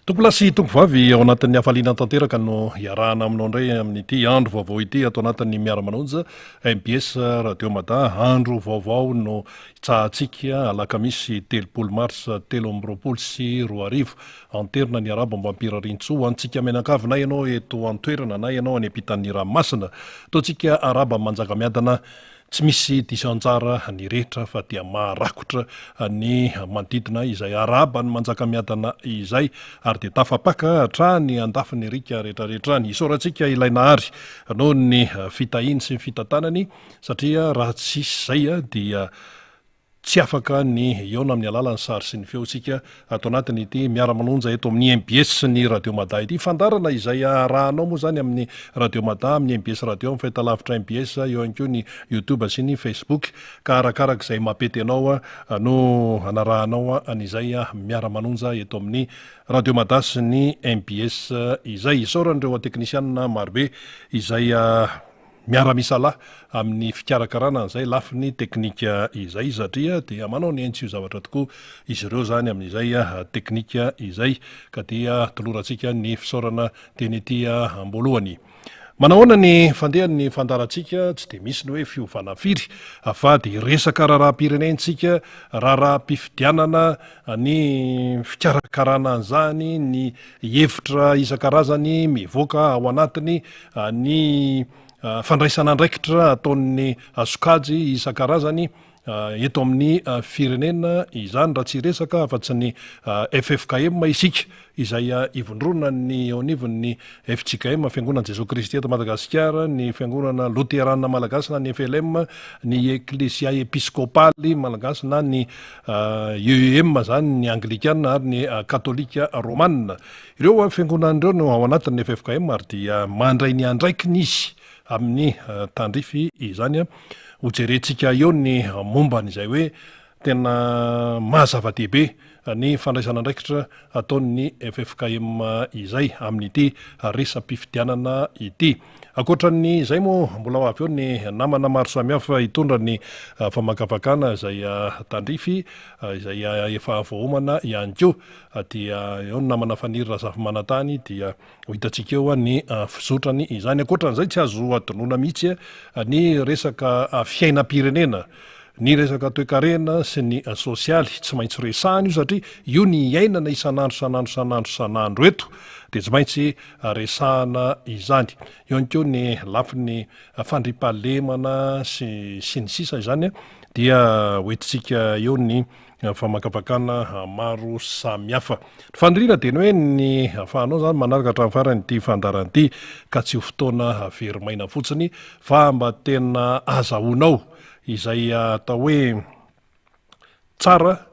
Tompolahy sy tompovavy, ao anatin'ny hafaliana tanteraka no iarahana aminao indray amin'ity andro vaovao ity ato anatin'ny Miara-manonja mbs Radio Mada. Andro vaovao no itsahantsika alakamisy 30 marsa 2023. Anterina ny arabo mba hampirarintsoa ho antsika mianakavy na ianao eto an-toerana na ianao any ampitan'ny ranomasina. Ataontsika araba manjakamiadana Tsy misy diso anjara ny rehetra fa dia maharakotra ny manodidina izay arahaba ny Manjakamiadana izay ary dia tafapaka hatrany andafin'ny riaka rehetrarehetra any. Isaorantsika ilay Nahary noho ny fitahiany sy ny fitantanany satria raha tsisy izay dia Tsy afaka ny hihaona amin'ny alalan'ny sary sy ny feo isika ato anatin'ity Miara-manonja eto amin'ny mbs sy ny Radio Mada ity. Fandaharana izay arahanao moa izany amin'ny Radio Mada, amin'ny mbs Radio, amin'ny fahitalavitra mbs, eo ihany koa ny Youtube sy ny Facebook. Ka arakaraka izay mampety anao no anarahanao an'izay Miara-manonja eto amin'ny Radio Mada sy ny mbs izay. Isaorana ireo teknisianina marobe izay. Miara-misalahy amin'ny fikarakarana an'izay lafiny teknika izay satria dia manao ny ainy tsy ho zavatra tokoa izy ireo izany amin'izay teknika izay ka dia tolorantsika ny fisaorana teny ety am-boalohany. Manahoana ny fandehan'ny fandaharantsika? Tsy dia misy ny hoe fiovana firy fa dia resaka raharaham-pirenentsika, raharaham-pifidianana, ny fikarakarana an'izany, ny hevitra isan-karazany mivoaka ao anatiny ny fandraisana andraikitra ataon'ny sokajy isan-karazany eto amin'ny firenena izany, raha tsy hiresaka afa-tsy ny ffkm isika izay ivondronan'ny eo anivon'ny fjkm, Fiangonan'i Jesoa Kristy eto Madagasikara, ny Fiangonana Loterana Malagasy na ny FLM, ny Eklesia Episkopaly Malagasy na ny EEM izany, ny Anglikana ary ny Katolika Romana. Ireo fiangonana ireo no ao anatin'ny ffkm ary dia mandray ny andraikiny izy amin'ny tandrify izany. Hojerentsika eo ny momba an'izay hoe tena maha zava-dehibe ny fandraisana andraikitra ataon'ny ffkm izay amin'ity resa-pifidianana ity. Ankoatra an'izay moa mbola ho avy eo ny namana maro samihafa hitondra ny famakafakana izay tandrify izay efa voaomana ihany koa. Dia eo ny namana Faniry Razafimanantany dia ho hitantsika eo ny fizotrany izany. Ankoatran'izay tsy azo adinoina mihitsy ny resaka fiainam-pirenena, ny resaka toekarena sy ny sosialy. Tsy maintsy resahina io satria io ny iainana isan'andro isan'andro isan'andro isan'andro eto dia tsy maintsy resahana izany. Eo ihany koa ny lafiny fandriampahalemana sy sy ny sisa izany dia hoentintsika eo ny famakafakana maro samihafa. Ny faniriana dia ny hoe ny ahafahanao izany manaraka hatramin'ny farany ity fandaharana ity ka tsy ho fotoana very maina fotsiny fa mba tena azahoanao izay atao hoe tsara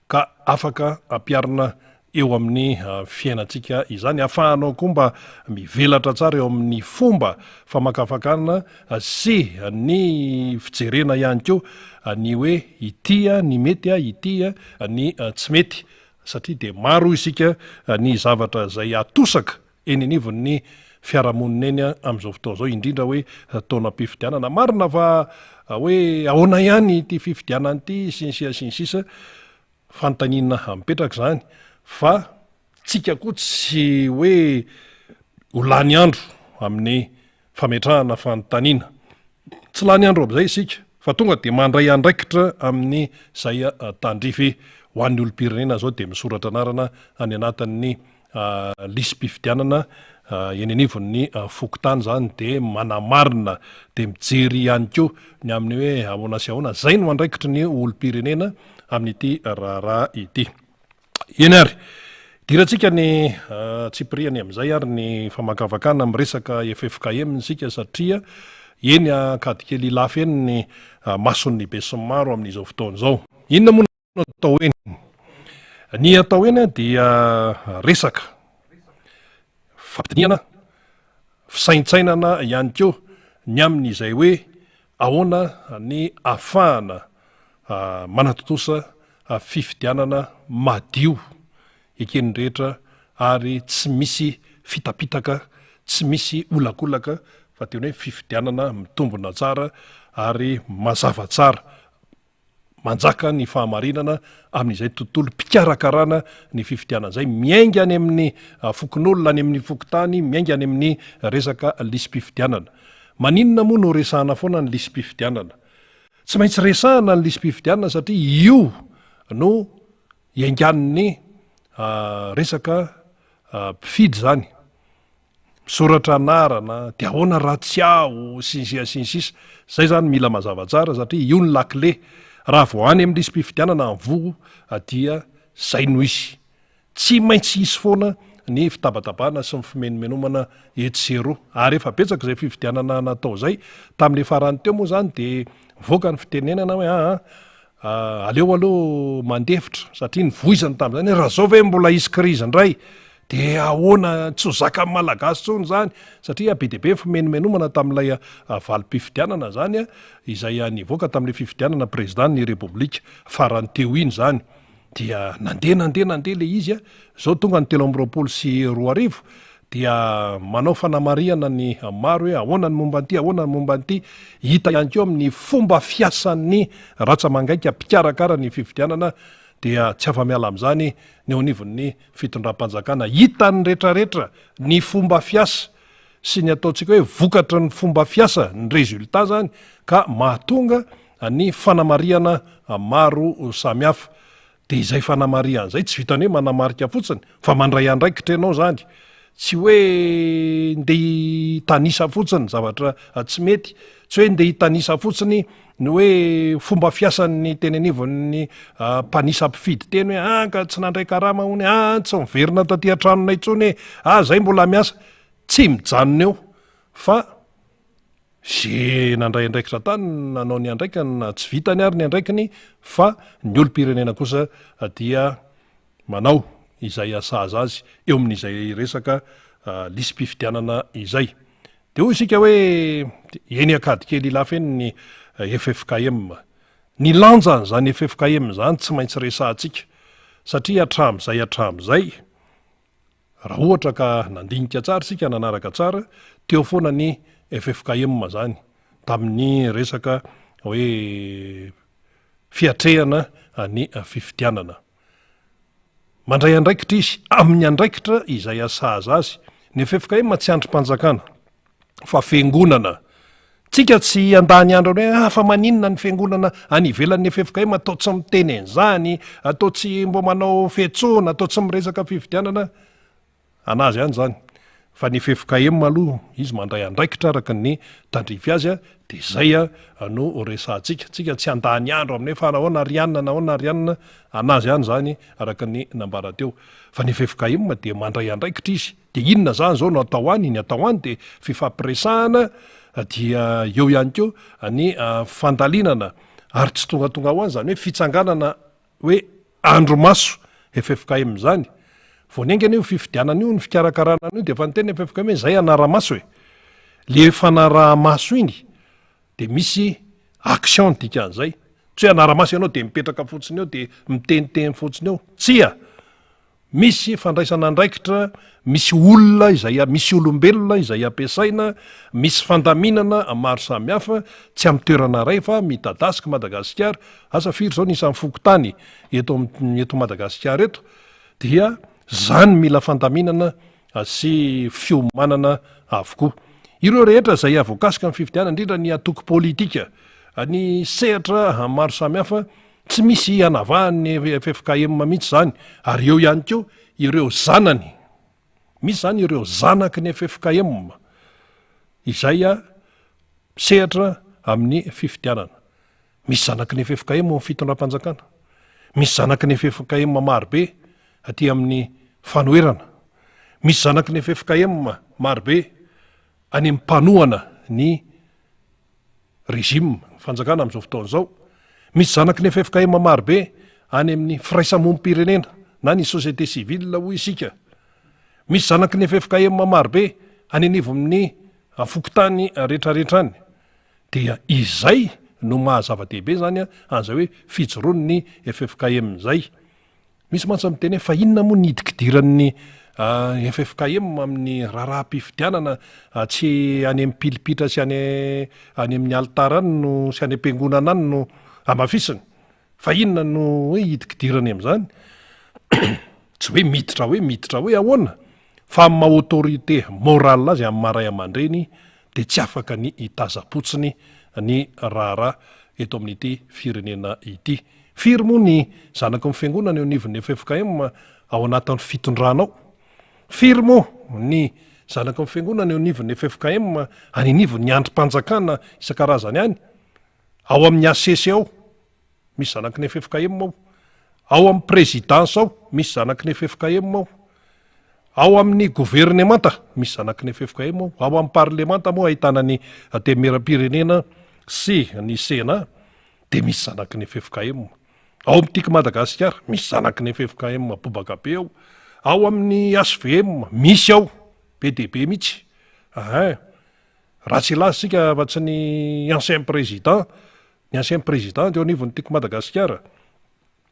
ka afaka ampiharina eo amin'ny fiainantsika izany. Ahafahanao koa mba mivelatra tsara eo amin'ny fomba famakafakana sy ny fijerena ihany koa ny hoe ity ny mety, ity ny tsy mety satria dia maro hoy isika ny zavatra izay atosaka eny anivon'ny fiarahamonina eny amin'izao fotoana izao, indrindra hoe taonam-pifidianana. Marina fa hoe ahoana ihany ity fifidianana ity sy ny sisa sy ny sisa. Fanontaniana mipetraka izany fa tsika koa tsy hoe ho lany andro amin'ny fametrahana fanontaniana. Tsy lany andro amin'izay isika fa tonga dia mandray andraikitra amin'izay tandrify ho an'ny olom-pirenena izao dia misoratra anarana any anatin'ny lisi-pifidianana eny anivon'ny fokontany izany dia manamarina dia mijery ihany koa ny amin'ny hoe ahoana sy ahoana. Izay no andraikitry ny olom-pirenena amin'ity raharaha ity. Eny ary, idirantsika ny antsipiriany amin'izay ary ny famakafakana miresaka ffkm isika satria eny Ankadikely Ilafy eny ny mason'ny besinimaro amin'izao fotoana izao. Inona moa no atao eny? Ny atao eny dia resaka fampidinihana, fisaintsainana ihany koa ny amin'izay hoe ahoana ny ahafahana manatontosa fifidianana madio eken'ny rehetra ary tsy misy fitapitaka, tsy misy olakolaka fa tena hoe fifidianana mitombina tsara ary mazava tsara. Manjaka ny fahamarinana amin'izay tontolom-pikarakarana ny fifidianana izay, miainga any amin'ny fokonolona, any amin'ny fokontany, miainga any amin'ny resaka lisi-pifidianana. Maninona moa no resahana foana ny lisi-pifidianana? Tsy maintsy resahana ny lisi-pifidianana satria io no iaingan'ny resaka mpifidy izany. Misoratra anarana, dia ahoana raha tsy ao, sy ny sisa sy ny sisa. Izay izany mila mazava tsara satria io ny lakile. Raha vao any amin'ny lisi-pifidianana ny voa dia izay no izy. Tsy maintsy hisy foana ny fitabatabana sy ny fimenomenomana etsy sy eroa. Ary efa betsaka izay fifidianana natao izay. Tamin'ilay farany teo moa izany dia nivoaka ny fitenenana hoe aa aleo aloha mandefitra satria nivoizany tamin'izany hoe raha izao ve mbola hisy krizy indray Dia ahoana, tsy ho zakan'ny Malagasy intsony izany, satria be dia be ny fimenomenomana tamin'ilay valim-pifidianana izany, izay nivoaka tamin'ilay fifidianana président-n'ny Repoblika farany teo iny izany. Dia nandeha nandeha nandeha ilay izy, izao tonga ny 2023, dia manao fanamarihana ny maro hoe ahoana ny momba an'ity, ahoana ny momba an'ity. Hita ihany koa amin'ny fomba fiasan'ny ratsa-mangaika mpikarakara ny fifidianana, dia tsy afa-miala amin'izany ny eo anivon'ny fitondram-panjakana. Hitan'ny retraretra ny fomba fiasa sy ny ataontsika hoe vokatry ny fomba fiasa, ny résultat zany, ka mahatonga ny fanamarihana maro samihafa. Dia izay fanamarihana izay tsy vitan'ny hoe manamarika fotsiny fa mandray andraikitra ianao zany. Tsy hoe ndeha hitanisa fotsiny zavatra tsy mety, tsy hoe ndeha hitanisa fotsiny ny hoe fomba fiasan'ny teny anivon'ny mpanisa mpifidy teny hoe ah ka tsy nandray karama hono e, ah tsy miverina taty an-tranonay intsony e, ah zay mbola miasa. Tsy mijanona eo fa ze nandray andraikitra tany nanao ny andraikiny na tsy vitany ary ny andraikiny fa ny olom-pirenena kosa dia manao izay hasahaza azy eo amin'izay resaka lisi-pifidianana izay. Dia hoy isika hoe eny Ankadikely Ilafy eny ny ffkm. Ny lanjan'izany ffkm izany tsy maintsy resahantsika satria hatramin'izay hatramin'izay, raha ohatra ka nandinika tsara isika, nanaraka tsara, teo foana ny ffkm izany tamin'ny resaka hoe fiatrehana ny fifidianana. Mandray andraikitra izy amin'ny andraikitra izay asahaza azy. Ny ffkm tsy andrim-panjakana fa fiangonana. Tsika tsy handany andro any hoe ah fa maninona ny fiangonana any ivelan'ny ffkm atao tsy miteny an'izany, atao tsy mbo manao fiantsoana, atao tsy miresaka fifidianana. Anazy ihany izany. Fa ny ffkm aloha izy mandray andraikitra araka ny tandrify azy dia izay no resahantsika. Tsika tsy handany andro amin'ny hoe fa nahoana ry anona nahoana ry anona, anazy ihany izany araka ny nambara teo. Fa ny ffkm dia mandray andraikitra izy. Dia inona izany izao no atao any? Ny atao any dia fifampiresahana dia eo ihany koa ny fandalinana ary tsy tongatonga ho any izany hoe fitsanganana hoe andro maso ffkm izany. Vao niainga anie io fifidianana io, ny fikarakarana an'io dia efa niteny ny ffkm hoe izay hanara-maso e. Le fanaraha-maso iny dia misy action ny dikan'izay. Tsy hoe hanara-maso ianao dia mipetraka fotsiny eo dia miteniteny fotsiny eo. Tsia! Misy fandraisana andraikitra, misy olona izay, misy olombelona izay ampiasaina, misy fandaminana maro samihafa, tsy amin'ny toerana iray fa midadasika Madagasikara, asa firy izao ny isan'ny fokontany eto amin'ny eto Madagasikara eto, dia izany mila fandaminana sy fiomanana avokoa. Ireo rehetra izay voakasika amin'ny fifidianana, indrindra ny antoko politika, ny sehatra maro samihafa, Tsy misy hanavahan'ny ffkm mihitsy izany ary eo ihany koa ireo zanany, misy izany ireo zanaky ny ffkm izay misehatra amin'ny fifidianana. Misy zanaky ny ffkm ao amin'ny fitondram-panjakana, misy zanaky ny ffkm marobe aty amin'ny fanoherana, misy zanaky ny ffkm marobe any amin'ny mpanohana ny régime, fanjakana amin'izao fotoana izao. Misy zanaky ny ffkm marobe any amin'ny firaisamonim-pirenena na ny société civile hoy isika. Misy zanaky ny ffkm marobe any anivon'ny fokontany rehetrarehetra any. Dia izay no maha zava-dehibe izany an'izay hoe fijoroan'ny ffkm izay. Misy mantsy miteny hoe fa inona moa ny hidikidiran'ny ffkm amin'ny raharaham-pifidianana tsy any amin'ny pilipitra sy any any amin'ny alitara any no sy any am-piangonana any no hamafisiny. Fa inona no hoe hidikidirany amin'izany? Tsy hoe miditra hoe miditra hoe ahoana? Fa amin'ny maha autorité morale azy, amin'ny maha ray aman-dreny dia tsy afaka ny hitazam-potsiny ny raharaha eto amin'ity firenena ity. Firy moa ny zanaky ny fiangonana eo anivon'ny ffkm ao anatin'ny fitondrana ao? Firy moa ny zanaky ny fiangonana eo anivon'ny ffkm any anivon'ny andrim-panjakana isan-karazany any? Ao amin'ny HCC ao, misy zanaky ny ffkm ao. Ao amin'ny présidence ao, misy zanaky ny ffkm ao. Ao amin'ny governemanta, misy zanaky ny ffkm ao. Ao amin'ny parlemanta moa ahitana ny Antenimierampirenena sy ny Sénat, dia misy zanaky ny ffkm. Ao amin'ny Tiako Madagasikara, misy zanaky ny ffkm bobaka be ao. Ao amin'ny HVM, misy ao, be dia be mihitsy. Ahin. Raha tsy hilaza isika afa-tsy ny ancien président, ny ancien président teo anivon'ny Tiako Madagasikara,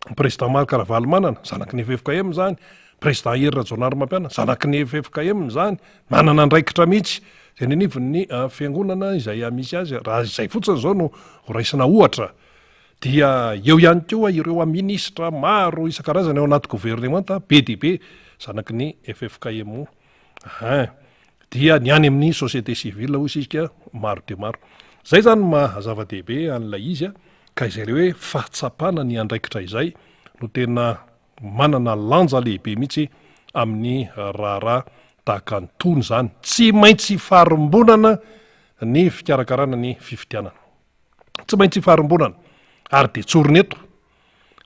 ny président Marc Ravalomanana, zanaky ny ffkm izany, président Hery Rajaonarimampianina, zanaky ny ffkm izany, manana andraikitra mihitsy eny anivon'ny fiangonana izay misy azy, raha izay fotsiny izao no ho raisina ohatra, dia eo ihany koa ireo minisitra maro isan-karazany ao anaty governemanta be dia be zanaky ny ffkm. Hein. Dia ny any amin'ny société civile hoy isika maro dia maro. Izay izany no maha zava-dehibe an'ilay izy ka izay ilay hoe fahatsapana ny andraikitra izay no tena manana lanja lehibe mihitsy amin'ny raharaha tahaka an'itony izany. Tsy maintsy ifarimbonana ny fikarakarana ny fifidianana. Tsy maintsy ifarimbonana ary dia tsorina eto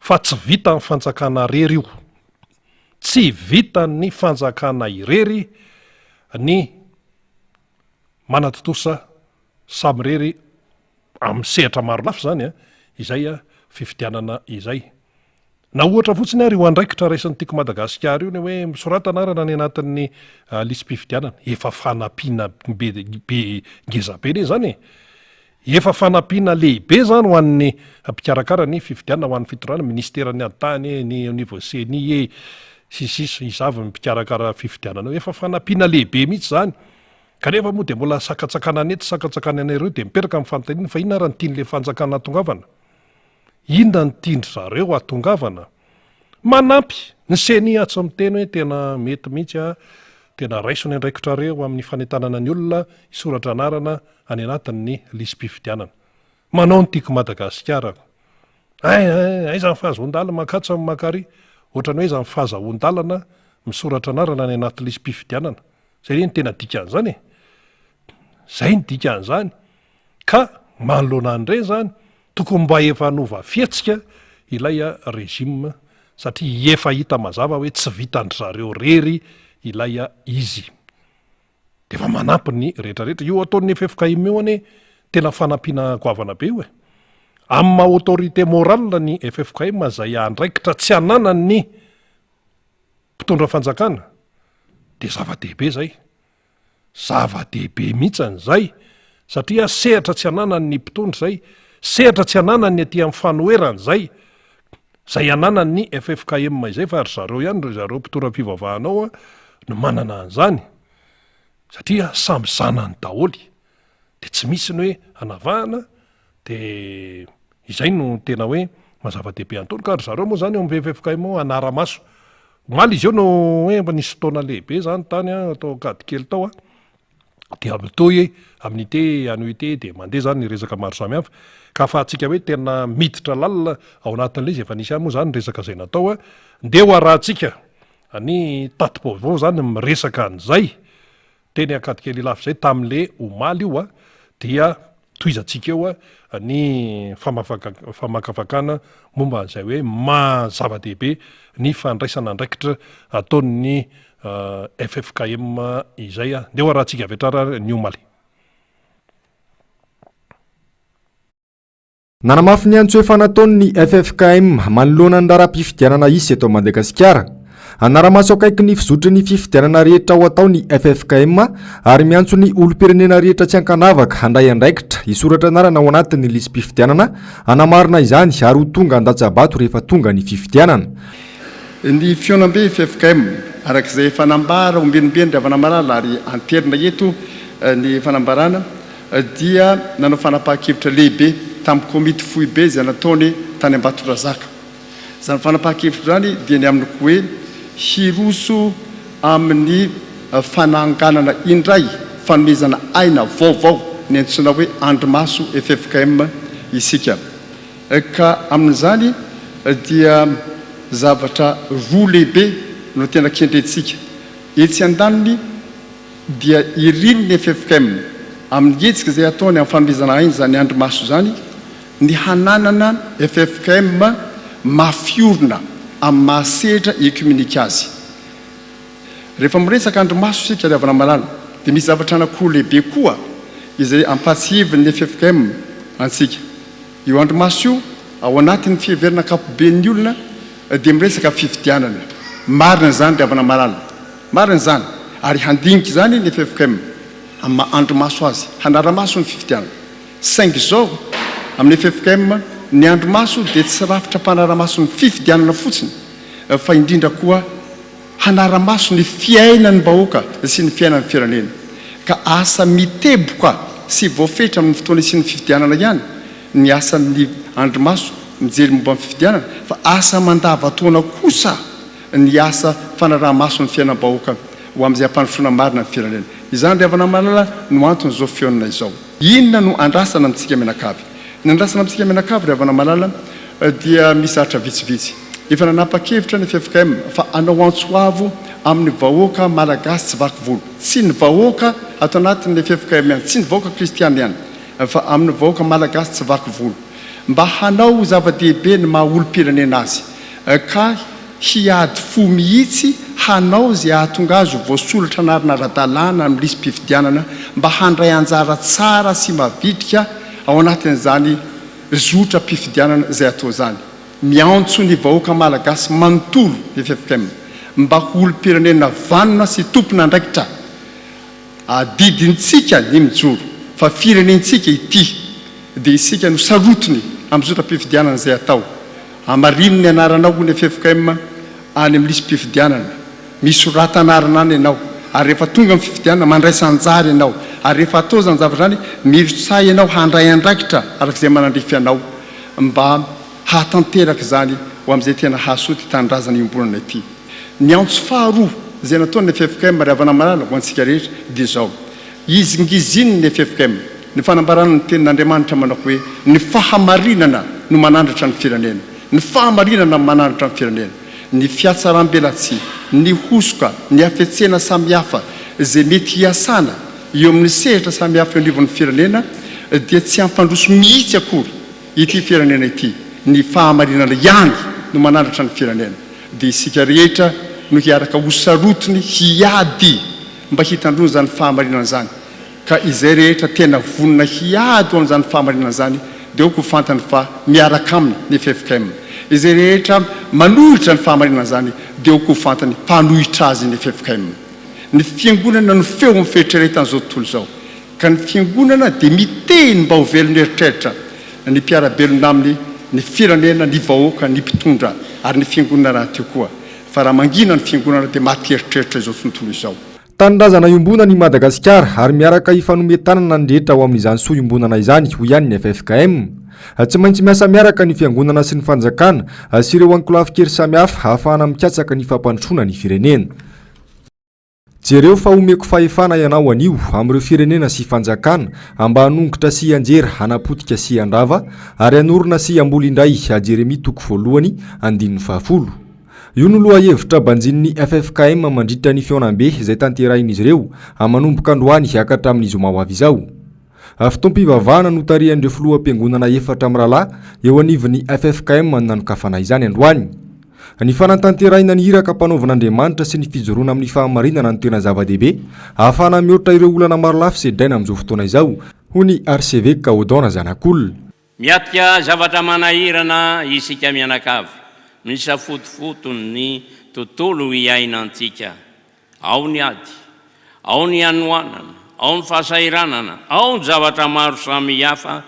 fa tsy vitan'ny fanjakana irery io. Tsy vitan'ny fanjakana irery ny manatontosa samirery amin'ny sehatra maro lafy izany izay fifidianana izay. Na ohatra fotsiny ary io andraikitra raisin'ny Tiako Madagasikara io ny hoe misorata anarana any anatin'ny lisi-pifidianana, efa fanampiana be be ngeza be anie izany e! Efa fanampiana lehibe izany ho an'ny mpikarakara ny fifidianana, ho an'ny fitondrana, minisiteran'ny ady tany e, ny eo anivon'ny ceni e, sy ny sisa, iza avy ny mpikarakara fifidianana eo, efa fanampiana lehibe mihitsy izany. Kanefa moa dia mbola sakantsakanana etsy sakantsakanana eroa dia mipetraka ny fanontaniana fa inona ary no tian'ilay fanjakana hatongavana? Inona no tian-dry zareo hatongavana? Manampy ny ceni aho tsy miteny hoe tena mety mihitsy a, tena raiso ny andraikitrareo amin'ny fanentanana ny olona hisoratra anarana any anatin'ny lisi-pifidianana. Manao ny tiako Madagasikara ko. Hay hay aiza ny fahazoan-dalana mankatso amin'ny mankary? Ohatran'ny hoe aiza ny fahazahoan-dalana misoratra anarana any anaty lisi-pifidianana? Zay ve no tena dikan'izany e? Zay ny dikan'izany. Ka manoloana an'ireny zany, tokony mba efa hanova fihetsika ilay régime satria efa hita mazava hoe tsy vitan-dry zareo rery ilay izy. Dia efa manampy ny rehetra rehetra. Io ataon'ny ffkm io anie tena fanampiana goavana be io e. Amin'ny maha autorité morale ny ffkm izay andraikitra tsy ananan'ny mpitondra fanjakana dia zava-dehibe izay. Zava-dehibe mihitsy an'izay satria sehatra tsy ananan'ny mpitondra izay, sehatra tsy ananan'ny aty amin'ny fanoherana izay, izay ananan'ny ffkm izay fa ry zareo ihany ry zareo mpitondra fivavahana ao no manana an'izany satria samy zanany daholo dia tsy misy ny hoe anavahana Dia izay no tena hoe maha zava-dehibe an'itony ka ry zareo moa izany eo amin'ny ffkm ao hanara-maso. Omaly izy io no hoe efa nisy fotoana lehibe izany tany an, tao Ankadikely tao an, dia mitohy amin'ity anio ity dia mandeha izany ny resaka maro samihafa ka ahafahantsika hoe tena miditra lalina ao anatin'ilay izy, efa nisy ihany moa izany ny resaka izay natao an, ndeha ho arahantsika ny tati-baovao izany miresaka an'izay. Teny Ankadikely Ilafy izay tamin'le omaly io a, dia tohizantsika eo ny famakafakana momba an'izay hoe maha zava-dehibe ny fandraisana andraikitra ataon'ny ffkm izay. Ndeha ho arahantsika avy hatrany ary ny omaly. Nanamafy ny antso efa nataony ny ffkm manoloana ny raharaham-pifidianana hisy eto Madagasikara. Hanara-maso akaiky ny fizotry ny fifidianana rehetra ho atao ny ffkm ary miantso ny olom-pirenena rehetra tsy ankanavaka handray andraikitra hisoratra anarana ao anatin'ny lisi-pifidianana hanamarina izany ary ho tonga handatsa-bato rehefa tonga ny fifidianana. Ny fihaonambe ffkm, araka izay efa nambara ombieniombieny ry havana malala ary anterina eto ny fanambarana, dia nanao fanapahan-kevitra lehibe tamin'ny komity foibe izay nataony tamin'ny. tany Ambatondrazaka. Izany fanapahan-kevitra izany dia ny amin'ny hoe hiroso amin'ny fananganana indray fanomezana aina vaovao ny antsoina hoe andrimaso ffkm isika. Ka amin'izany dia zavatra roa lehibe no tena kendrentsika. Etsy andaniny dia irin'ny ffkm amin'ny hetsika izay ataony amin'ny fanomezana aina izany andrimaso izany ny hananana ffkm mafy orina amin'ny maha sehatra ekumenika azy. Rehefa miresaka andrimaso isika ry havana malala dia misy zavatra anankiroa lehibe koa izay ampahatsiahivin'ny ffkm antsika. Io andrimaso io, ao anatin'ny fiheverana ankapoben'ny olona dia miresaka fifidianana. Marina izany ry havana malala. Marina izany. Ary handinika izany ny ffkm amin'ny maha andrimaso azy. Hanara-maso ny fifidianana. Saingy izao, amin'ny ffkm, ny andrimaso dia tsy rafitra mpanara-maso ny fifidianana fotsiny fa indrindra koa hanara-maso ny fiainan'ny vahoaka sy ny fiainan'ny firenena. Ka asa miteboka sy voafetra amin'ny fotoana isian'ny fifidianana ihany ny asan'ny andrimaso mijery momba ny fifidianana fa asa mandavan-taona kosa ny asa fanaraha-maso ny fiainam-bahoaka ho amin'izay hampandrosoana marina ny firenena. Izany ry havana malala no anton'izao fihaonana izao. Inona no andrasana amintsika mianakavy? Ny andrasana amintsika mianakavy ry havana malala dia misy zavatra vitsivitsy. Efa nanapa-kevitra ny ffkm fa hanao antso avo amin'ny vahoaka malagasy tsy vaky volo. Tsy ny vahoaka ato anatin'ny ffkm ihany, tsy ny vahoaka kristiana ihany fa amin'ny vahoaka malagasy tsy vaky volo. Mba hanao ho zava-dehibe ny maha olom-pirenena azy ka hiady fo mihitsy hanao izay hahatonga azy ho voasoratra anarana ara-dalàna amin'ny lisi-pifidianana mba handray anjara tsara sy mavitrika ao anatin'izany zotram-pifidianana izay atao izany. Miantso ny vahoaka malagasy manontolo ny ffkm mba ho olom-pirenena vanona sy tompon'andraikitra. Adidintsika ny mijoro fa firenentsika ity dia isika no sarotiny amin'ny zotram-pifidianana izay atao. Hamarino ny anaranao hoy ny ffkm any amin'ny lisi-pifidianana. Misorata anarana any ianao ary rehefa tonga ny fifidianana mandraisa anjara ianao ary rehefa atao izany zavatra izany mirotsaha ianao handray andraikitra araka izay manandrify anao mba hahatanteraka izany ho amin'izay tena hahasoa ity tanindrazana iombonana ity. Ny antso faharoa izay nataon'ny ffkm ry havana malala ho antsika rehetra dia izao, Izingizinin'ny ffkm ny fanambarana ny tenin'Andriamanitra manao hoe ny fahamarinana no manandratra ny firenena, ny fahamarinana no manandratra ny firenena, ny fihatsaram-belatsihy, ny hosoka, ny hafetsena samihafa izay mety hiasana eo amin'ny sehatra samihafa eo anivon'ny firenena dia tsy hampandroso mihitsy akory ity firenena ity, ny fahamarinana ihany no manandratra ny firenena. Dia isika rehetra no hiaraka ho sarotiny hiady mba hitandroana izany fahamarinana izany. Ka izay rehetra tena vonona hiady ho amin'izany fahamarinana izany dia aoka ho fantany fa miaraka aminy ny ffkm. Izay rehetra manohitra ny fahamarinana izany dia aoka ho fantany fa hanohitra azy ny ffkm. Ny fiangonana no feo amin'ny fieritreretan'izao tontolo izao. Ka ny fiangonana dia miteny mba ho velon'eritreritra ny mpiara-belona aminy, ny firenena, ny vahoaka, ny mpitondra ary ny fiangonana rahateo koa. Fa raha mangina ny fiangonana dia maty eritreritra izao tontolo izao. Tanindrazana iombonana i Madagasikara ary miaraka hifanome tanana ny rehetra ao amin'izany soa iombonana izany, hoy ihany ny ffkm. Tsy maintsy miasa miaraka ny fiangonana sy ny fanjakana sy ireo ankolafin-kery samihafa hahafahana mikatsaka ny fampandrosoana ny firenena. Jereo fa omeko fahefana ianao anio amin'ireo firenena sy fanjakana mba hanongotra sy hianjera, hanapotika sy handrava, ary hanorina sy hamboly indray, Jeremia toko voalohany, andininy fahafolo. Io no lohahevitra banjinin'ny ffkm mandritra ny fihaonambe izay tanterahin'izy ireo manomboka androany ka hatramin'ny zoma ho avy izao. Fotoam-pivavahana notarihan'ireo filoham-piangonana efatra mirahalahy eo anivon'ny ffkm no nanokafana izany androany. Ny fanatanterahina ny iraka ampanaovin'Andriamanitra sy ny fijoroana amin'ny fahamarinana no tena zava-dehibe ahafahana mihoatra ireo olana marolafy sedraina amin'izao fotoana izao, hoy ny Arseveka Odon Razanakolona. Miatrika zavatra manahirana isika mianakavy, misafotofoto ny tontolo iainantsika. Ao ny ady, ao ny hanoanana, ao ny fahasahiranana, ao ny zavatra maro samihafa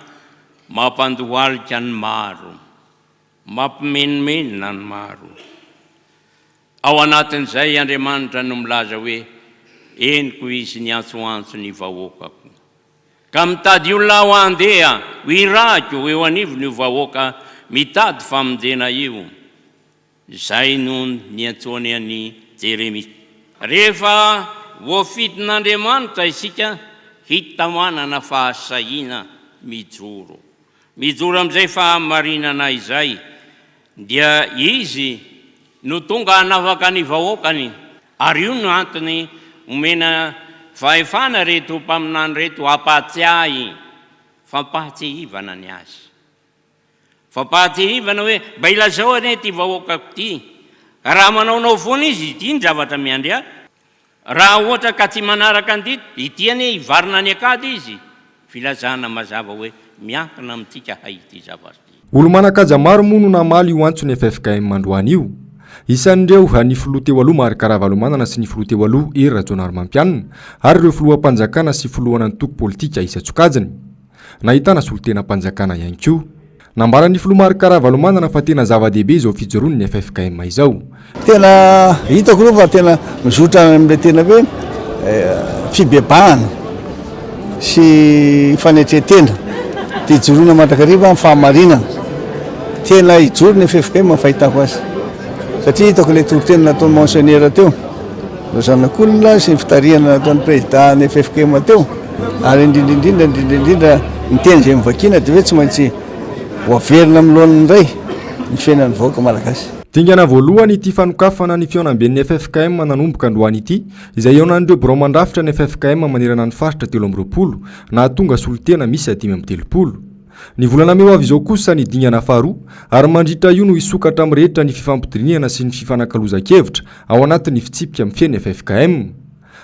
mampandohalika ny maro, mampimenomenona ny maro. Ao anatin'izay Andriamanitra no milaza hoe, Henoko izy niantsoantso ny vahoakako. Ka mitady olona aho handeha ho irahiko eo anivon'io vahoaka mitady famonjena io. Izay no niantsoany an'i Jeremia. Rehefa voafidin'Andriamanitra isika, hita manana fahasahiana mijoro. Mijoro amin'izay fahamarinana izay, dia Izy no tonga hanafaka ny vahoakany, ary io no antony omena fahefana ireto mpaminany ireto hampahatsiahy, fampahatsiahivana ny Azy. Fampahatsiahivana hoe, mba ilazao anie ity vahoakako ity, raha manaonao foana izy, ity ny zavatra miandry ahy. Raha ohatra ka tsy manaraka ny didy, ity anie hivarina any an-kady izy. Filazana mazava hoe miankina amintsika hay ity zavatra ity. Olo-manan-kaja maro moa no namaly io antson'ny ffkm androany io. Isan'ireo ny filoha teo aloha Marc Ravalomanana sy ny filoha teo aloha Hery Rajaonarimampianina ary ireo filoham-panjakana sy filohan'antoko politika isan-tsokajiny. Nahitana solontenam-panjakana ihany koa. Nambaran'ny filoha Marc Ravalomanana fa tena zava-dehibe izao fijoroan'ny ffkm izao. Tena hitako aloha fa tena mizotra any amin'ilay tena hoe fibebahana sy fanetren-tena dia ijoroana mandrakariva amin'ny fahamarinana. Tena hijoro ny ffkm ny fahitako azy satria hitako ilay toriteny nataon'ny monseigneur teo, ireo zanak'olona sy ny fitarihana nataon'ny président ny ffkm teo. Ary indrindra indrindra, indrindra indrindra, ny teny izay novakiana dia hoe tsy maintsy ho averina amin'ny laoniny indray ny fiainan'ny vahoaka malagasy. Dingana voalohany ity fanokafana ny fihaonamben'ny ffkm nanomboka androany ity, izay hihaonan'ireo birao mandrafitra ny ffkm manerana ny faritra 23, nahatonga solontena miisa 35. Ny volana mey ho avy izao kosa ny dingana faharoa, ary mandritra io no hisokatra amin'ny rehetra ny fifampidinihana sy ny fifanakalozan-kevitra ao anatin'ny fitsipika mifehy ny ffkm.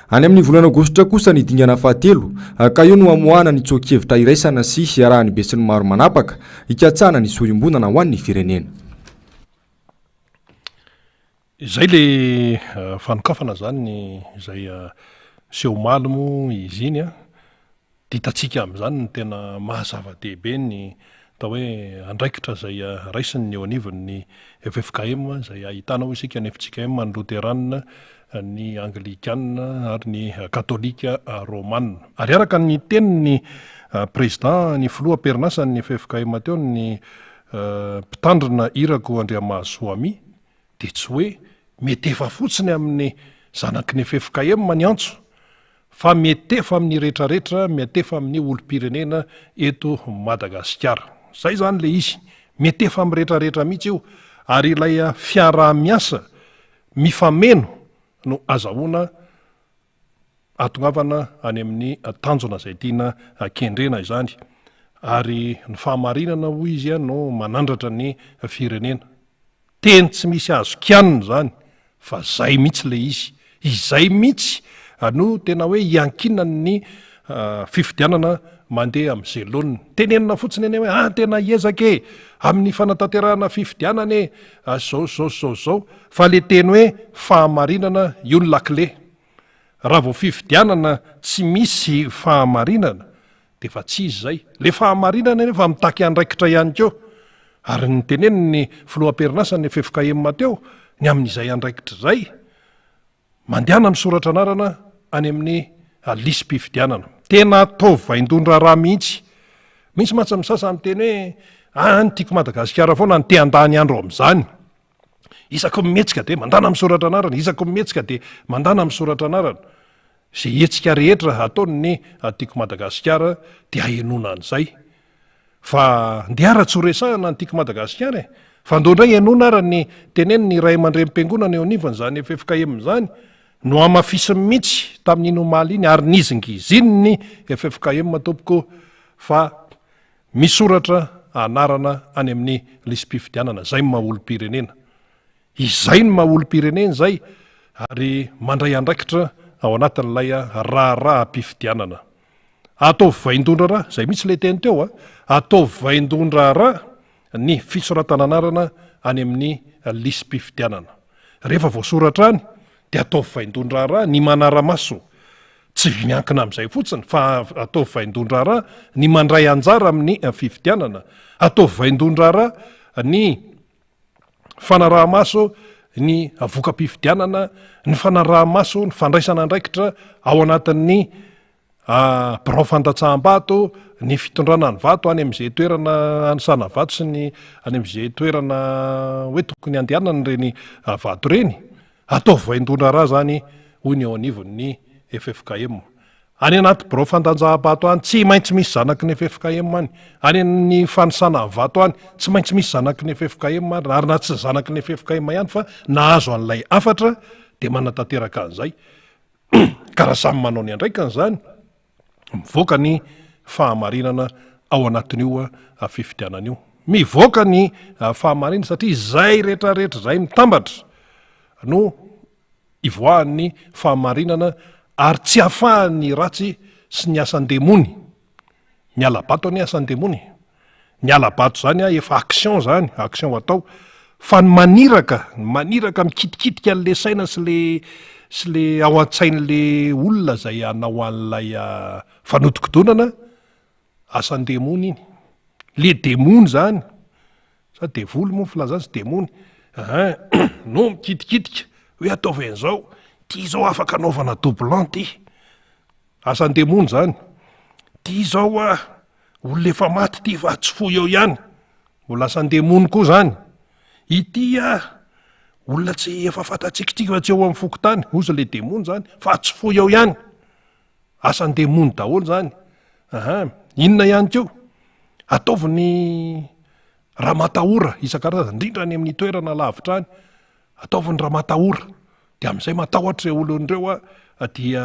Any amin'ny volana aogositra kosa ny dingana fahatelo, ka eo no hamoahana ny tsoa-kevitra iraisana sy hiarahan'ny besinimaro manapaka, hikatsahana ny soa iombonana ho an'ny firenena. Izay le fanokafana zany izay seho omaly moa izy iny an. Dia hitantsika amin'izany ny tena maha zava-dehibe ny atao hoe andraikitra izay raisin'ny eo anivon'ny ffkm izay ahitana hoy isika ny fjkm, ny Loterana, ny Anglikana ary ny Katolika Romana. Ary araka ny tenin'ny Président, ny Filoha am-perinasan'ny ffkm teo, ny Mpitandrina Irako Andriamahazoa Ami, dia tsy hoe mietefa fotsiny amin'ny zanaky ny ffkm ny antso fa mietefa amin'ny retraretra, miatefa amin'ny olom-pirenena eto Madagasikara. Zay zany le izy, mietefa amin'ny retraretra mihitsy io ary ilay fiaraha-miasa mifameno no azahoana ahatongavana any amin'ny tanjona izay tiana kendrena izany ary ny fahamarinana hoy izy no manandratra ny firenena. Teny tsy misy azo kianina izany fa zay mihitsy le izy. Izay mihitsy no tena hoe iankinan'ny fifidianana mandeha amin'izay laoniny. Tenenina fotsiny anie hoe ah tena hiezaka e! Amin'ny fanatanterahana fifidianana e! Zao zao zao zao. Fa le teny hoe fahamarinana io ny lakile. Raha vao fifidianana tsy misy fahamarinana dia efa tsy izy izay. Ilay fahamarinana anefa mitaky andraikitra ihany koa. Ary notenenin'ny filoha am-perinasan'ny ffkm teo ny amin'izay andraikitra izay. Mandehana misoratra anarana any amin'ny lisi-pifidianana. Tena ataovy vaindohan-draharaha mihitsy. Misy mantsy ny sasany miteny hoe ah ny tiako Madagasikara foana no te handany andro amin'izany. Isaky ny mihetsika dia mandana misoratra anarana, isaky ny mihetsika dia mandana misoratra anarana. Izay hetsika rehetra ataon'ny Tiako Madagasikara dia ahenoana an'izay. Fa ndeha ara tsy ho resahana ny Tiako Madagasikara e! Fa ndao indray henoina ara ny tenenin'ny ray aman-drenim-piangonana eo anivon'izany ffkm izany. Nohamafisiny mihitsy tamin'iny omaly iny ary nizingizininy ffkm tompoko fa misoratra anarana any amin'ny lisi-pifidianana. Izay ny maha olom-pirenena. Izay no maha olom-pirenena izay ary mandray andraikitra ao anatin'ilay raharaham-pifidianana. Ataovy vaindohan-draharaha, izay mihitsy ilay teny teo a, ataovy vaindohan-draharaha ny fisoratana anarana any amin'ny lisi-pifidianana. Rehefa voasoratra any dia ataovy vaindohan-draharaha ny manara-maso, tsy miankina amin'izay fotsiny fa ataovy vaindohan-draharaha ny mandray anjara amin'ny fifidianana, ataovy vaindohan-draharaha ny fanaraha-maso ny voka-pifidianana, ny fanaraha-maso ny fandraisana andraikitra ao anatin'ny. Birao fandatsaham-bato, ny fitondrana ny vato any amin'izay toerana anisana vato sy ny any amin'izay toerana hoe tokony handehanana ireny vato ireny. Ataovy vaindohan-draharaha izany hoy ny eo anivon'ny ffkm. Any anaty birao fandanjaham-bato any tsy maintsy misy zanaky ny ffkm any. Any amin'ny fanisana ny vato any tsy maintsy misy zanaky ny ffkm any, ary na tsy zanaky ny ffkm ihany fa nahazo an'ilay hafatra dia manatanteraka an'izay. Ka raha samy manao ny andraikiny izany, mivoaka ny fahamarinana ao anatin'io fifidianana io. Mivoaka ny fahamarinana satria izay rehetrarehetra izay mitambatra no ivoahan'ny fahamarinana ary tsy ahafahan'ny ratsy sy ny asan-demony. Ny hala-bato anie asan-demony e. Ny hala-bato zany a efa action zany, action atao. Fa ny maniraka, ny maniraka mikitikitika an'le saina sy le sy le ao an-tsain'le olona zay hanao an'ilay fanodikodonana, asan-demony iny. Le demony zany, sa devoly moa ny filaza azy, demony, ein, no mikitikitika hoe ataovy an'izao, ty zao afaka anaovana doublant ty. Asan-demony izany. Ty izao a, olona efa maty ty fa tsy foy eo ihany. Mbola asan-demony koa izany. Ity a, olona tsy efa fantatsikitsiky fa tsy eo amin'ny fokontany, hozy le demony izany, fa tsy foy eo ihany. Asan-demony daholo izany. Aha, inona ihany koa? Ataovy ny ramatahora isan-karazany, indrindra any amin'ny toerana lavitra any. Ataovy ny ramatahora, dia amin'izay matahotra ireo olona ireo dia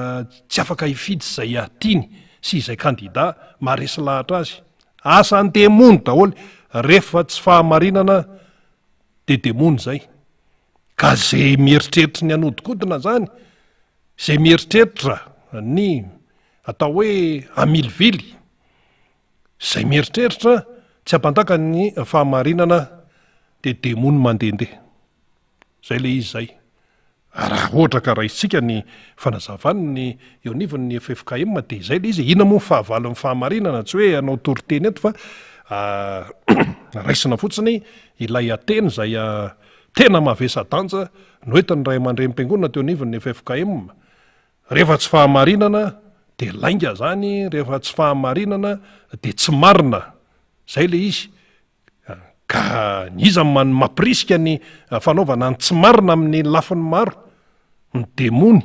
tsy afaka hifidy izay tiany sy izay kandida maharesy lahatra azy. Asan'ny demony daholo, rehefa tsy fahamarinana dia demony izay. Ka izay mieritreritra ny hanodikodina izany, izay mieritreritra ny atao hoe hamilivily, izay mieritreritra tsy hampandaka ny fahamarinana dia demony mandehandeha. Zay le izy zay. Raha ohatra ka raisintsika ny fanazavany ny eo anivon'ny ffkm dia izay le izy e. Inona moa ny fahavalon'ny fahamarinana? Tsy hoe hanao toriteny eto fa raisina fotsiny ilay teny izay tena mavesa-danja noentin'ny ray aman-drenim-piangonana teo anivon'ny ffkm. Rehefa tsy fahamarinana dia lainga zany, rehefa tsy fahamarinana dia tsy marina. Zay le izy. Ka iza no mampirisika ny fanaovana ny tsy marina amin'ny lafiny maro? Ny demony.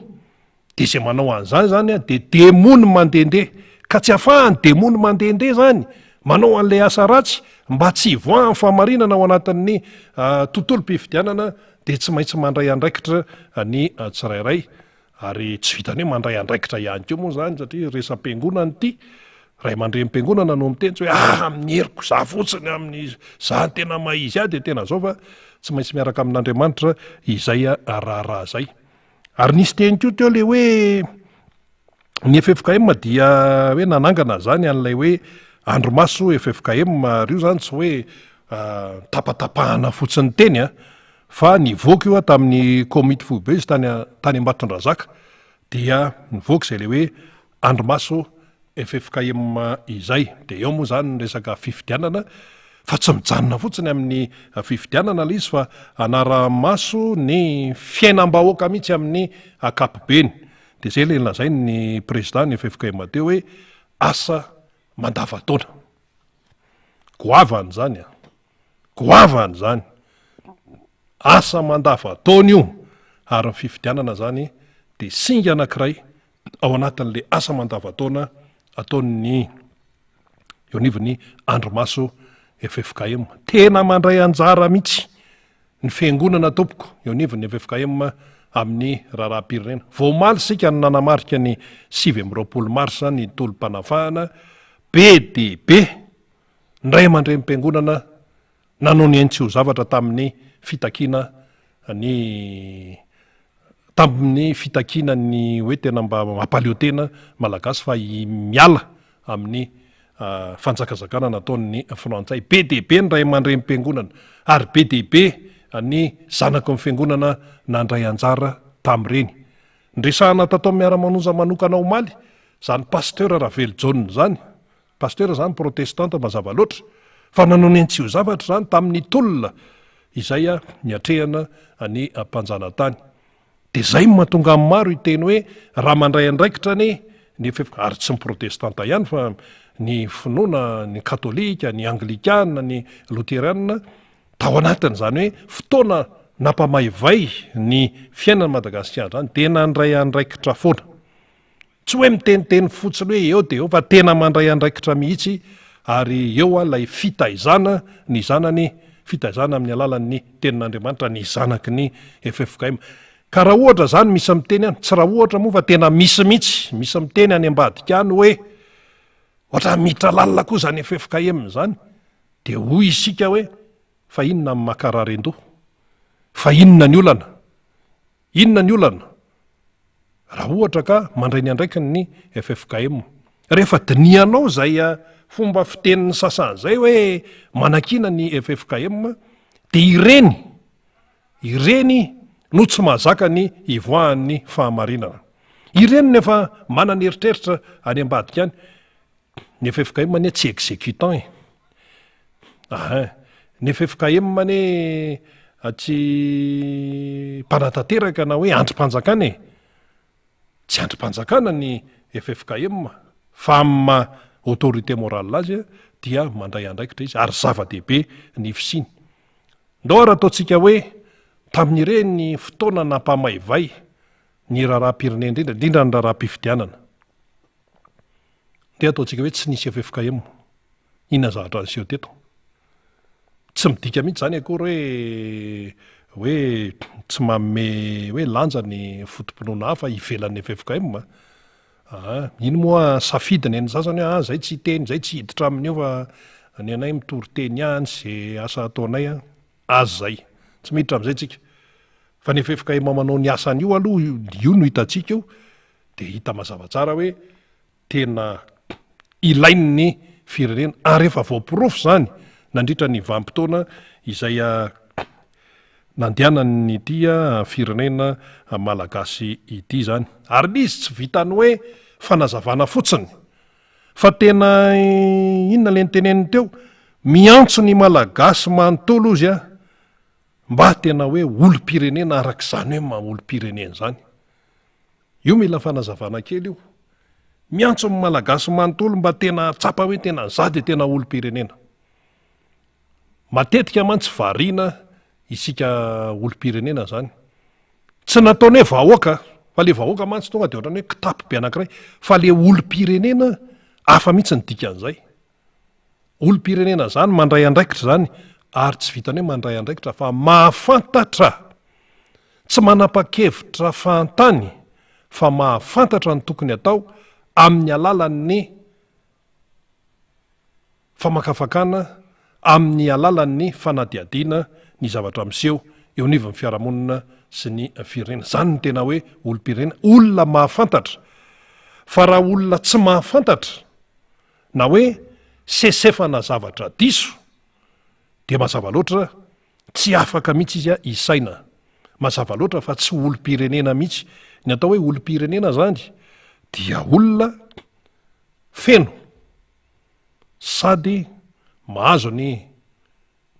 Dia izay manao an'izany izany dia demony mandehandeha. Ka tsy ahafahan'ny demony mandehandeha izany manao an'ilay asa ratsy mba tsy hivoahan'ny fahamarinana ao anatin'ny tontolom-pifidianana dia tsy maintsy mandray andraikitra ny tsirairay. Ary tsy vitan'ny hoe mandray andraikitra ihany koa moa izany satria resa-piangonana ity, ray aman-drenim-piangonana no miteny tsy hoe ah amin'ny heriko za fotsiny amin'ny za tena maha izy ahy dia tena zao fa tsy maintsy miaraka amin'Andriamanitra izay raharaha izay. Ary nisy teny koa teo le hoe ny ffkm dia hoe nanangana zany an'ilay hoe andrimaso ffkm ary io zany tsy hoe tapatapahana fotsiny teny a. Fa nivoaka io tamin'ny komity foibe izy tany tany Ambatondrazaka dia nivoaka izay le hoe andrimaso ffkm izay. Dia eo moa izany ny resaka fifidianana fa tsy mijanona fotsiny amin'ny fifidianana ilay izy fa hanara-maso ny fiainam-bahoaka mihitsy amin'ny ankapobeny. Dia izay ilay nolazain'ny président ny ffkm teo hoe asa mandavantaona. Goavana izany an! Goavana izany. Asa mandavantaona io ary ny fifidianana izany dia singa anankiray ao anatin'ilay asa mandavantaona ataon'ny eo anivon'ny andrimaso ffkm. Tena mandray anjara mihitsy ny fiangonana tompoko eo anivon'ny ffkm amin'ny raharaham-pirenena. Vao omaly isika no nanamarika ny 29 marsa ny tolom-panafahana be dia be Ny ray aman-drenim-piangonana nanao ny ainy tsy ho zavatra tamin'ny fitakiana ny tamin'ny fitakiana ny hoe tena mba mampaleo tena Malagasy fa miala amin'ny fanjakazakana nataon'ny Frantsay. Be dia be ny ray aman-drenim-piangonana ary be dia be ny zanaky ny fiangonana nandray anjara tamin'ireny. Niresahana tato amin'ny Miara-manonja manokana omaly izany Pasteur Ravelojaona izany. Pasteur zany protestanta mazava loatra fa nanao ny antsio zavatra zany tamin'ny tolona izay niatrehana ny mpanjanatany. De zay no mahatonga ny maro hiteny hoe raha mandray andraikitra anie Ny ffk, ary tsy ny protestanta ihany fa ny finoana, ny katolika, ny anglikana, ny loterana, tao anatin'izany hoe fotoana nampamaivay ny fiainan'i Madagasikara izany dia nandray andraikitra foana. Tsy hoe miteniteny fotsiny hoe eo dia eo fa tena mandray andraikitra mihitsy ary eo ilay fitaizana ny zanany, fitaizana amin'ny alalan'ny tenin'Andriamanitra ny zanaky ny ffkm. Ka raha ohatra izany misy miteny any, tsy raha ohatra moa fa tena misy mihitsy, misy miteny any ambadika any hoe ohatran'ny miditra lalina koa izany ffkm izany, dia hoy isika hoe fa inona ny mankarary an-doha? Fa inona ny olana? Inona ny olana? Raha ohatra ka mandray ny andraikiny ny ffkm. Rehefa dinihanao izay fomba fitenin'ny sasany izay hoe manakiana ny ffkm dia ireny Ireny no tsy mahazaka ny hivoahan'ny fahamarinana. Ireny no efa manana eritreritra any ambadika any. Ny ffkm anie tsy executant e. Ahin. Ny ffkm anie tsy mpanatanteraka na hoe andrim-panjakana e. Tsy andrim-panjakana ny ffkm fa amin'ny maha autorité morale azy dia mandray andraikitra izy ary zava-dehibe ny fisiany. Ndao ary ataontsika hoe tamin'ireny fotoana nampamaivay ny raharaham-pirenena indrindra, indrindra ny raharaham-pifidianana. Ndeha ataontsika hoe tsy nisy ffkm. Inona zavatra niseho teto? Tsy midika mihitsy izany akory hoe hoe tsy manome hoe lanja ny foto-pinoana hafa ivelan'ny ffkm. Aa, iny moa safidy ny an'ny sasany hoe aa zay tsy hiteny, zay tsy hiditra amin'io fa ny anay mitory teny ihany ze asa ataonay an, azy zay. Tsy miditra amin'izay tsika. Fa ny ffkm manao ny asany io aloha io no hitantsika io dia hita mazava tsara hoe tena ilain'ny firenena ary efa voaporofo izany nandritra ny vanim-potoana izay nandehanan'ity firenena malagasy ity izany. Ary ilay izy tsy vitan'ny hoe fanazavana fotsiny fa tena inona ilay noteneniny teo, miantso ny malagasy manontolo ozy mba tena hoe olom-pirenena araka izany hoe maha olom-pirenena izany. Io mila fanazavana kely io. Miantso ny Malagasy manontolo mba tena hahatsapa hoe tena za dia tena olom-pirenena. Matetika mantsy variana isika olom-pirenena zany. Tsy nataony hoe vahoaka, fa le vahoaka mantsy tonga dia ohatran'ny hoe kitapo be anankiray, fa le olom-pirenena hafa mihitsy ny dikan'izay. Olom-pirenena zany mandray andraikitra zany ary tsy vitan'ny hoe mandray andraikitra fa mahafantatra, tsy manapa-kevitra fahantany fa mahafantatra ny tokony atao amin'ny alalan'ny famakafakana, amin'ny alalan'ny fanadihadiana ny zavatra miseho eo anivon'ny fiarahamonina sy ny firenena. Zany no tena hoe olom-pirenena, olona mahafantatra. Fa raha olona tsy mahafantatra na hoe sesefana zavatra diso dia mazava loatra tsy afaka mihitsy izy hisaina. Mazava loatra fa tsy olom-pirenena mihitsy. Ny atao hoe olom-pirenena zany dia olona feno sady mahazo ny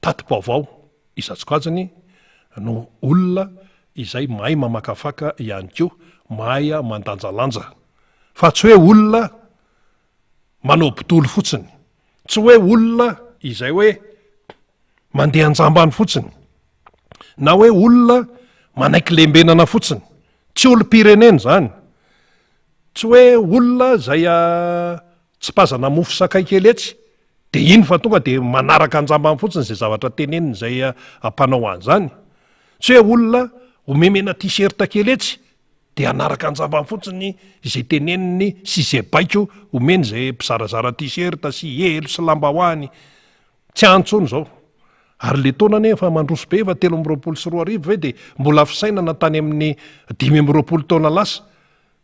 tati-baovao isan-tsokajiny no olona izay mahay mamakafaka ihany koa, mahay mandanjalanja fa tsy hoe olona manao botolo fotsiny, tsy hoe olona izay hoe mandeha an-jambany fotsiny, na hoe olona manaiky lembenana fotsiny, tsy olom-pirenena izany, tsy hoe olona izay tsipazana mofo sakay kely etsy de iny fa tonga de manaraka an-jambany fotsiny izay zavatra teneniny izay mpanao an'izany, tsy hoe olona omemena t-shirt kely etsy Dia hanaraka an-jambany fotsiny izay teneniny sy izay baiko omeny izay mpizarazara t-shirt sy elo sy lambahoany. Tsy any intsony izao. Ary le taona anie efa mandroso be, efa 2023 ve dia mbola fisainana tany amin'ny 25 taona lasa,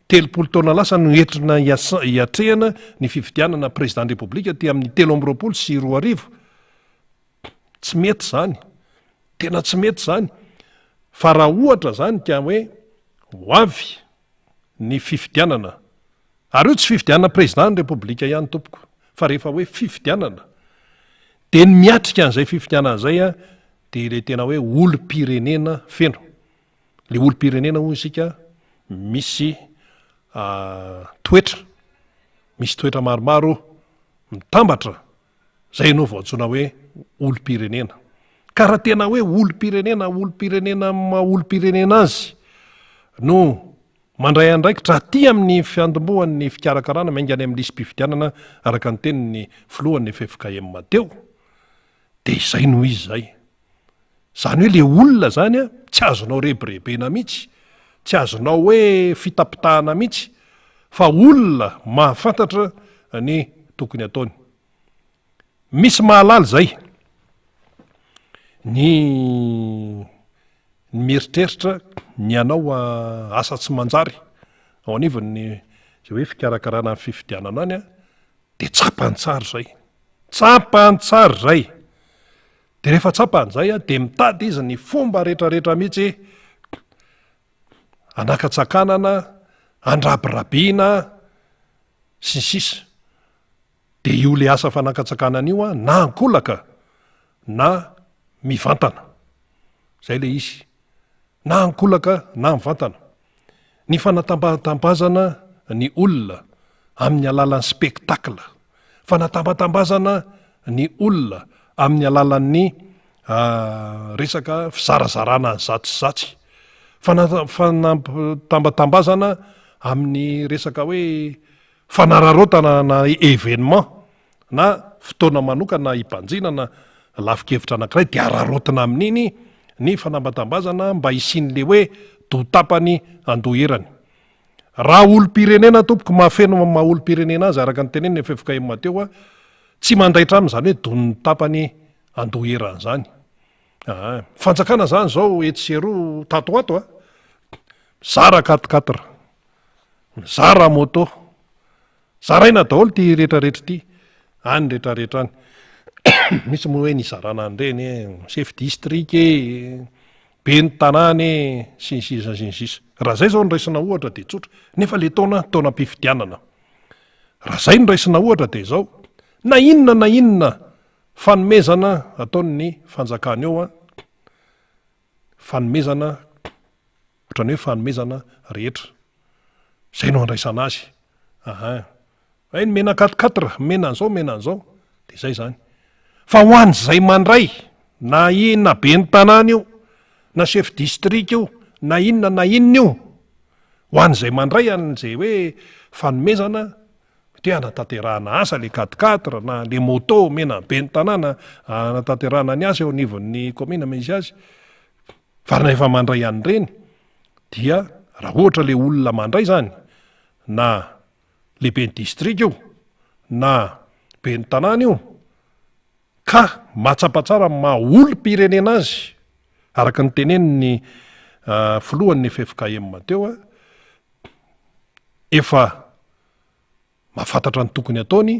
30 taona lasa no entina hiatrehana ny fifidianana président ny Repoblika aty amin'ny 2023. Tsy mety izany. Tena tsy mety izany. Fa raha ohatra izany ka hoe ho avy ny fifidianana, ary io tsy fifidianana président ny Repoblika ihany tompoko, fa rehefa hoe fifidianana, dia ny miatrika an'izay fifidianana izay dia ilay tena hoe olom-pirenena feno. Ilay olom-pirenena hoy isika misy toetra. Misy toetra maromaro mitambatra izay no vao antsoina hoe olom-pirenena. Ka raha tena hoe olom-pirenena, olom-pirenena amin'ny maha olom-pirenena azy no mandray andraikitra aty amin'ny fiandombohan'ny fikarakarana miainga any amin'ny lisi-pifidianana araka ny tenin'ny filohan'ny ffkm teo dia izay no izy izay. Izany hoe le olona izany an, tsy azonao rebirebena mihitsy, tsy azonao hoe fitapitahana mihitsy fa olona mahafantatra ny tokony ataony. Misy mahalala izay ny ny mieritreritra ny hanao asa tsy manjary ao anivon'ny izay hoe fikarakarana ny fifidianana any an, dia tsapany tsara izay, tsapany tsara izay, dia rehefa tsapany izay an, dia mitady izy ny fomba rehetrarehetra mihitsy hanakatsakanana, handrabirabiana sy ny sisa. Dia io le asa fanakatsakanana io an, na ankolaka na mivantana. Zay le izy. Na ankolaka na mivantana. Ny fanatambatambazana ny olona amin'ny alalan'ny spectacle. Fanatambatambazana ny olona amin'ny alalan'ny resaka fizarazarana an'izatsy sy zatsy. Fana- fanatambatambazana amin'ny resaka hoe Fanararaotana na événement na fotoana manokana hibanjinana lafin-kevitra anankiray dia araraotina amin'iny ny fanambatambazana mba hisian'le hoe doha tapany andoha erany. Raha olom-pirenena tompoko mahafeno ny maha olom-pirenena azy araka ny tenenin'ny ffkm teo a, tsy mandaitra aminy izany hoe don'ny tapany andoha erany izany. Aa, fanjakana izany izao etsy sy eroa tato ho ato a, mizara quatre quatre. Mizara moto. Zaraina daholo ity retraretra ity. Any retraretra any. Misy moa hoe nizarana an'ireny e, chef district e, ben'ny tanàna e, sy ny sisa sy ny sisa. Raha izay izao no raisina ohatra dia tsotra. Nefa ilay taona, taonam-pifidianana. Raha izay no raisina ohatra dia izao, na inona na inona fanomezana ataon'ny fanjakana eo an, fanomezana Ohatran'ny hoe fanomezana rehetra. Izay no andraisana azy. Ahaa. Hay nomena quatre quatre, nomena an'izao, nomena an'izao. Dia izay izany. Fa ho an'izay mandray, na inona ben'ny tanàna io, na chef district io, na inona na inona io, ho an'izay mandray an'izay hoe fanomezana, mety hoe hanatanterahana asa le quatre quatre, na le moto omena ny ben'ny tanàna hanatanterahana ny asa eo anivon'ny kaominina misy azy, Fa rehefa mandray an'ireny dia raha ohatra le olona mandray zany na lehiben'ny distrika io na ben'ny tanàna io ka mahatsapa tsara ny maha olom-pirenena azy araka ny tenenin'ny filohan'ny ffkm teo efa mahafantatra ny tokony ataony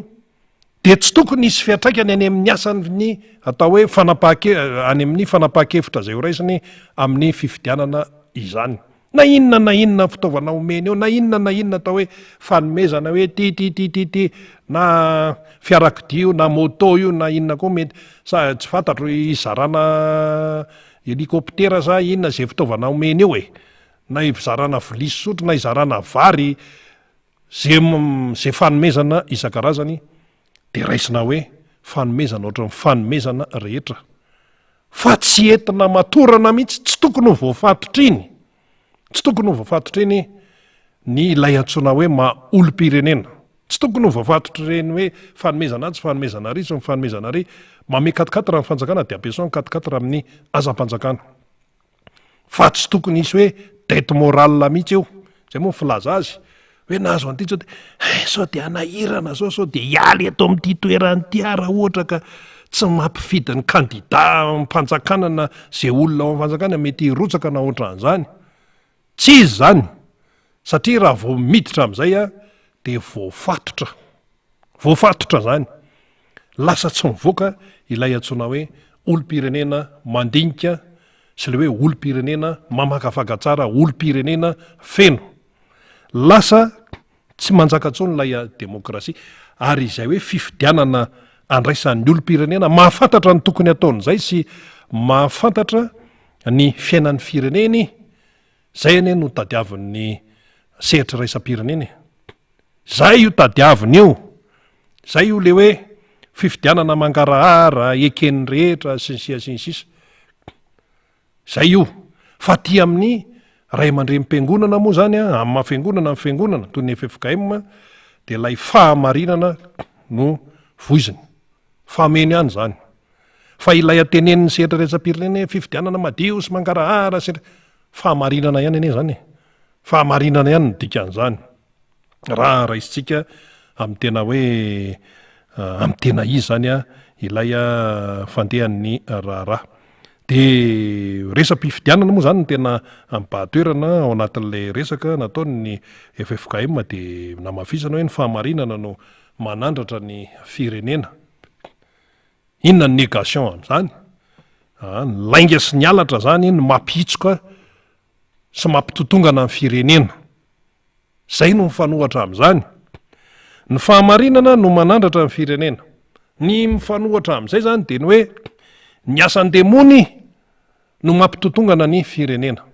dia tsy tokony hisy fiantraikany any amin'ny asany atao hoe fanapahan-ke- any amin'ny fanapahan-kevitra izay horaisiny amin'ny fifidianana izany. Na inona na inona fitaovana omeny eo, na inona na inona atao hoe fanomezana hoe ty ty ty ty ty, na fiarakodia io, na moto io, na inona koa mety, sa tsy fantatro hizarana hélicoptère sa inona izay fitaovana omeny eo e, na hizarana vilia sy sotro, na hizarana vary, Ze ze fanomezana isan-karazany dia raisina hoe fanomezana ohatran'ny fanomezana rehetra fa tsy entina matorana mihitsy, tsy tokony ho voafatotra iny, tsy tokony ho voafatotra iny ny ilay antsoina hoe maha olom-pirenena, tsy tokony ho voafatotra ireny hoe fanomezana atsy, fanomezana ary, sy ny fanomezana ary, manome quatre quatre ny fanjakana dia ampiasao ny quatre quatre amin'ny asam-panjakana. Fa tsy tokony hisy hoe dette morale mihitsy eo, zay moa ny filaza azy, hoe nahazo an'ity sao de eh sao de hanahirana zao, sao de hiala eto amin'ity toerana ity aho raha ohatra ka tsy mampifidy ny kandida am-panjakana na ze olona ao am-panjakana mety hirotsaka na ohatran'izany. Tsy izy izany, satria raha vao miditra amin'izay aho de voafatotra. Voafatotra izany. Lasa tsy mivoaka ilay antsoina hoe olom-pirenena mandinika sy ilay hoe olom-pirenena mamakafaka tsara, olom-pirenena feno. Lasa tsy manjaka intsony ilay demokrasia. Ary izay hoe fifidianana andraisan'ny olom-pirenena mahafantatra ny tokony hataony izay sy mahafantatra ny fiainan'ny fireneny, izay anie no tadiavin'ny sehatra iraisam-pirenena e. Zay io tadiaviny io. Zay io le hoe fifidianana mangarahara, eken'ny rehetra sy ny sia sy ny sisa. Zay io. Fa aty amin'ny ray aman-drenim-piangonana moa zany an, amin'ny maha fiangonana ny fiangonana, toy ny ffkm, dia ilay fahamarinana no voiziny. Fameno ihany izany. Fa ilay atenenin'ny sehatra iraisam-pirenena hoe fifidianana madio sy mangarahara sy fahamarinana ihany anie izany e. Fahamarinana ihany no dikan'izany. Raha raisintsika amin'ny tena hoe amin'ny tena izy izany ilay fandehan'ny raharaha. Dia resa-pifidianana moa izany no tena mibahan-toerana ao anatin'ilay resaka nataon'ny ffkm dia namafisana hoe ny fahamarinana no manandratra ny firenena. Inona ny négation amin'izany? Ny lainga sy ny halatra izany no mampihitsoka sy mampitotongana ny firenena. Izay no mifanohatra amin'izany. Ny fahamarinana no manandratra ny firenena. Ny mifanohatra amin'izay izany dia ny hoe ny asan-demony no mampitotongana ny firenena.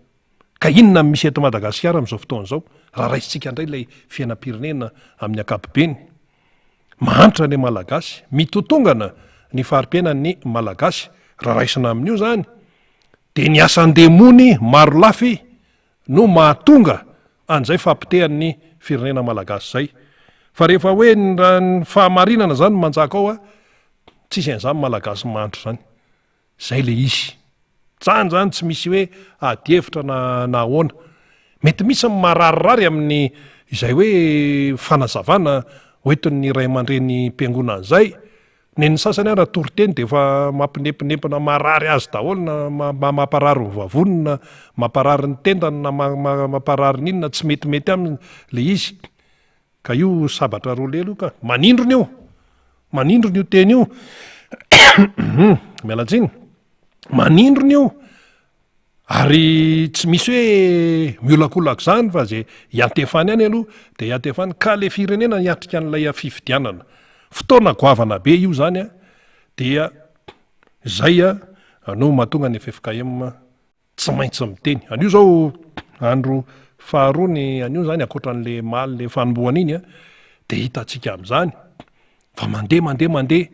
Ka inona no misy eto Madagasikara amin'izao fotoana izao raha raisintsika indray ilay fiainam-pirenena amin'ny ankapobeny? Mahantra ny Malagasy, mitotongana ny fari-piainan'ny Malagasy. Raha raisina amin'io izany dia ny asan-demony marolafy no mahatonga an'izay fahapotehan'ny firenena Malagasy izay. Fa rehefa hoe ny raha ny fahamarinana izany no manjaka ao, tsisy an'izany Malagasy mahantra izany. Izay ilay izy. Izany izany tsy misy hoe ady hevitra na na ahoana. Mety misy ny mararirary amin'ny izay hoe fanazavana hoentin'ny ray aman-drenim-piangonana izay. Nen'ny sasany ara toriteny dia efa mampinempinempina marary azy daholo na mamparary ny vavoniny na mamparary ny tendany na mamparary ny inona, tsy metimety aminy ilay izy. Ka io sabatra roa lela io ka. Manindrona io. Manindrona io teny io. Miala tsiny. Manindrona io. Ary tsy misy hoe miolakolaka izany fa izay iantefany any aloha dia iantefany ka ilay firenena hiatrika an'ilay fifidianana. Fotoana goavana be io izany an, dia izay no mahatonga ny ffkm tsy maintsy miteny. Anio izao andro faharoa ny anio izany ankoatra an'ilay omaly ilay fanombohana iny an, dia hitantsika amin'izany fa mandeha mandeha mandeha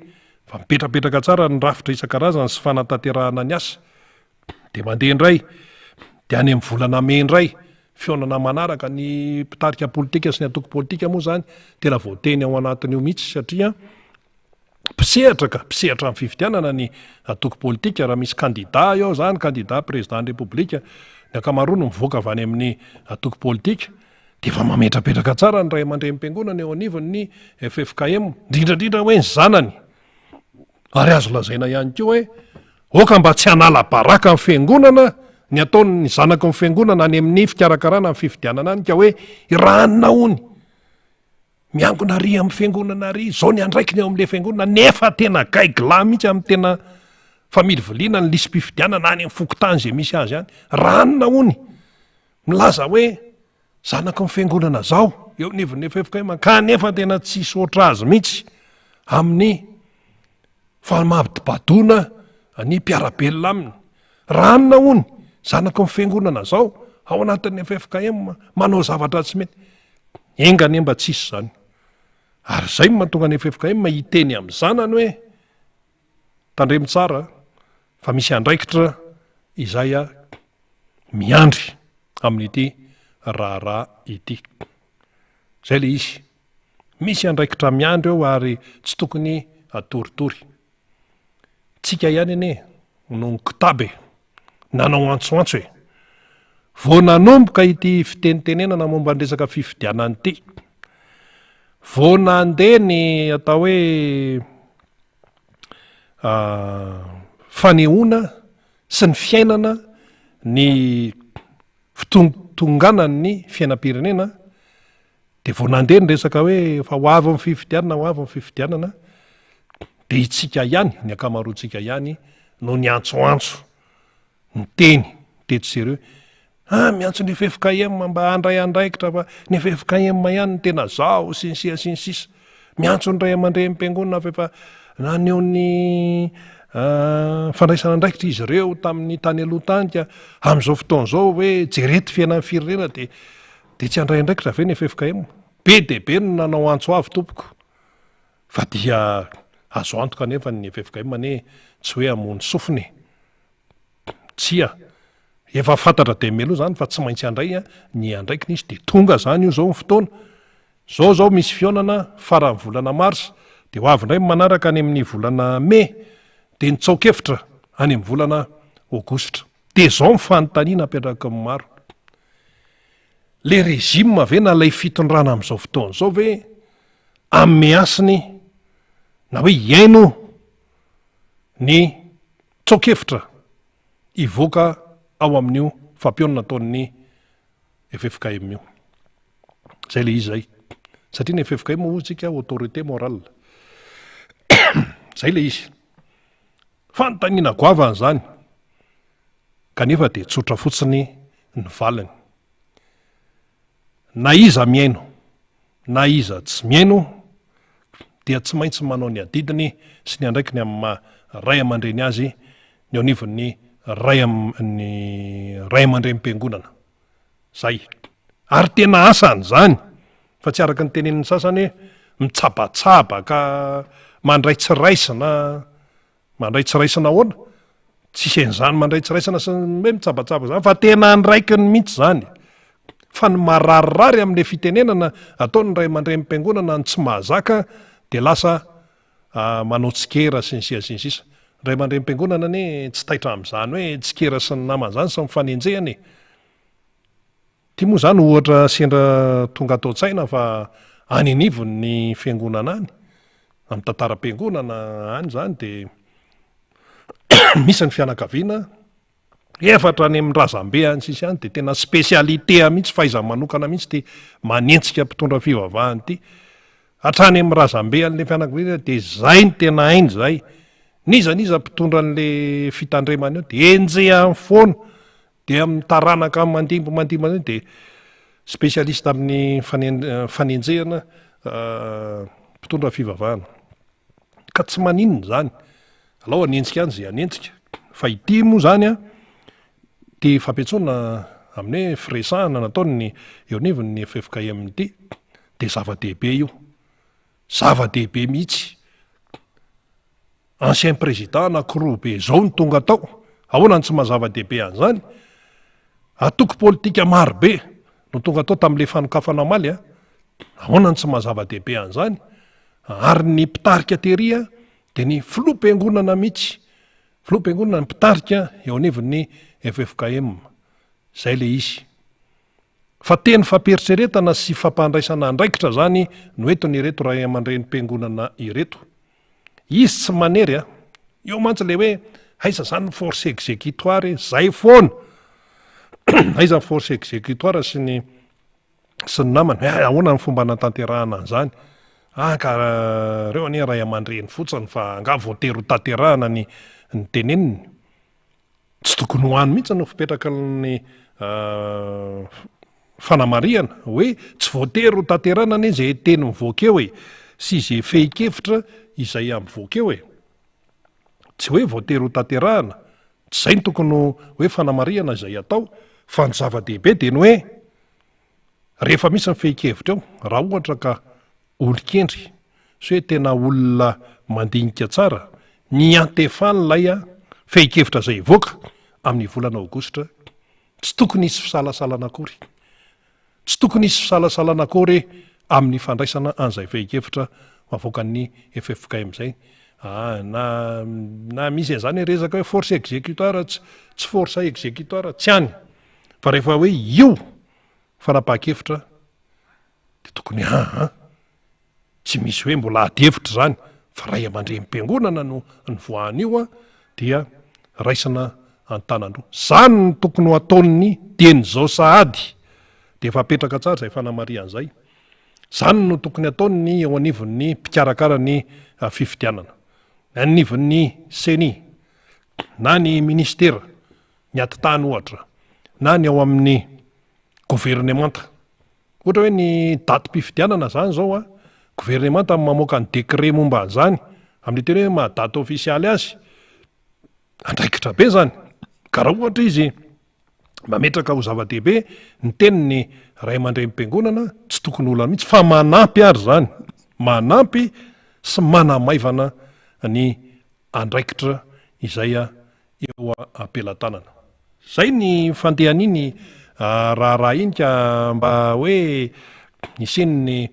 fa mipetrapetraka tsara ny rafitra isan-karazany sy fanatanterahana ny asa. Dia mandeha indray, dia any amin'ny volana mey indray, fihaonana manaraka ny mpitarika politika sy ny antoko politika moa izany tena voateny ao anatin'io mihitsy satria mpisehatra ka, mpisehatra amin'ny fifidianana ny antoko politika, raha misy kandida eo izany, kandida président ny repoblika, ny ankamaroany mivoaka avy any amin'ny antoko politika, dia efa mametrapetraka tsara ny ray aman-drenim-piangonana eo anivon'ny ffkm, indrindra indrindra hoe ny zanany. Ary azo lazaina ihany koa hoe aoka mba tsy hanala baraka ny fiangonana ny ataon'ny zanaky ny fiangonana any amin'ny fikarakarana ny fifidianana any ka hoe iranona hony miangona ary amin'ny fiangonana ary izao ny andraikiny ao amin'ilay fiangonana nefa tena gaigilahy mihitsy amin'ny tena familiviliana ny lisi-pifidianana any amin'ny fokontany izay misy azy any ranona hony milaza hoe zanaky ny fiangonana zao eo anivon'ny ffkm kanefa tena tsisy oatra azy mihitsy amin'ny famadibadona ny mpiara-belona aminy ranona hony zanaky ny fiangonana zao ao anatin'ny ffkm manao zavatra tsy mety enga anie mba tsisy zany ary zay no mahatonga ny ffkm hiteny amin'ny zanany hoe tandremo tsara fa misy andraikitra izay a miandry amin'ity raharaha ity. Izay ilay izy. Misy andraikitra miandry eo ary tsy tokony atoritory. Tsika ihany anie no nikotaba e! Nanao antsoantso e! Vao nanomboka ity fitenitenenana momba ny resaka fifidianana ity, vao nandeha ny atao hoe fanehoana sy ny fiainana ny fitontonganan'ny fiainam-pirenena dia vao nandeha ny resaka hoe efa ho avy ny fifidianana, ho avy ny fifidianana dia itsika ihany, ny ankamaroantsika ihany no niantsoantso niteny teto sy eroa ah miantso ny ffkm mba handray andraikitra fa ny ffkm ihany no tena zao sy ny sia sy ny sisa miantso ny ray aman-drenim-piangonana fa efa naneho ny ah, fandraisana andraikitra izy ireo tamin'ny tany aloha tany ka amin'izao fotoana izao hoe jereto fiainan'ny firenena dia dia tsy handray andraikitra ve ny ffkm? Be dia be no nanao antso avo tompoko fa dia azo antoka anefa ny ffkm anie tsy hoe hamono sofina e! Tsia. Efa fantatra dia mialoha izany fa tsy maintsy handray ny andraikiny izy dia tonga izany io izao ny fotoana. Izao izao misy fihaonana faran'ny volana marsa dia ho avy indray ny manaraka any amin'ny volana mey dia ny tsaokevitra any amin'ny volana aogositra. Dia izao ny fanontaniana apetraky ny maro. Le régime ve na ilay fitondrana amin'izao fotoana izao ve hanome hasiny na hoe hihaino ny tsaokevitra hivoaka ao amin'io fampihaonana ataon'ny ffkm io? Zay le izy zay. Satria ny ffkm hoy tsika autorité morale. Zay le izy. Fanontaniana goavana izany. Kanefa dia tsotra fotsiny ny valiny. Na iza mihaino na iza tsy mihaino dia tsy maintsy manao ny adidiny sy ny andraikiny amin'ny maha ray aman-dreny azy ny eo anivon'ny ray ny ray aman-drenim-piangonana. Zay. Ary tena asany izany fa tsy araka ny tenenin'ny sasany hoe mitsabatsaba ka mandray tsy raisina. Mandray tsy raisina ahoana? Tsisy an'izany mandray tsy raisina sy ny hoe mitsabatsaba izany fa tena andraikiny mihitsy izany. Fa ny mararirary amin'ilay fitenenana ataon'ny ray aman-drenim-piangonana ny tsy mahazaka dia lasa manao tsikera sy ny sisa sy ny sisa. Ny ray aman-drenim-piangonana anie tsy taitra amin'izany hoe tsikera sy ny namany izany sy ny fanenjehana e. Ity moa izany ohatra sendra tonga ato an-tsaina fa any anivon'ny fiangonana any, amin'ny tantaram-piangonana any izany dia misy ny fianakaviana efa hatrany amin'ny razambe any sisa any dia tena spécialité mihitsy, fahaiza-manokana mihitsy ity manenjika mpitondra fivavahana ity. Hatrany amin'ny razambe an'ilay fianakaviana dia izay no tena hainy izay. N'iza n'iza mpitondra an'ilay fitandremana eo dia enjehany foana. Dia amin'ny taranaka mandimby mandimby mandimby dia spécialiste amin'ny fanenjehana mpitondra fivavahana. Ka tsy maninona izany. Alao hanenjika any izay hanenjika. Fa ity moa izany an, ity fampiantsoana amin'ny hoe firesahana nataon'ny eo anivon'ny ffkm ity dia zava-dehibe io. Zava-dehibe mihitsy. Ancien président anakiroa be zao no tonga tao, ahoana no tsy maha zava-dehibe an'izany? Antoko politika maro be no tonga tao tamin'ilay fanokafana omaly a, ahoana no tsy maha zava-dehibe an'izany? Ary ny mpitarika tery a, dia ny filoham-piangonana mihitsy, filoham-piangonana ny mpitarika eo anivon'ny ffkm, zay le izy. Fa teny fampiheritreretana sy fampandraisana andraikitra zany no entin'ireto ray aman-drenim-piangonana ireto. Izy tsy manery a! Eo mantsy le hoe aiza zany ny force exécutoire e? Zay foana! Aiza ny force exécutoire sy ny sy ny namany? Hoe ahoana ny fomba anatanterahana an'izany? Ah ka reo anie ray aman-dreny fotsiny fa angaha voatery ho tanterahana ny ny teneniny? Tsy tokony ho any mihitsy no fipetraky ny fanamarihana hoe tsy voatery ho tanterahina anie izay teny mivoaka eo e, sy izay fehin-kevitra izay mivoaka eo e. Tsy hoe voatery ho tanterahina, tsy izay no tokony ho hoe fanamarihana izay atao, fa ny zava-dehibe dia ny hoe rehefa misy ny fehin-kevitra eo, raha ohatra ka olon-kendry sy hoe tena olona mandinika tsara ny hiantefan'ilay fehin-kevitra izay hivoaka amin'ny volana aogositra, tsy tokony hisy fisalasalana akory. Tsy tokony hisy fisalasalana akory amin'ny fandraisana an'izay fehin-kevitra avoakan'ny ffkm izay. Ah, na, na misy an'izany hoe resaka hoe force exécutoire, tsy, tsy force exécutoire, tsy any. Fa rehefa hoe io fanapahan-kevitra Dia tokony aa tsy misy hoe mbola ady hevitra izany fa ray aman-drenim-piangonana no nivoahan'io an, dia raisina an-tanan-droa. Izany no tokony ho ataon'ny dieny izao sahady, dia efa apetraka tsara izay fanamarihana izay. Izany no tokony ataon'ny eo anivon'ny mpikarakara ny fifidianana, ny anivon'ny ceni, na ny ministera, ny atitany ohatra, na ny ao amin'ny governemanta. Ohatra hoe ny datim-pifidianana zany zao a, governemanta no mamoaka ny décret momba an'izany, amin'ilay teny hoe maha date ofisialy azy, andraikitra be zany, ka raha ohatra izy. Mametraka ho zava-dehibe ny tenin'ny ray aman-drenim-piangonana, tsy tokony ho olana mihitsy fa manampy ary izany, manampy sy manamaivana ny andraikitra izay eo am-pelatanana. Izay ny fandehan'iny raharaha iny ka mba hoe hisian'ny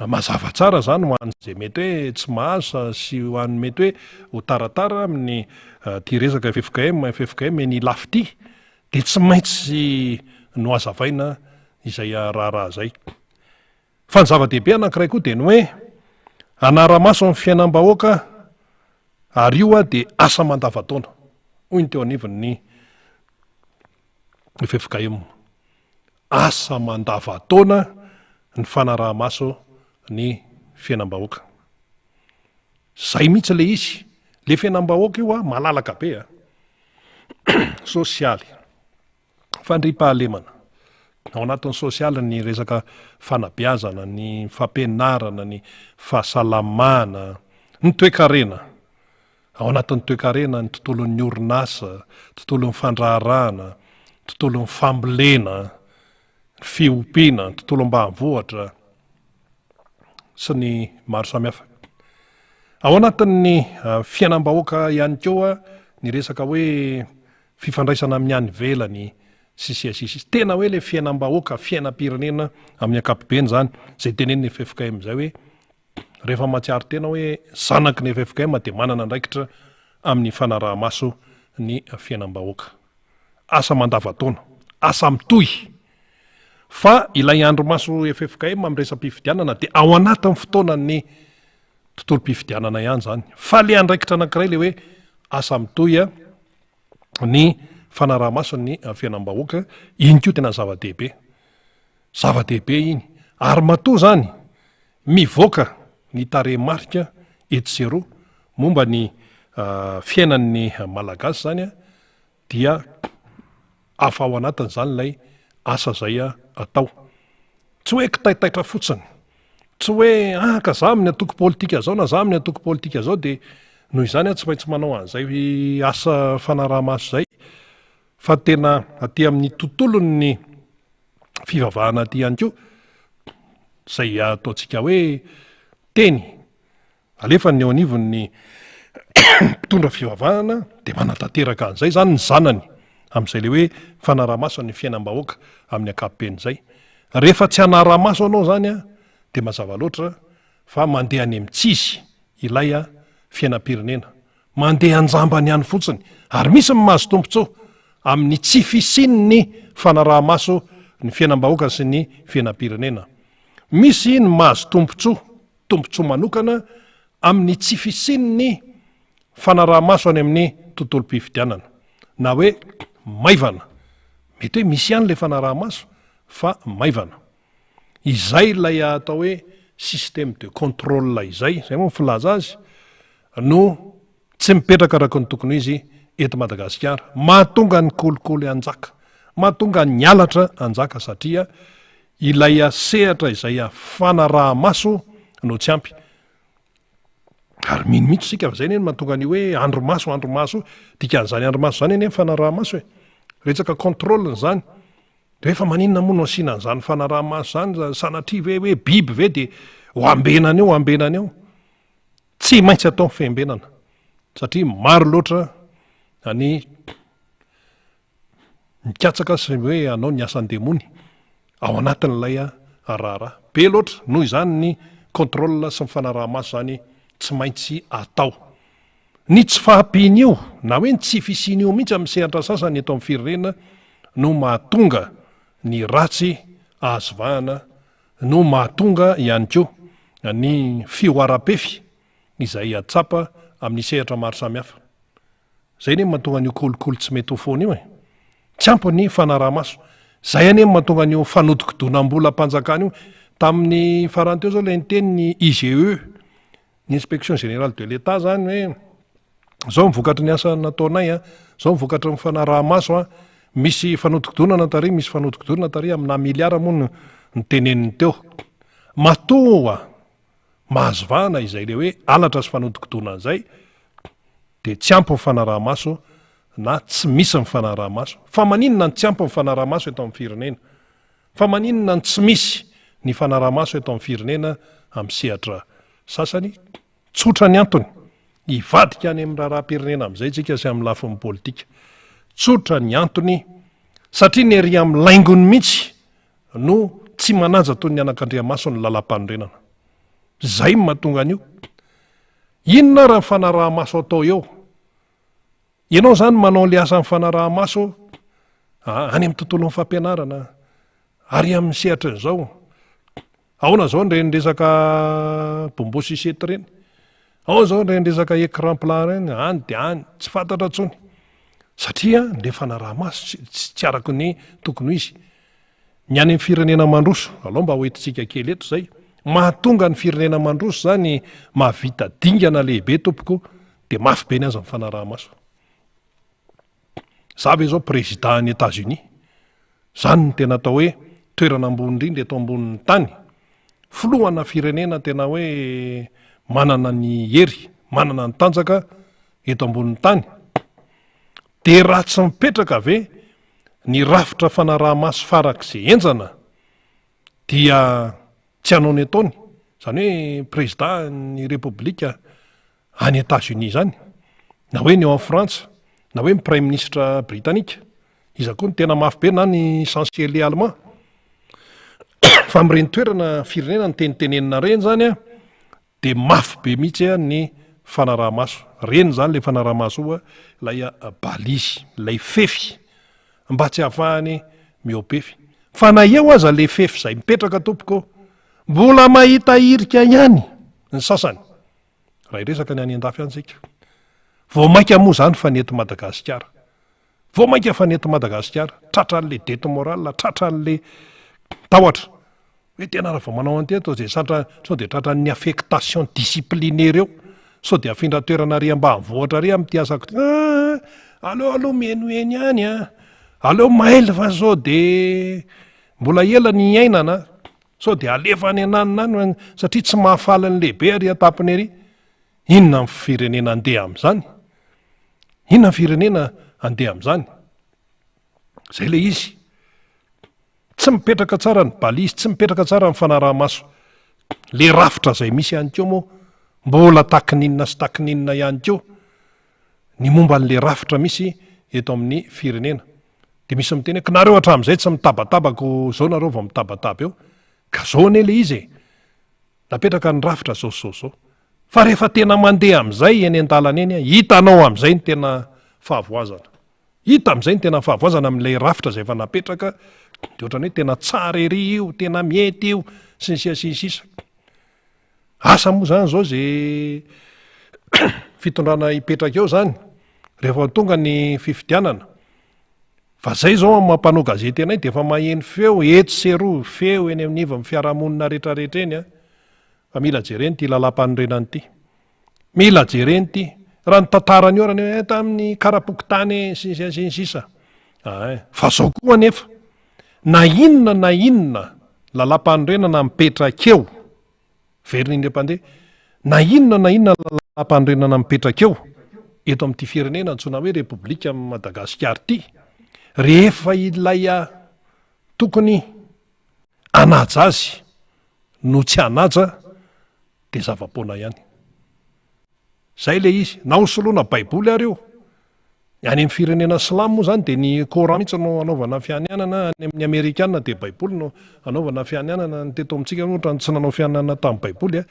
mazava tsara izany ho an'izay mety hoe tsy mahazo sy ho an'ny mety hoe ho taratara amin'ny ity resaka ffkm, ffkm eny Ilafy ity dia tsy maintsy nohazavaina izay raharaha izay. Fa ny zava-dehibe anankiray koa dia ny hoe hanara-maso ny fiainam-bahoaka ary io dia asa mandavantaona, hoy ny teo anivon'ny ffkm. Asa mandavantaona ny fanaraha-maso ny fiainam-bahoaka. Izay mihitsy ilay izy. Ilay fiainam-bahoaka io malalaka be a. Sosialy. Fandriampahalemana. Ao anatin'ny sosialy ny resaka fanabeazana, ny fampianarana, ny fahasalamana, ny toekarena. Ao anatin'ny toekarena ny tontolon'ny orinasa, tontolon'ny fandraharahana, tontolon'ny fambolena, ny fiompiana, ny tontolo ambanivohitra sy ny maro samihafa. Ao anatin'ny fiainam-bahoaka ihany koa ny resaka hoe fifandraisana amin'ny any ivelany sy sy sy sy. Tena hoe ilay fiainam-bahoaka, fiainam-pirenena amin'ny ankapobeny izany, izay tenenin'ny ffkm izay hoe rehefa mahatsiaro tena hoe zanaky ny ffkm dia manana andraikitra amin'ny fanaraha-maso ny fiainam-bahoaka. Asa mandavantaona, asa mitohy. Fa ilay andrimaso ffkm amin'ny resa-pifidianana dia ao anatin'ny fotoanan'ny tontolom-pifidianana ihany izany. Fa ilay andraikitra anankiray ilay hoe asa mitohy ny fanaraha-maso ny fiainam-bahoaka, iny koa tena zava-dehibe. Zava-dehibe iny. Ary matoa izany mivoaka ny tarehimarika etsy sy eroa momba ny fiainan'ny Malagasy izany dia hafa ao anatin'izany ilay asa izay atao. Tsy hoe kitaitaitra fotsiny, tsy hoe ah ka za amin'ny antoko politika zao na za amin'ny antoko politika zao dia noho izany aho tsy maintsy manao an'izay asa fanaraha-maso izay fa tena aty amin'ny tontolon'ny fivavahana aty ihany koa izay ataontsika hoe teny Alefany eo anivon'ny mpitondra fivavahana dia manatanteraka an'izay izany ny zanany amin'izay ilay hoe fanarahamaso ny fiainam-bahoaka amin'ny ankapobeny izay. Rehefa tsy hanarahamaso anao izany dia mazava loatra fa mandeha any amin'ny tsy izy ilay fiainam-pirenena. Mandeha an-jambany any fotsiny ary misy ny mahazo tombontsoa amin'ny tsy fisian'ny fanarahamaso ny fiainam-bahoaka sy ny fiainam-pirenena. Misy ny mahazo tombontsoa tombontsoa manokana amin'ny tsy fisian'ny fanaraha-maso any amin'ny tontolom-pifidianana, na hoe maivana. Mety hoe misy ihany ilay fanaraha-maso fa maivana. Izay ilay atao hoe système de contrôle izay, izay moa ny filaza azy, no Tsy mipetraka araka ny tokony ho izy eto Madagasikara. Mahatonga ny kolikoly hanjaka. Mahatonga ny halatra hanjaka satria ilay sehatra izay fanaraha-maso no tsy ampy. Ary mino mihitsy isika fa izay anie no mahatonga an'io hoe andrimaso, andrimaso io. Dikan'izany andrimaso izany anie ny fanaraha-maso e. Resaka contrôle izany. Dia hoe fa maninona moa no asiana an'izany fanaraha-maso izany? Sanatria ve hoe biby ve dia ho ambenana eo, ho ambenana eo? Tsy maintsy atao ny fiambenana satria maro loatra ny mikatsaka sy hoe hanao ny asan-demony ao anatin'ilay raharaha. Be loatra noho izany ny contrôle sy ny fanaraha-maso izany tsy maintsy atao. Ny tsy fahampian'io na hoe ny tsy fisian'io mihitsy amin'ny sehatra sasany eto amin'ny firenena no mahatonga ny ratsy azo vahana no mahatonga ihany koa ny fihoaram-pefy izay tsapa amin'ny sehatra maro samihafa. Izay anie no mahatonga an'io kolikoly tsy mety ho foana io e! Tsy ampy ny fanaraha-maso. Izay anie no mahatonga an'io fanodikodonam-bolam-panjakana io. Tamin'ny farany teo izao ilay niteny ny IGE, ny Inspection Générale de l'Etat izany hoe Zao ny vokatry ny asa nataonay a, zao ny vokatry ny fanaraha-maso a, misy fanodikodonana tary, misy fanodikodonana tary amina miliara moa no noteneniny teo. Matoa mahazo vahana izay le hoe halatra sy fanodikodonana izay dia tsy ampy ny fanaraha-maso na tsy misy ny fanaraha-maso. Fa maninona no tsy ampy ny fanaraha-maso eto amin'ny firenena? Fa maninona no tsy misy ny fanaraha-maso eto amin'ny firenena amin'ny sehatra sasany? Tsotra ny antony, hivadika any amin'ny raharaham-pirenena amin'izay isika sy amin'ny lafiny politika. Tsotra ny antony, satria ny ery amin'ny laingony mihitsy no tsy manaja toy ny anakandriamaso ny lalàmpanorenana. Izay no mahatonga an'io. Inona ary ny fanaraha-maso atao eo? Ianao izany manao ilay asan'ny fanaraha-maso any amin'ny tontolon'ny fampianarana ary amin'ny sehatrin'izao. Ahoana izao ireny resaka bonbon sucette ireny? Ahoana izao ireny resaka écran plat ireny? Any dia any, tsy fantatra intsony. Satria ilay fanaraha-maso tsy araka ny tokony ho izy. Ny any amin'ny firenena mandroso, alao mba hoentintsika kely eto izay, mahatonga ny firenena mandroso izany mahavita dingana lehibe tompoko dia mafy be ny aza ny fanaraha-maso. Za ve zao président any Etats Unis? Zany no tena atao hoe toerana ambony indrindra eto ambonin'ny tany. Filohana firenena tena hoe manana ny hery, manana ny tanjaka eto ambonin'ny tany. Dia raha tsy mipetraka ve ny rafitra fanaraha-maso farak'izay henjana dia tsy hanao ny ataony, izany hoe prezida ny repoblika any Etats Unis izany, na hoe ny ao Frantsa, na hoe ny praiminisitra britanika, iza koa no tena mafy be na ny chancelier allemand. Fa amin'ireny toerana firenena nitenitenenina ireny izany an, Dia mafy be mihitsy ny fanaraha-maso. Reny izany ilay fanaraha-maso io, ilay balise, ilay fefy mba tsy hahafahany mihoa-pefy. Fa na eo aza ilay fefy izay mipetraka tompoko ô, mbola mahita hirika ihany ny sasany. Raha hiresaka ny any an-dafy any isika. Vao mainka moa izany fa ny eto Madagasikara. Vao mainka fa ny eto Madagasikara. Tratran'ilay dette morale, tratran'ilay tahotra. Hoe tena raha vao manao an'ity ato dia satra sao dia tratran'ny affectation disciplinaire eo, sao dia afindra toerana ary ambanivohitra ary amin'ity asako ity, ah, aleo aloha mihenoheno ihany an, aleo mailo fa sao dia mbola ela ny hiainana, sao dia alefa any ananona any satria tsy mahafaly ny lehibe ary an-tampony ery. Inona ny firenena andeha amin'izany? Inona ny firenena andeha amin'izany? Izay ilay izy. Tsy mipetraka tsara ny balise, tsy mipetraka tsara ny fanaraha-maso. Le rafitra izay misy ihany koa moa mbola takininina sy takininina ihany koa ny momba an'le rafitra misy eto amin'ny firenena. Dia misy miteny hoe k'nareo hatramin'izay tsy mitabataba ko zao nareo vao mitabataba eo. Ka zao anie le izy e! Napetraka ny rafitra zao sy zao zao. Fa rehefa tena mandeha amin'izay eny an-dalana eny, hitanao amin'izay ny tena fahavoazana. Hita amin'izay ny tena fahavoazana amin'ilay rafitra izay efa napetraka, dia ohatran'ny hoe tena tsara ery io, tena mety io, sy ny sisa sy ny sisa. Asa moa izany izao izay fitondrana hipetraka eo izany, rehefa tonga ny fifidianana. Fa izay izao amin'ny maha mpanao gazety anay dia efa maheno feo etsy sy eroa, feo eny anivon'ny fiarahamonina rehetrarehetra eny an, fa mila jerena ity lalàmpanorenana ity. Mila jerena ity. Raha ny tantarany eo raha ny tamin'ny karapokontany sy ny sisa sy ny sisa. Ahay. Fa zao koa anefa, na inona na inona lalàmpanorenana mipetraka eo, verina indray mpandeha, na inona na inona lalàmpanorenana mipetraka eo, eto amin'ity firenena antsoina hoe Repoblikan'i Madagasikara ity, rehefa ilay tokony hanaja azy no tsy hanaja, dia zava-poana ihany. Zay ilay izy. Na ho soloina baiboly ary io. Ny any amin'ny firenena silamo moa izany dia ny coran mihitsy no anaovana fianianana, any amin'ny amerikana dia baiboly no anaovana fianianana, ny teto amintsika aloha ohatran'ny tsy nanao fianianana tamin'ny baiboly a,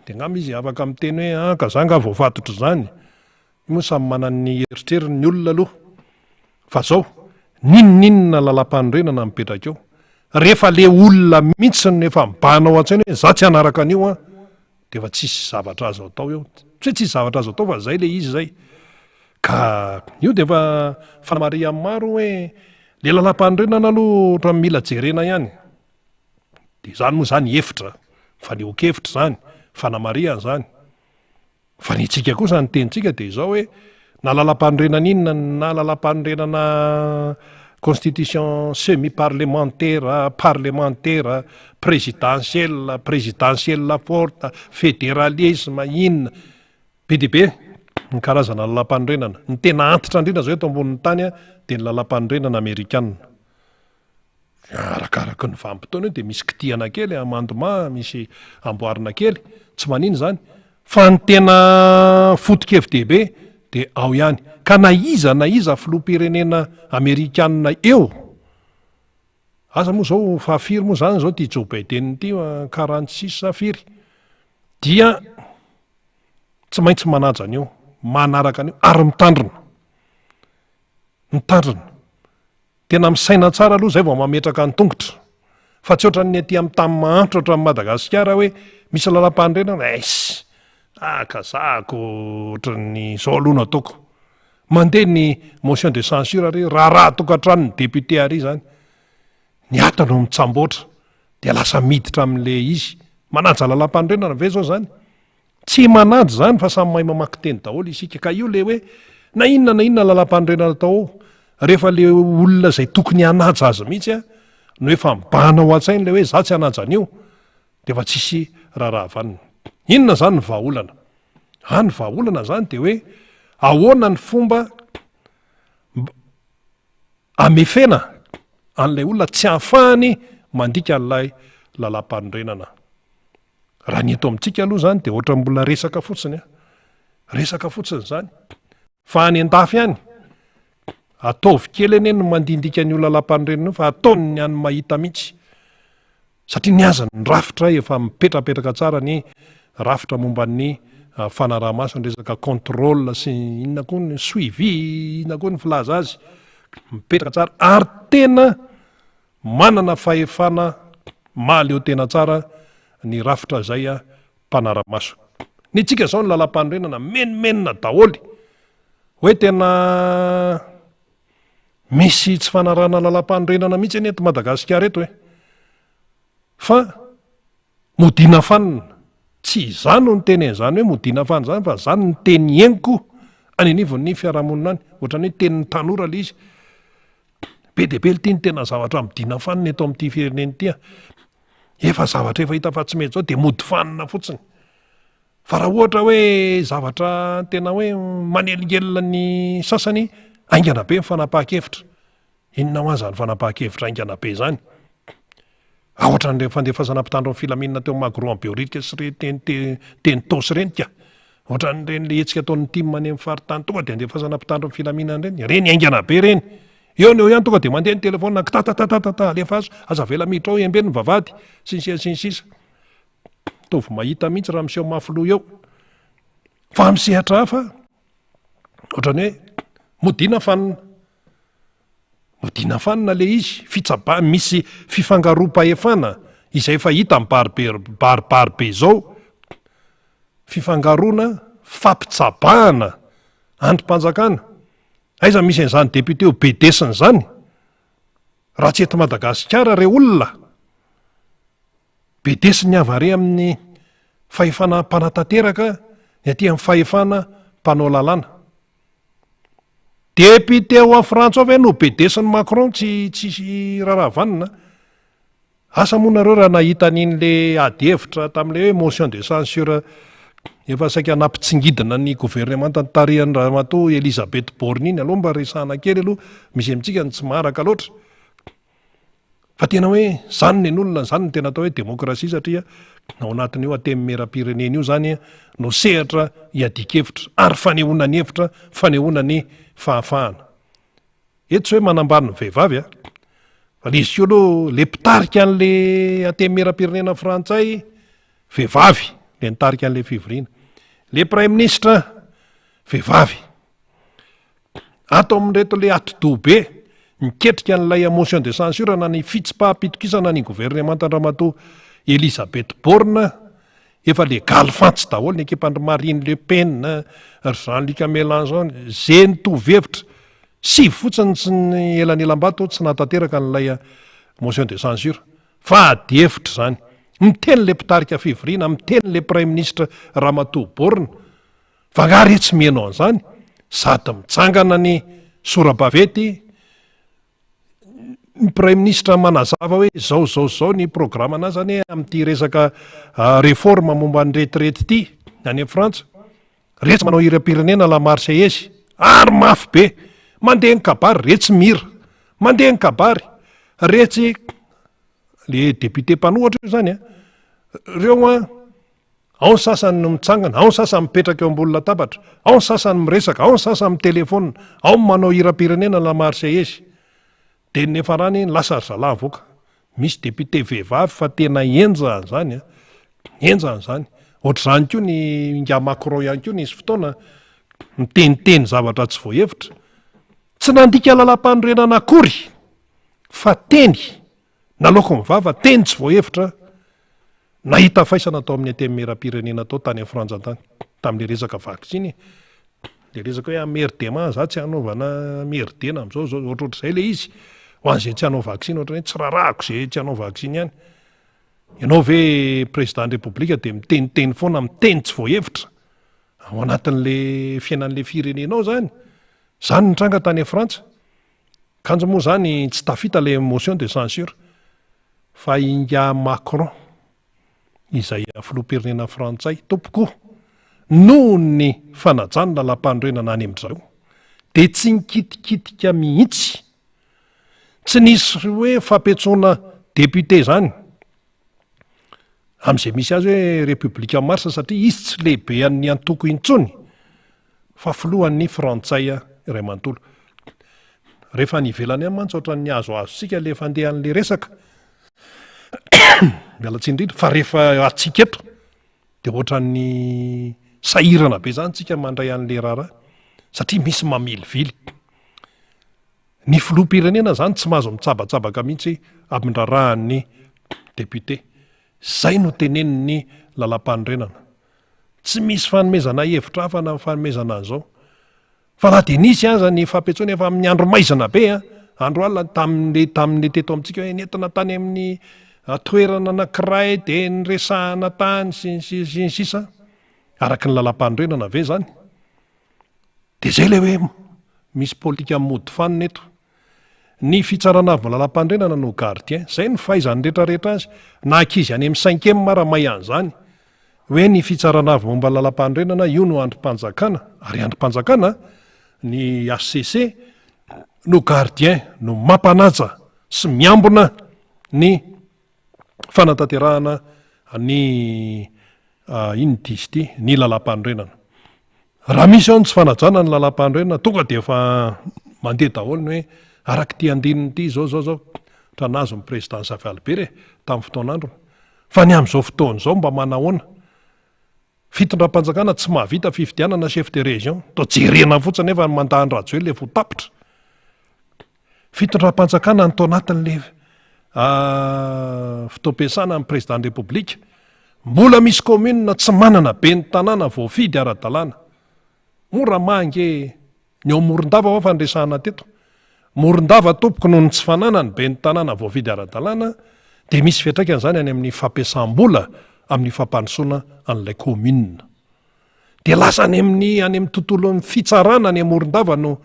dia angamba izy afaka miteny hoe ah ka za angaha voafatotr'izany. Io moa samy manana ny eritreriny ny olona aloha. Fa zao, n'inon'inona lalam-panorenana mipetraka eo, rehefa le olona mihitsy no efa mibahana ao an-tsainy hoe za tsy hanaraka an'io an, de efa tsisy zavatra azo atao eo. Tsy hoe tsisy zavatra azo atao fa zay le izy zay. Ka io de efa fanamarihan'ny maro hoe le lalam-panorenana aloha ohatran'ny mila jerena ihany. De zany moa zany hevitra, fanehoan-kevitra zany, fanamarihana zany. Fa ny antsika kosa ny tenintsika dia izao hoe na lalampanorenana inona na lalampanorenana constitution semi parlementaire, parlementaire, présidentielle, présidentielle forte, fédéralisme inona be dia be. ny karazana lalàmpanorenana. Ny tena antitra indrindra izao eto ambonin'ny tany dia ny lalàmpanorenana amerikana. Arakaraky ny vanim-potoana io dia misy kitihana kely, amendement, misy amboarina kely, tsy manino izany. Fa ny tena foto-kevi-dehibe dia ao ihany. Ka na iza na iza filoham-pirenena amerikana eo, asa moa izao fahafiry moa izany izao ity Joe Biden ity, 46 sa firy, dia tsy maintsy manaja an'io, manaraka an'io ary mitandrina. Mitandrina. Tena misaina tsara aloha zay vao mametraka ny tongotra fa tsy ohatran'ny aty amin'ny tany mahantra ohatran'i Madagasikara hoe misy lalam-panorenana eiss ah ka zahako ohatran'ny zao aloha no ataoko. Mandeha ny motion de censure ary raharaha tokantrano ny député ary zany. Ny ato no mitsamboatra dia lasa miditra amin'le izy. Manaja lalam-panorenana ve zao zany? Tsy manaja izany fa samy mahay mamaky teny daholo isika ka io le hoe na inona na inona lalam-panorenana atao ao rehefa le olona izay tokony hanaja azy mihitsy a no efa mibahana ao an-tsainy le hoe za tsy hanaja an'io de efa tsisy raharaha vanona. Inona izany ny vahaolana? A ny vahaolana izany de hoe ahoana ny fomba amefena an'ilay olona tsy ahafahany mandika an'ilay lalam-panorenana. Raha ny eto amintsika aloha izany dia ohatran'ny mbola resaka fotsiny an! Resaka fotsiny izany. Fa any an-dafy any, ataovy kely anie ny mandindika an'io lalàmpanorenana io fa ataony ny any mahita mihitsy. Satria ny azy ny rafitra efa mipetrapetraka tsara ny rafitra momba ny fanaraha-maso ny resaka contrôle sy inona koa ny suivi, inona koa ny filaza azy, mipetraka tsara ary tena Manana fahefana mahaleo tena tsara ny rafitra izay mpanara-maso. Ny antsika izao ny lalam-panorenana menomenona daholo hoe tena misy tsy fanarahana lalam-panorenana mihitsy anie eto Madagasikara eto e. Fa modiana fanina. Tsy izaho no niteny an'izany hoe modiana fanina izany fa izany ny teny henoko any anivon'ny fiarahamonina any. Ohatran'ny hoe tenin'ny tanora ilay izy. Be dia be ity ny tena zavatra amidina fanina eto amin'ity firenena ity a. Efa zavatra efa hita fa tsy mety izao dia mody fanina fotsiny. Fa raha ohatra hoe zavatra tena hoe manelingelina ny sasany, haingana be ny fanapahan-kevitra. Inona hoa izany fanapahan-kevitra haingana be izany? Ohatran'ireny fandefasana mpitandro ny filaminana teo Magro any Behoririka sy ireny teny teny Itaosy ireny ka. Ohatran'ireny le hetsika ataon'ny tim any amin'ny faritany tonga dia andefasana mpitandro ny filaminana ireny. Ireny haingana be ireny. Eo no eo ihany tonga dia mandeha ny telefaonina kitatatata alefaso, aza avela miditra ao embeno ny vavahady sy ny sisa sy ny sisa. Mitovy mahita mihitsy raha miseho mafy loha eo. Fa amin'ny sehatra hafa ohatran'ny hoe modiana fanina. Modiana fanina le izy, fitsaba misy fifangaroam-pahefana izay efa hita mibaribary be izao, fifangaroana fampitsabahana andrim-panjakana, aiza misy an'izany député ho bedesina izany raha tsy eto Madagasikara re olona, bedesin'ny avy ary amin'ny fahefana mpanatanteraka ny aty amin'ny fahefana mpanao lalàna. Député ao Frantsa ao ve no bedesin'i Macron tsy tsisy raharaha vanona? Asa moa nareo raha nahita an'iny le ady hevitra tamin'le hoe motion de censure efa saika nampitsingidina ny governemanta notarihan'i Ramatoa Elisabeth Borne iny, aleo mba resahana kely aloha, misy amintsika ny tsy maharaka loatra. Fa tena hoe zany nen'olona, zany no tena atao hoe demokrasia satria ao anatin'io antenimieram-pirenena io zany no sehatra iadian-kevitra ary fanehoana ny hevitra, fanehoana ny fahafahana. Eto tsy hoe manambany ny vehivavy a, fa le izy koa aloha le mpitarika an'le antenimieram-pirenena frantsay vehivavy le nitarika an'le fivoriana, le praiminisitra vehivavy. Ato amin'ireto le atidoha be niketrika an'ilay motion de censure na ny fitsipaham-pitokisana ny governemantan-dRamatoa Elisabeth Borne, efa legaly fantsy daholo ny ekipan-dry Marine Le Pen, ry Jean-Luc Mélenchon, ze nitovy hevitra, sivy fotsiny tsy ny elanelam-bato tsy nahatanteraka an'ilay motion de censure. Fa adihevitra izany. Miteny le mpitarika fivoriana, miteny le praiminisitra Ramatoa Borne, Fa angaha re tsy miheno an'izany? Sady mitsangana ny sora-baventy, ny praiminisitra manazava hoe izao izao izao ny programan'azy anie amin'ity resaka réforme momba ny retraite ity any Frantsa. Retsy manao hiram-pirenena La Marseillaise ary mafy be. Mandeha ny kabary, retsy mihira. Mandeha ny kabary, retsy le député mpanohatra io zany a. Reo an, ao ny sasany no mitsangana, ao ny sasany mipetraka eo ambony latabatra, ao ny sasany miresaka, ao ny sasany mitelefaonina, ao ny manao hiram-pirenena La Marseillaise. Dia ny niafarany, lasa ry zalahy avoaka. Misy député vehivavy fa tena henjana izany an! Henjana izany. Ohatr'izany koa ny ingahy Macron ihany koa nisy fotoana niteniteny zavatra tsy voahevitra. Tsy nandika lalàmpanorenana akory fa teny naloaky ny vava, teny tsy voahevitra. Nahita faisana tao amin'ny Antenimierampirenena tao tany Frantsa tany, tamin'ilay resaka vaksiny e. Ilay resaka hoe amerdema za tsy hanaovana amerdena amin'izao zao, ohatrohatr'izay ilay izy. Ho an'izay tsy hanao vaksiny ohatran'ny hoe tsy rarahako izay tsy hanao vaksiny ihany. Ianao ve président ny Repoblika dia miteniteny foana miteny tsy voahevitra ao anatin'ilay fiainan'ilay firenenao izany? Izany nitranga tany Frantsa. Kanjo moa izany tsy tafita ilay motion de censure. Fa ingahy Macron izay filoham-pirenena frantsay tompoko noho ny fanajany lalampanorenana any amin-dry zareo dia tsy nikitikitika mihitsy, tsy nisy hoe fampiantsoana député izany amin'izay misy azy hoe République en marche satria izy tsy lehibean'ny antoko intsony fa filohan'ny frantsay iray manontolo. Rehefa any ivelany any mantsy ohatran'ny azoazontsika le fandehan'le resaka, miala tsiny indrindra, fa rehefa atsika eto de ohatran'ny sahirana be zany tsika mandray an'le raharaha satria misy mamilivily. Ny filoham-pirenena zany tsy mahazo mitsabatsabaka mihitsy amin'ny raharahan'ny député. Zay no tenenin'ny lalàmpanorenana. Tsy misy fanomezana hevitra hafa na fanomezana an'izao. Fa na dia nisy aza ny fampiantsoana efa amin'ny andro maizina be an, andro alina tamin'le tamin'le teto amintsika hoe nentina tany amin'ny toerana anankiray dia niresahana tany sy ny sisa sy ny sisa, araka ny lalàmpanorenana ve izany? Dia izay ilay hoe misy politika mody fanina eto. Ny fitsarana avo lalàmpanorenana no gardien. Izay no fahaizan'ny rehetra rehetra azy. Na ankizy any amin'ny cinquième ara mahay an'izany. Hoe ny fitsarana avo momba ny lalàmpanorenana io no andrim-panjakana, ary andrim-panjakana ny HCC no gardien, no mampanaja sy miambina ny fanatanterahana ny inona ity izy ity, ny lalàmpanorenana. Raha misy ao ny tsy fanajana ny lalàmpanorenana, tonga dia efa mandeha daholo ny hoe araka ity andininy ity izao izao izao, ohatra nahazo ny président Zafy Albert e, tamin'ny fotoan'androny. Fa ny amin'izao fotoana izao mba manahoana? Fitondram-panjakana tsy mahavita fifidianana chef de région, toa jerena fotsiny nefa ny mandat an-dRajoelina efa ho tapitra. Fitondram-panjakana ny tao anatin'le fotoam-piasana ny président ny Repoblika, mbola misy commune tsy manana ben'ny tanàna voafidy ara-dalàna. Moa raha maha ange ny ao Morondava hoa fa niresahana teto. Morondava tompoko noho ny tsy fananany ben'ny tanàna voafidy ara-dalàna dia misy fiantraikany izany any amin'ny fampiasam-bola amin'ny fampandrosoana an'ilay commune. Dia lasa any amin'ny any amin'ny tontolon'ny fitsarana any Morondava no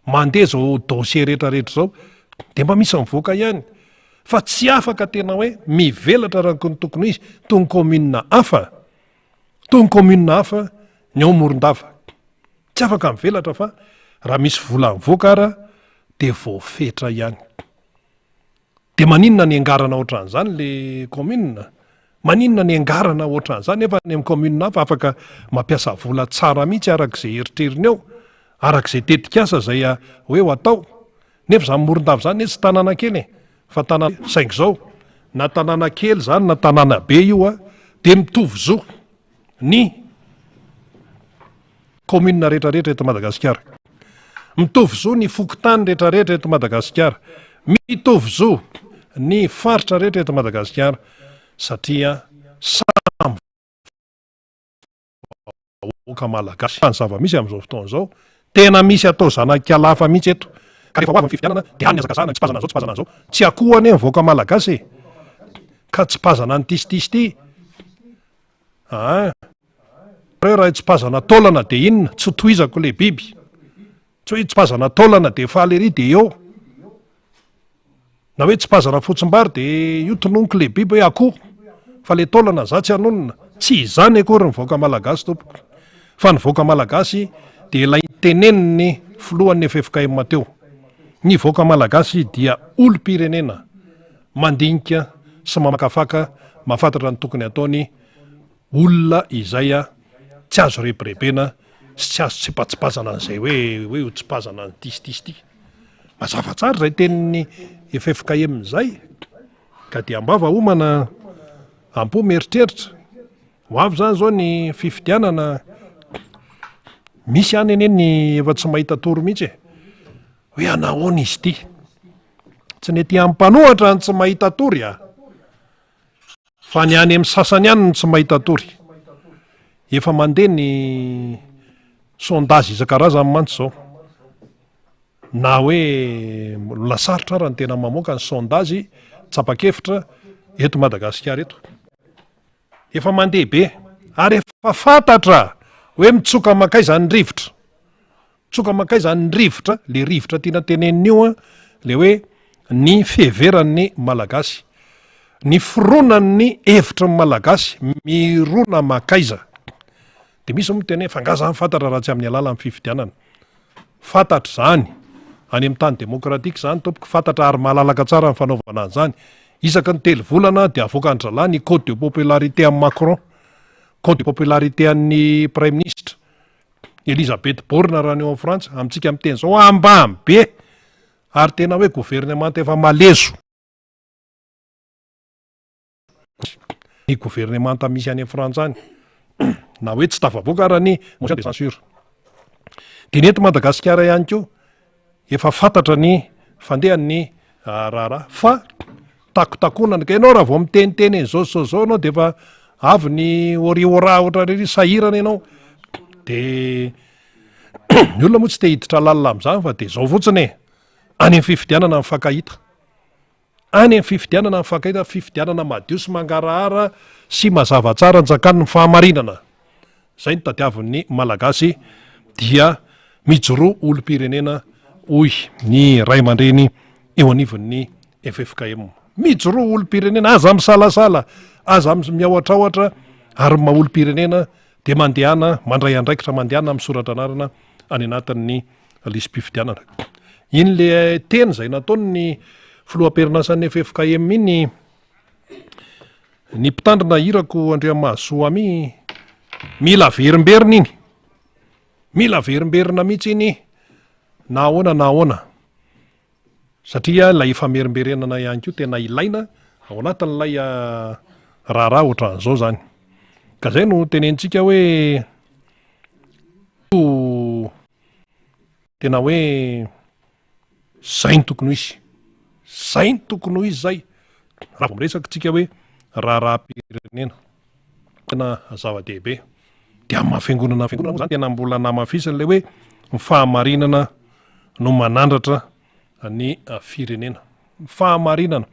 mandeha izao dossier rehetra rehetra izao. Dia mba misy mivoaka ihany fa tsy afaka tena hoe mivelatra araka ny tokony ho izy toy ny commune hafa. Toy ny commune hafa ny ao Morondava. Tsy afaka mivelatra fa raha misy vola mivoaka ara dia voafetra ihany. Dia maninona ny angarana ohatran'izany le commune? Maninona ny angarana ohatran'izany nefa any amin'ny commune hafa afaka mampiasa vola tsara mihitsy araka izay eritreriny eo, araka izay tetikasa izay hoe ho atao. Nefa izany Morondava izany anie tsy tanàna kely e, fa tanàna, saingy izao, na tanàna kely izany na tanàna be io a, dia mitovy zo ny commune rehetra rehetra eto Madagasikara. Mitovy zo ny fokontany rehetra rehetra eto Madagasikara. Mitovy zo ny faritra rehetra eto Madagasikara satria samy vahoaka malagasy. Fa ny zava-misy amin'izao fotoana izao, tena misy atao zanak'alafa mihitsy eto. Ka rehefa ho avy ny fifidianana dia any ny hazakazahana, tsipazana an'izao, tsipazana an'izao. Tsy akoho anie ny vahoaka malagasy e! Ka tsipazana an'ity sy ity sy ity. Aa! Reo raha itsipazana taolana dia inona? Tsy ho tohizako ilay biby. Tsy hoe itsipazana taolana dia faly ery dia eo. Na hoe tsipazana fotsimbary dia io tononiko ilay biby hoe akoho. Fa ilay taolana za tsy hanonona. Tsy izany akory ny vahoaka malagasy tompoko. Fa ny vahoaka malagasy dia ilay tenenin'ny filohan'ny ffkm teo. Ny vahoaka malagasy dia olom-pirenena mandinika sy mamakafaka, mahafantatra ny tokony hataony, olona izay tsy azo rebirebena sy tsy azo tsipatsipazana an'izay hoe hoe ho tsipazana an'ity sy ity sy ity. Mazava tsara izay tenin'ny ffkm izay ka dia am-bava homana, am-po mieritreritra. Ho avy izany izao ny fifidianana, misy any anie ny efa tsy mahita tory mihitsy e, hoe anahoana izy ity? Tsy ny ety amin'ny mpanohatra no tsy mahita tory a! Fa ny any amin'ny sasany any no tsy mahita tory. Efa mandeha ny sondage isan-karazany mantsy izao. Na hoe mbola sarotra ara ny tena mamoaka ny sondage tsapa-kevitra eto Madagasikara eto. Efa mandeha be ary efa fantatra hoe mitsoka mankaiza ny rivotra. Mitsoka mankaiza ny rivotra, le rivotra tiana tenenina io an, le hoe ny fiheveran'ny Malagasy, ny fironan'ny hevitry ny Malagasy mirona mankaiza. De misy miteny hoe fa nga zany fantatra raha tsy amin'ny alalan'ny fifidianana. Fantatra izany, any amin'ny tany demokratika izany tompoko, fantatra ary malalaka tsara ny fanaovana an'izany. Isaky ny telo volana dia avoakan-dry zalahy ny code de popularité an'i Macron, code de popularité an'ny praiminisitra Elisabeth Borne raha ny eo amin'ny Frantsa, amintsika miteny izao ambany be ary tena hoe governemanta efa malezo. Ny governemanta misy any Frantsa any na hoe tsy tafavoaka ara ny motion de censure. Dia ny eto Madagasikara ihany koa efa fantatra ny fandehan'ny raharaha fa takotakonana ka ianao raha vao miteniteny an'izao sy izao izao ianao dia efa avy ny ori-ora ohatran'ireny sahirana ianao. Dia ny olona moa tsy te hiditra lalina amin'izany fa dia izao fotsiny e, any amin'ny fifidianana mifankahita. Any amin'ny fifidianana mifankahita, fifidianana madio sy mangarahara sy mazava tsara anjakan'ny fahamarinana. Izay no tadiavin'ny Malagasy dia mijoroa olom-pirenena hoy ny ray aman-dreny eo anivon'ny ffkm. Mijoroa olom-pirenena, aza misalasala, aza miahotrahotra ary ny maha olom-pirenena dia mandehana mandray andraikitra, mandehana misoratra anarana any anatin'ny lisi-pifidianana. Iny le teny izay nataon'ny filoham-perinasan'ny ffkm iny, ny mpitandrina Irako Andriamahazoa Ami, mila averimberina iny, mila averimberina mihitsy iny na ahoana na ahoana, satria ilay famerimberenana ihany koa tena ilaina ao anatin'ilay raharaha ohatran'izao zany. Ka zay no tenenintsika hoe Tena hoe zay no tokony ho izy. Zay no tokony ho izy zay. Raha vao miresaka tsika hoe raharaham-pirenena. Tena zava-dehibe. Dia amin'ny maha fiangonana fiangonana moa zany tena mbola namafisiny ilay hoe ny fahamarinana no manandratra ny firenena. Ny fahamarinana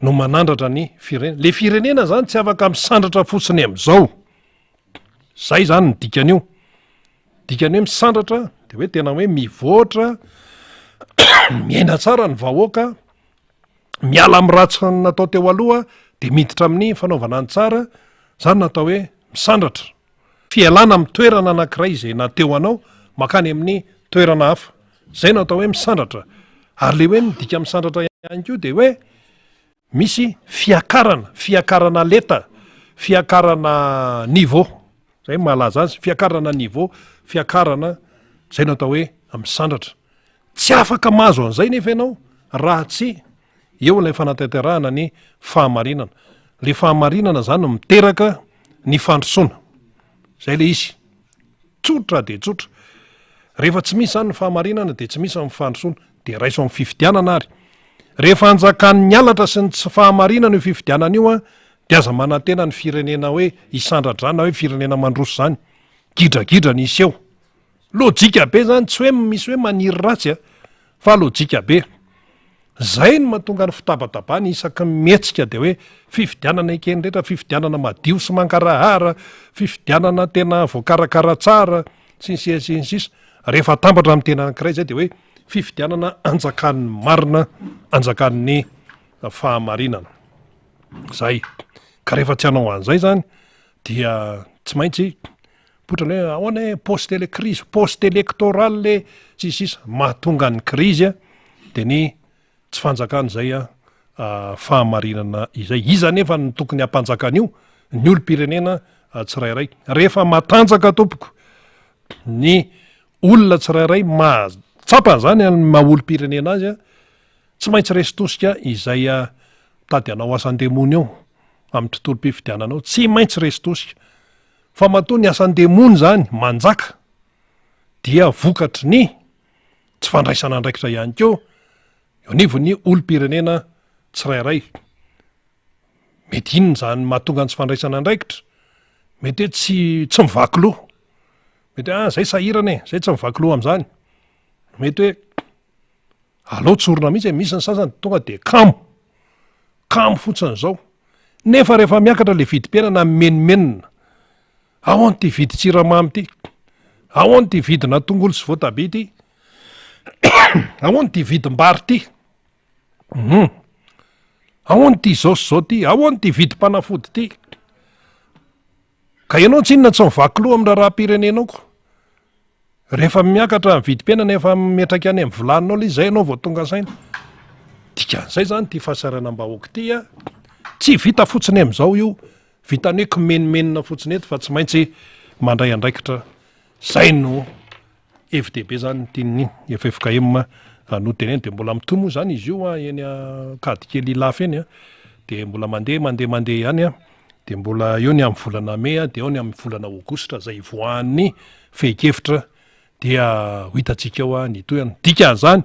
no manandratra ny firenena. Le firenena zany tsy afaka misandratra fotsiny amin'izao. Zay zany ny dikan'io. Dikany hoe misandratra de hoe tena hoe mivoatra, miaina tsara ny vahoaka, miala amin'ny ratsy natao teo aloha de miditra amin'ny fanaovana ny tsara, zany no atao hoe misandratra. Fialana amin'ny toerana anankiray izay na teo anao mankany amin'ny toerana hafa, zay no atao hoe misandratra. Ary le hoe midika misandratra ihany koa de hoe Misy fiakarana, fiakarana lenta, fiakarana niveau, zay no mahalaza azy, fiakarana niveau, fiakarana, zay no atao hoe misandratra. Tsy afaka mahazo an'izay nefa ianao raha tsy eo ilay fanatanterahana ny fahamarinana. Le fahamarinana zany miteraka ny fandrosoana, zay le izy. Tsotra dia tsotra. Rehefa tsy misy izany ny fahamarinana dia tsy misy ny fandrosoana. Dia raiso amin'ny fifidianana ary. Rehefa anjakan'ny halatra sy ny tsy fahamarinana io fifidianana io an, dia aza manantena ny firenena hoe hisandradrana hoe firenena mandroso izany. Gidragidra ny hiseho. Lojika be izany, tsy hoe misy hoe maniry ratsy an, fa lojika be. Zay no mahatonga ny fitabatabana isaky ny mihetsika dia hoe fifidianana eken'ny rehetra, fifidianana madio sy mangarahara, fifidianana tena voakarakara tsara, sy ny sisa sy ny sisa. Rehefa atambatra amin'ny teny anankiray izay dia hoe fifidianana anjakan'ny marina, anjakan'ny fahamarinana. Zay. Ka rehefa tsy hanao an'izay izany dia tsy maintsy. Mipoitra ny hoe ahoana e, post ele crise, post électoral e, sy ny sisa. Mahatonga ny krizy dia ny tsy fanjakana izay fahamarinana izay. Iza anefa no tokony hampanjaka an'io? Ny olom-pirenena tsirairay. Rehefa matanjaka tompoko ny olona tsirairay mahatsapa an'izany amin'ny maha olom-pirenena azy, tsy maintsy resy tosika izay mitady hanao asan-demony eo amin'ny tontolom-pifidianana eo, tsy maintsy resy tosika. Fa matoa ny asan-demony izany manjaka dia vokatry ny tsy fandraisana andraikitra ihany koa eo anivon'ny olom-pirenena tsirairay. Mety inona izany mahatonga ny tsy fandraisana andraikitra? Mety hoe tsy tsy mivaky loha. Mety hoe ah zay sahirana e, zay tsy mivaky loha am'zany. Mety hoe aleo tsorina mihitsy e, misy ny sasany tonga de kamo, kamo fotsiny zao. Nefa rehefa miakatra le vidim-piainana mimenomenona, ahoana ity vidin-tsiramamy ity? Ahoana ity vidina tongolo sy voatabia ity? Ahoana ity vidim-bary ity? Hum. Ahoana ity zao sy zao ity? Ahoana ity vidim-panafody ity? Ka ianao tsinona tsy mivaky loha amin'ny raharaham-pirenenao ko. Rehefa miakatra ny vidim-piainana efa miatraika any amin'ny vilaninao ilay izy, zay ianao vao tonga saina. Dikan'izay zany ity fahasahiranam-bahoaka ity a, tsy vita fotsiny amin'izao io, vitan'ny hoe kimenomenona fotsiny eto fa tsy maintsy mandray andraikitra. Zay no Hevi-dehibe zany tian'ny ffkm notenenina, de mbola mitohy moa zany izy io eny Ankadikely Ilafy eny de mbola mandeha mandeha mandeha ihany de mbola eo ny amin'ny volana mey de eo ny amin'ny volana aogositra zay hivoahan'ny fehin-kevitra dia ho hitantsika eo ny tohiny. Dikan'izany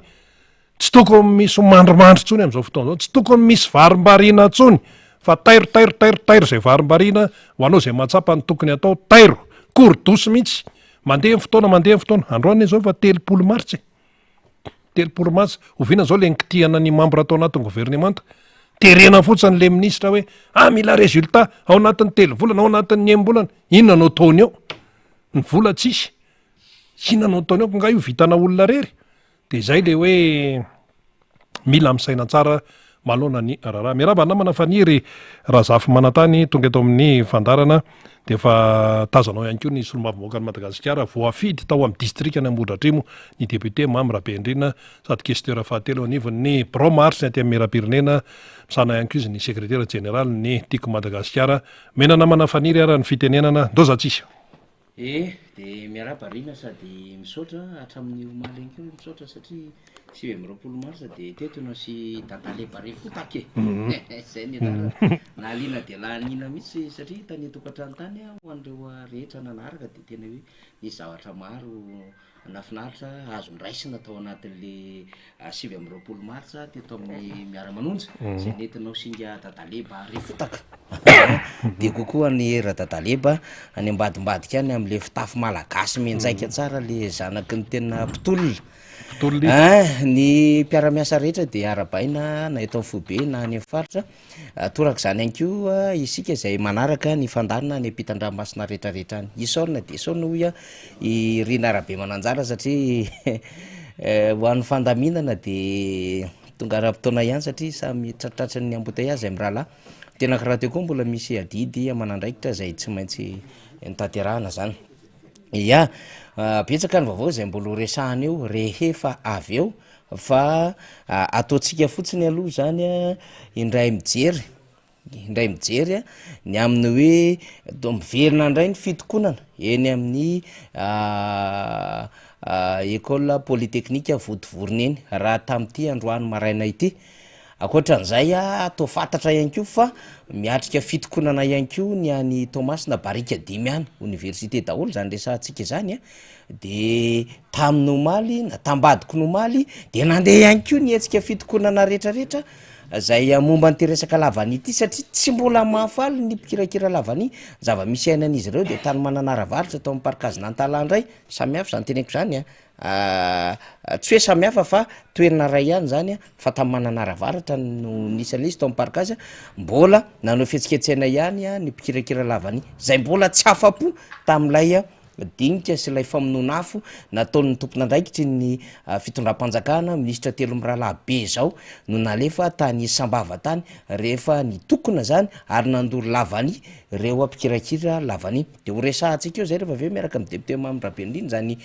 tsy tokony misy mandrimandry intsony amin'izao fotoana izao, tsy tokony misy varimbariana intsony fa tairo tairo tairo tairo izay varimbariana ho anao izay mahatsapa ny tokony hatao, tairo, korodosy mihitsy Mandeha ny fotoana, mandeha ny fotoana. Androany anie zao efa 30 martsa e. 30 martsa. Oviana zao le nikitihana ny membre tao anatin'ny governemanta? Terena fotsiny le minisitra hoe ah mila résultat ao anatin'ny telo volana, ao anatin'ny enim-bolana. Inona no ataony eo? Ny vola tsisy. Inona no ataony eo? Nga io vitana olona rery? Dia izay le hoe mila misaina tsara manoloana ny raharaha. Miarahaba namana Faniry Razafimanantany tonga eto amin'ny fandaharana dia efa tazanao ihany koa ny solombavambahoakan'i Madagasikara voafidy tao amin'ny distrikan'i Ambohidratrimo ny député Mamy Rabeandriana sady questeur fahatelo anivon'ny birao maharitry ny Antenimierampirenena misahana ihany koa izy ny sekretera jeneralin'ny Tiako Madagasikara. Mena namana Faniry ara ny fitenenana. Ndao zatsisa. Eh! De miarahaba Rina sady misaotra hatramin'ny omaly ihany koa misaotra satria 29 mars de teto ianao sy Dadale Bare fotaka e! Zay ny anarany, nahaliana dia lahaniana mihitsy satria tany an-tokantrano tany aho ho an'ireo rehetra nanaraka de tena hoe nisy zavatra maro Nahafinaritra azo noraisina tao anatin'le 29 martsa teto amin'ny Miara-manonja izay nentinao singa Dadaleba Refotaka. Dia kokoa ny Radadaleba any ambadimbadika any amin'le fitafy malagasy mianjaika tsara le zanaky ny tena mpitolona. Mpitolona izy. Ein, ny mpiara-miasa rehetra dia arahabaina na eto amin'ny foibe na any amin'ny faritra. Torak'izany ihany koa isika izay manaraka ny fandaharana any ampitan-dranomasina rehetrarehetra any. Isaorana dia isaorana hoy aho i Rina Rabemananjara satria ho an'ny fandaminana dia tonga ara-potoana ihany satria samy tratratran'ny embouteillage izay mirahalahy. Tena karaha teo koa mbola misy adidy aman'andraikitra izay tsy maintsy notanterahana izany. Ya, betsaka ny vaovao izay mbola ho resahana eo rehefa avy eo Fa ataontsika fotsiny aloha zany a, indray mijery, indray mijery a, ny amin'ny hoe miverina indray ny fitokonana eny amin'ny Ecole Polytechnique Vontovorona eny raha tamin'ity androany maraina ity. Ankoatran'izay atao fantatra ihany koa fa miatrika fitokonana ihany koa ny any Toamasina barika dimy any, oniversite daholo zany resahantsika izany a, de tamin'ny omaly na tambadiko ny omaly de nandeha ihany koa ny hetsika fitokonana retraretra zay momba an'ity resaka lavania ity satria tsy mbola mahafaly ny mpikirakira lavania, ny zava-misy iainan'izy ireo de tany Mananara Avaratra tao amin'ny parc Hazin'Antalaha indray, samy hafa izany teneniko izany a. Tsy hoe samy hafa fa toerana iray ihany zany a, fa tany Mananara Avaratra no nisy an'izy tao amin'ny parc azy, mbola nanao fihetsiketsehana ihany ny mpikirakira lavania zay mbola tsy afa-po tamin'ilay. dinika sy ilay famonoana afo nataon'ny tompon'andraikitry ny fitondram-panjakana, minisitra telo mirahalahy be izao no nalefa tany Sambava tany rehefa nitokona izany ary nandoro lavania ireo mpikirakira lavania. Dia ho resahantsika eo izay rehefa avy eo miaraka amin'ny député Mamy Rabenirina izany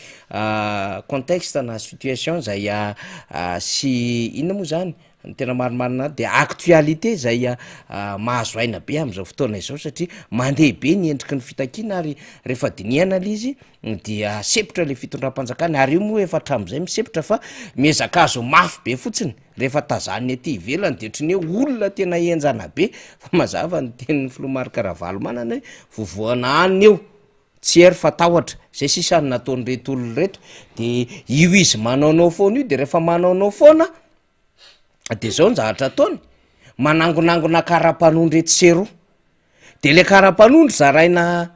contexte na situation izay sy inona moa izany Ny tena marimarina dia actualité izay mahazo aina be amin'izao fotoana izao satria mandeha be ny endriky ny fitakiana ary rehefa dinihana ilay izy dia sempotra ilay fitondram-panjakana ary io moa efa hatramin'izay misempotra fa miezaka azo mafy be fotsiny rehefa tazanina ety ivelany dia ohatran'ny hoe olona tena henjana be fa mazava ny tenin'ny filoha Marc Ravalomanana hoe vovoana any eo tsy hery fa tahotra, zay sisa no nataon'ireto olona ireto, de io izy manaonao foana io de rehefa manaonao foana de zao ny zavatra ataony, manangonangona karapanondro etsy sy eroa, de le karapanondro zaraina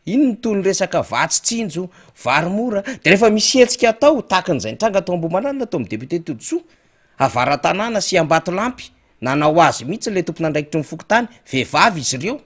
iny ny toy ny resaka vatsy tsinjo, vary mora, de rehefa misy hetsika atao tahakan'izay nitranga tao Ambohimanarina tao amin'ny député Todisoa, avara-tanàna sy Ambatolampy, nanao azy mihitsy le tompon'andraikitry ny fokontany, vehivavy izy ireo,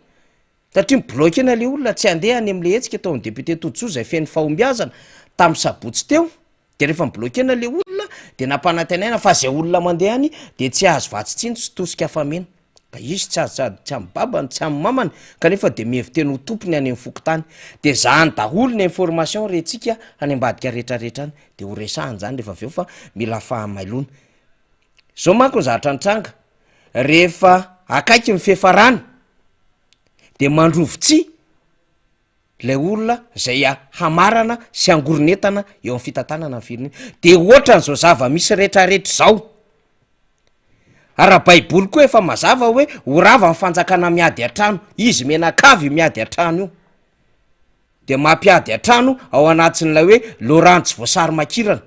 Satria mi-bloquer-na ilay olona tsy handeha any amin'ilay hetsika tao amin'ny député Todisoa izay feno fahombiazana tamin'ny sabotsy teo, dia rehefa mi-bloquer-na ilay olona dia nampanantenaina fa izay olona mandeha any dia tsy hahazo vatsy tsiny sy tosika hafamena. Ka izy tsy azo sady tsy amin'ny babany tsy amin'ny mamany kanefa dia mihevi-tena ho tompony any amin'ny fokontany. Dia zany daholo ny information rentsika any ambadika rehetrarehetra any. Dia ho resahana izany rehefa avy eo fa mila fahamailona. Zao manko ny zavatra nitranga, rehefa akaiky ny fiafarana de mandrovi-tsihy lay olona zay hamarana sy hangoron'entana eo amin'ny fitantanana ny firenena, de ohatran'izao zava-misy retraretra zao, ara-baiboly koa efa mazava hoe ho rava ny fanjakana miady an-trano, izy mianakavy io miady an-trano io, de mampiady an-trano ao anatin'ilay hoe Laurent tsy voasary makirana.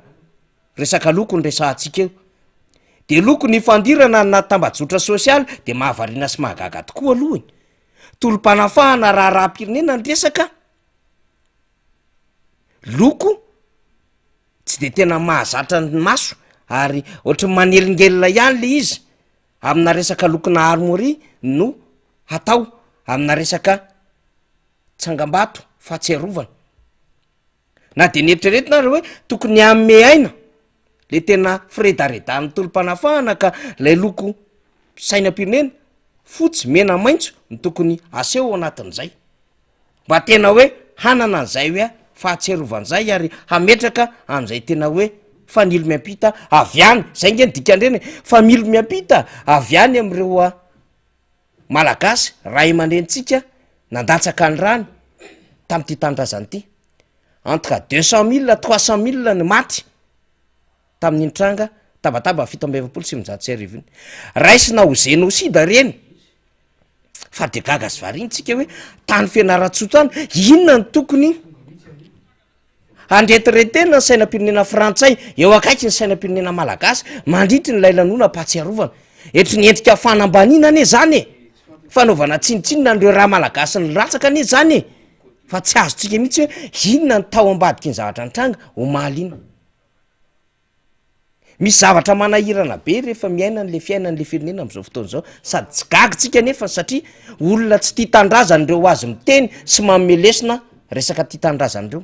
Resaka loko no resahantsika eo. De loko nifandirana anaty tambajotra sosialy de mahavariana sy mahagaga tokoa aloha e. Tolom-panafahana raharaham-pirenena ny resaka, loko tsy de tena mahazatra ny maso ary ohatry ny manelingelina ihany le izy amina resaka lokona armoirie no hatao amina resaka tsangambato fahatsiarovana. Na dia neritreretina ary hoe tokony hanome aina le tena firedaredan'ny tolom-panafahana ka lay loko sainam-pirenena, fotsy, mena, maitso, no tokony aseho ao anatin'izay. Mba tena hoe hanana an'izay hoe fahatsiarovana izay ary hametraka an'izay tena hoe fanilo miampita avy any, zay nge ny dikan'ireny e, familo miampita avy any amin'ireo Malagasy ray aman-drenintsika nandatsaka ny rany tamin'ity tanindrazana ity. Entre 200 000 à 300 000 ny maty tamin'iny tranga Tabataba 1947 iny. Raisina ho génocide ireny fa de gaga sy variana tsika hoe tany Fianarantsoa tany inona no tokony Handretiretena ny sainam-pirenena frantsay eo akaiky ny sainam-pirenena malagasy mandritry ny ilay lanonam-pahatsiarovana. Etry ny endrika fanambaniana anie izany e! Fanaovana tsinontsinona an'ireo ra malagasy nilatsaka anie izany e! Fa tsy azontsika mihitsy hoe inona ny tao ambadiky iny zavatra nitranga omaly iny. Misy zavatra manahirana be rehefa miaina an'le fiainan'le firenena am'zao fotoana zao, sady tsy gaga tsika nefa satria olona tsy tia tanindrazana ireo azy miteny sy manome lesona resaka tia tanindrazana ireo,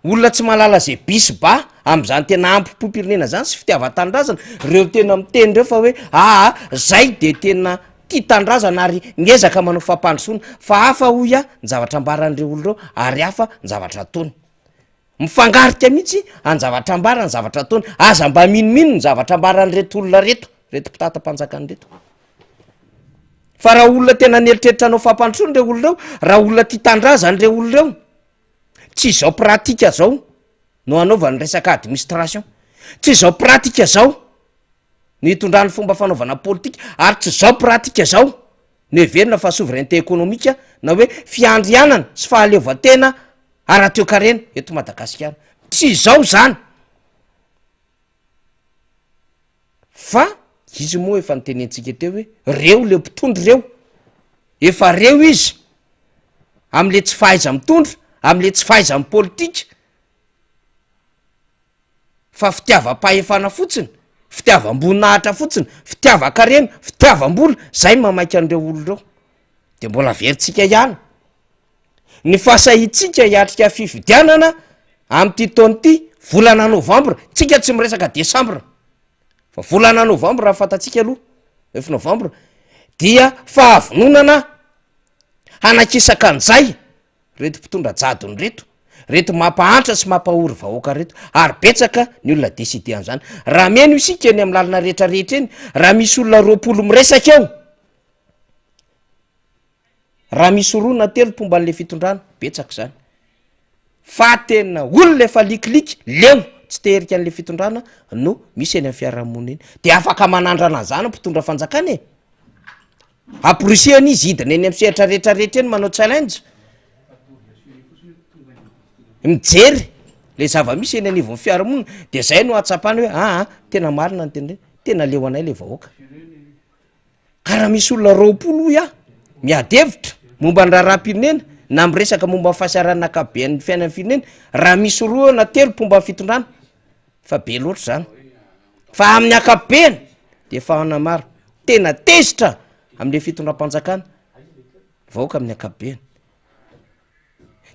olona tsy mahalala ze bisy ba am'zany tena ampo-pirenena zany sy fitiavan-tanindrazana reo tena miteny reo fa hoe aa zay de tena tia tanindrazana ary miezaka manao fampandrosoana fa hafa hoy aho ny zavatra ambaran'ireo olona ireo ary hafa ny zavatra ataony. Mifangarika mihitsy any zavatra ambara ny zavatra ataony. Aza mba minomino ny zavatra ambaran'ireto olona reto, reto mpitata-panjakana reto. Fa raha olona tena nieritreritra hanao fampandrosoana ireo olona ireo, raha olona tia tanindrazana ireo olona ireo, tsy izao pratique zao no hanaovany resaka administration, tsy izao pratique zao no hitondrany fomba fanaovana politika, ary tsy izao pratique zao no heverina fa souveraineté économique na hoe fiandrianana sy fahaleovantena ara-toekarena eto Madagasikara. Tsy izao izany fa izy moa efa nitenentsika teo hoe reo le mpitondra reo, efa reo izy am'le tsy fahaiza-mitondra, am'le tsy fahaiza-mipolitika. Fa fitiavam-pahefana fotsiny, fitiavam-boninahitra fotsiny, fitiavan-karena, fitiavam-bola, zay mamaika an'ireo olona ireo. De mbola averintsika ihany. Ny fahasahiantsika hiatrika fifidianana amin'ity taona ity, volana novambra, tsika tsy miresaka desambra fa volana novambra raha fantatsika aloha, neuf novembre, dia fahavononana hanakisaka an'izay reto mpitondra jadona reto, reto mampahantra sy mampahory vahoaka reto, ary betsaka ny olona décidé an'izany. Raha mino isika eny amin'ny lalana rehetra rehetra eny, raha misy olona 20 miresaka eo, Raha misy roa na telo mpomba an'le fitondrana, betsaka izany. Fa tena olona efa likiliky, leo, tsy te herika an'le fitondrana no misy eny amin'ny fiarahamonina eny. De afaka manandrana an'izany ny mpitondra fanjakana e! Amporisihana izy hidina eny amin'ny sehatra rehetra rehetra eny manao challenge, mijery le zava-misy eny anivon'ny fiarahamonina, de zay no ahatsapany hoe aa tena marina ny teny hoe tena leo anay le vahoaka. Ka raha misy olona 20 hoy aho miady hevitra momba ny raharaham-pirenena na miresaka momba ny fahasahiranana ankapoben'ny fiainan'ny firenena, raha misy roa na telo mpomba ny fitondrana fa be loatra izany, fa amin'ny ankapobeny dia efa hanamaro tena tezitra amin'le fitondram-panjakana vahoaka amin'ny ankapobeny.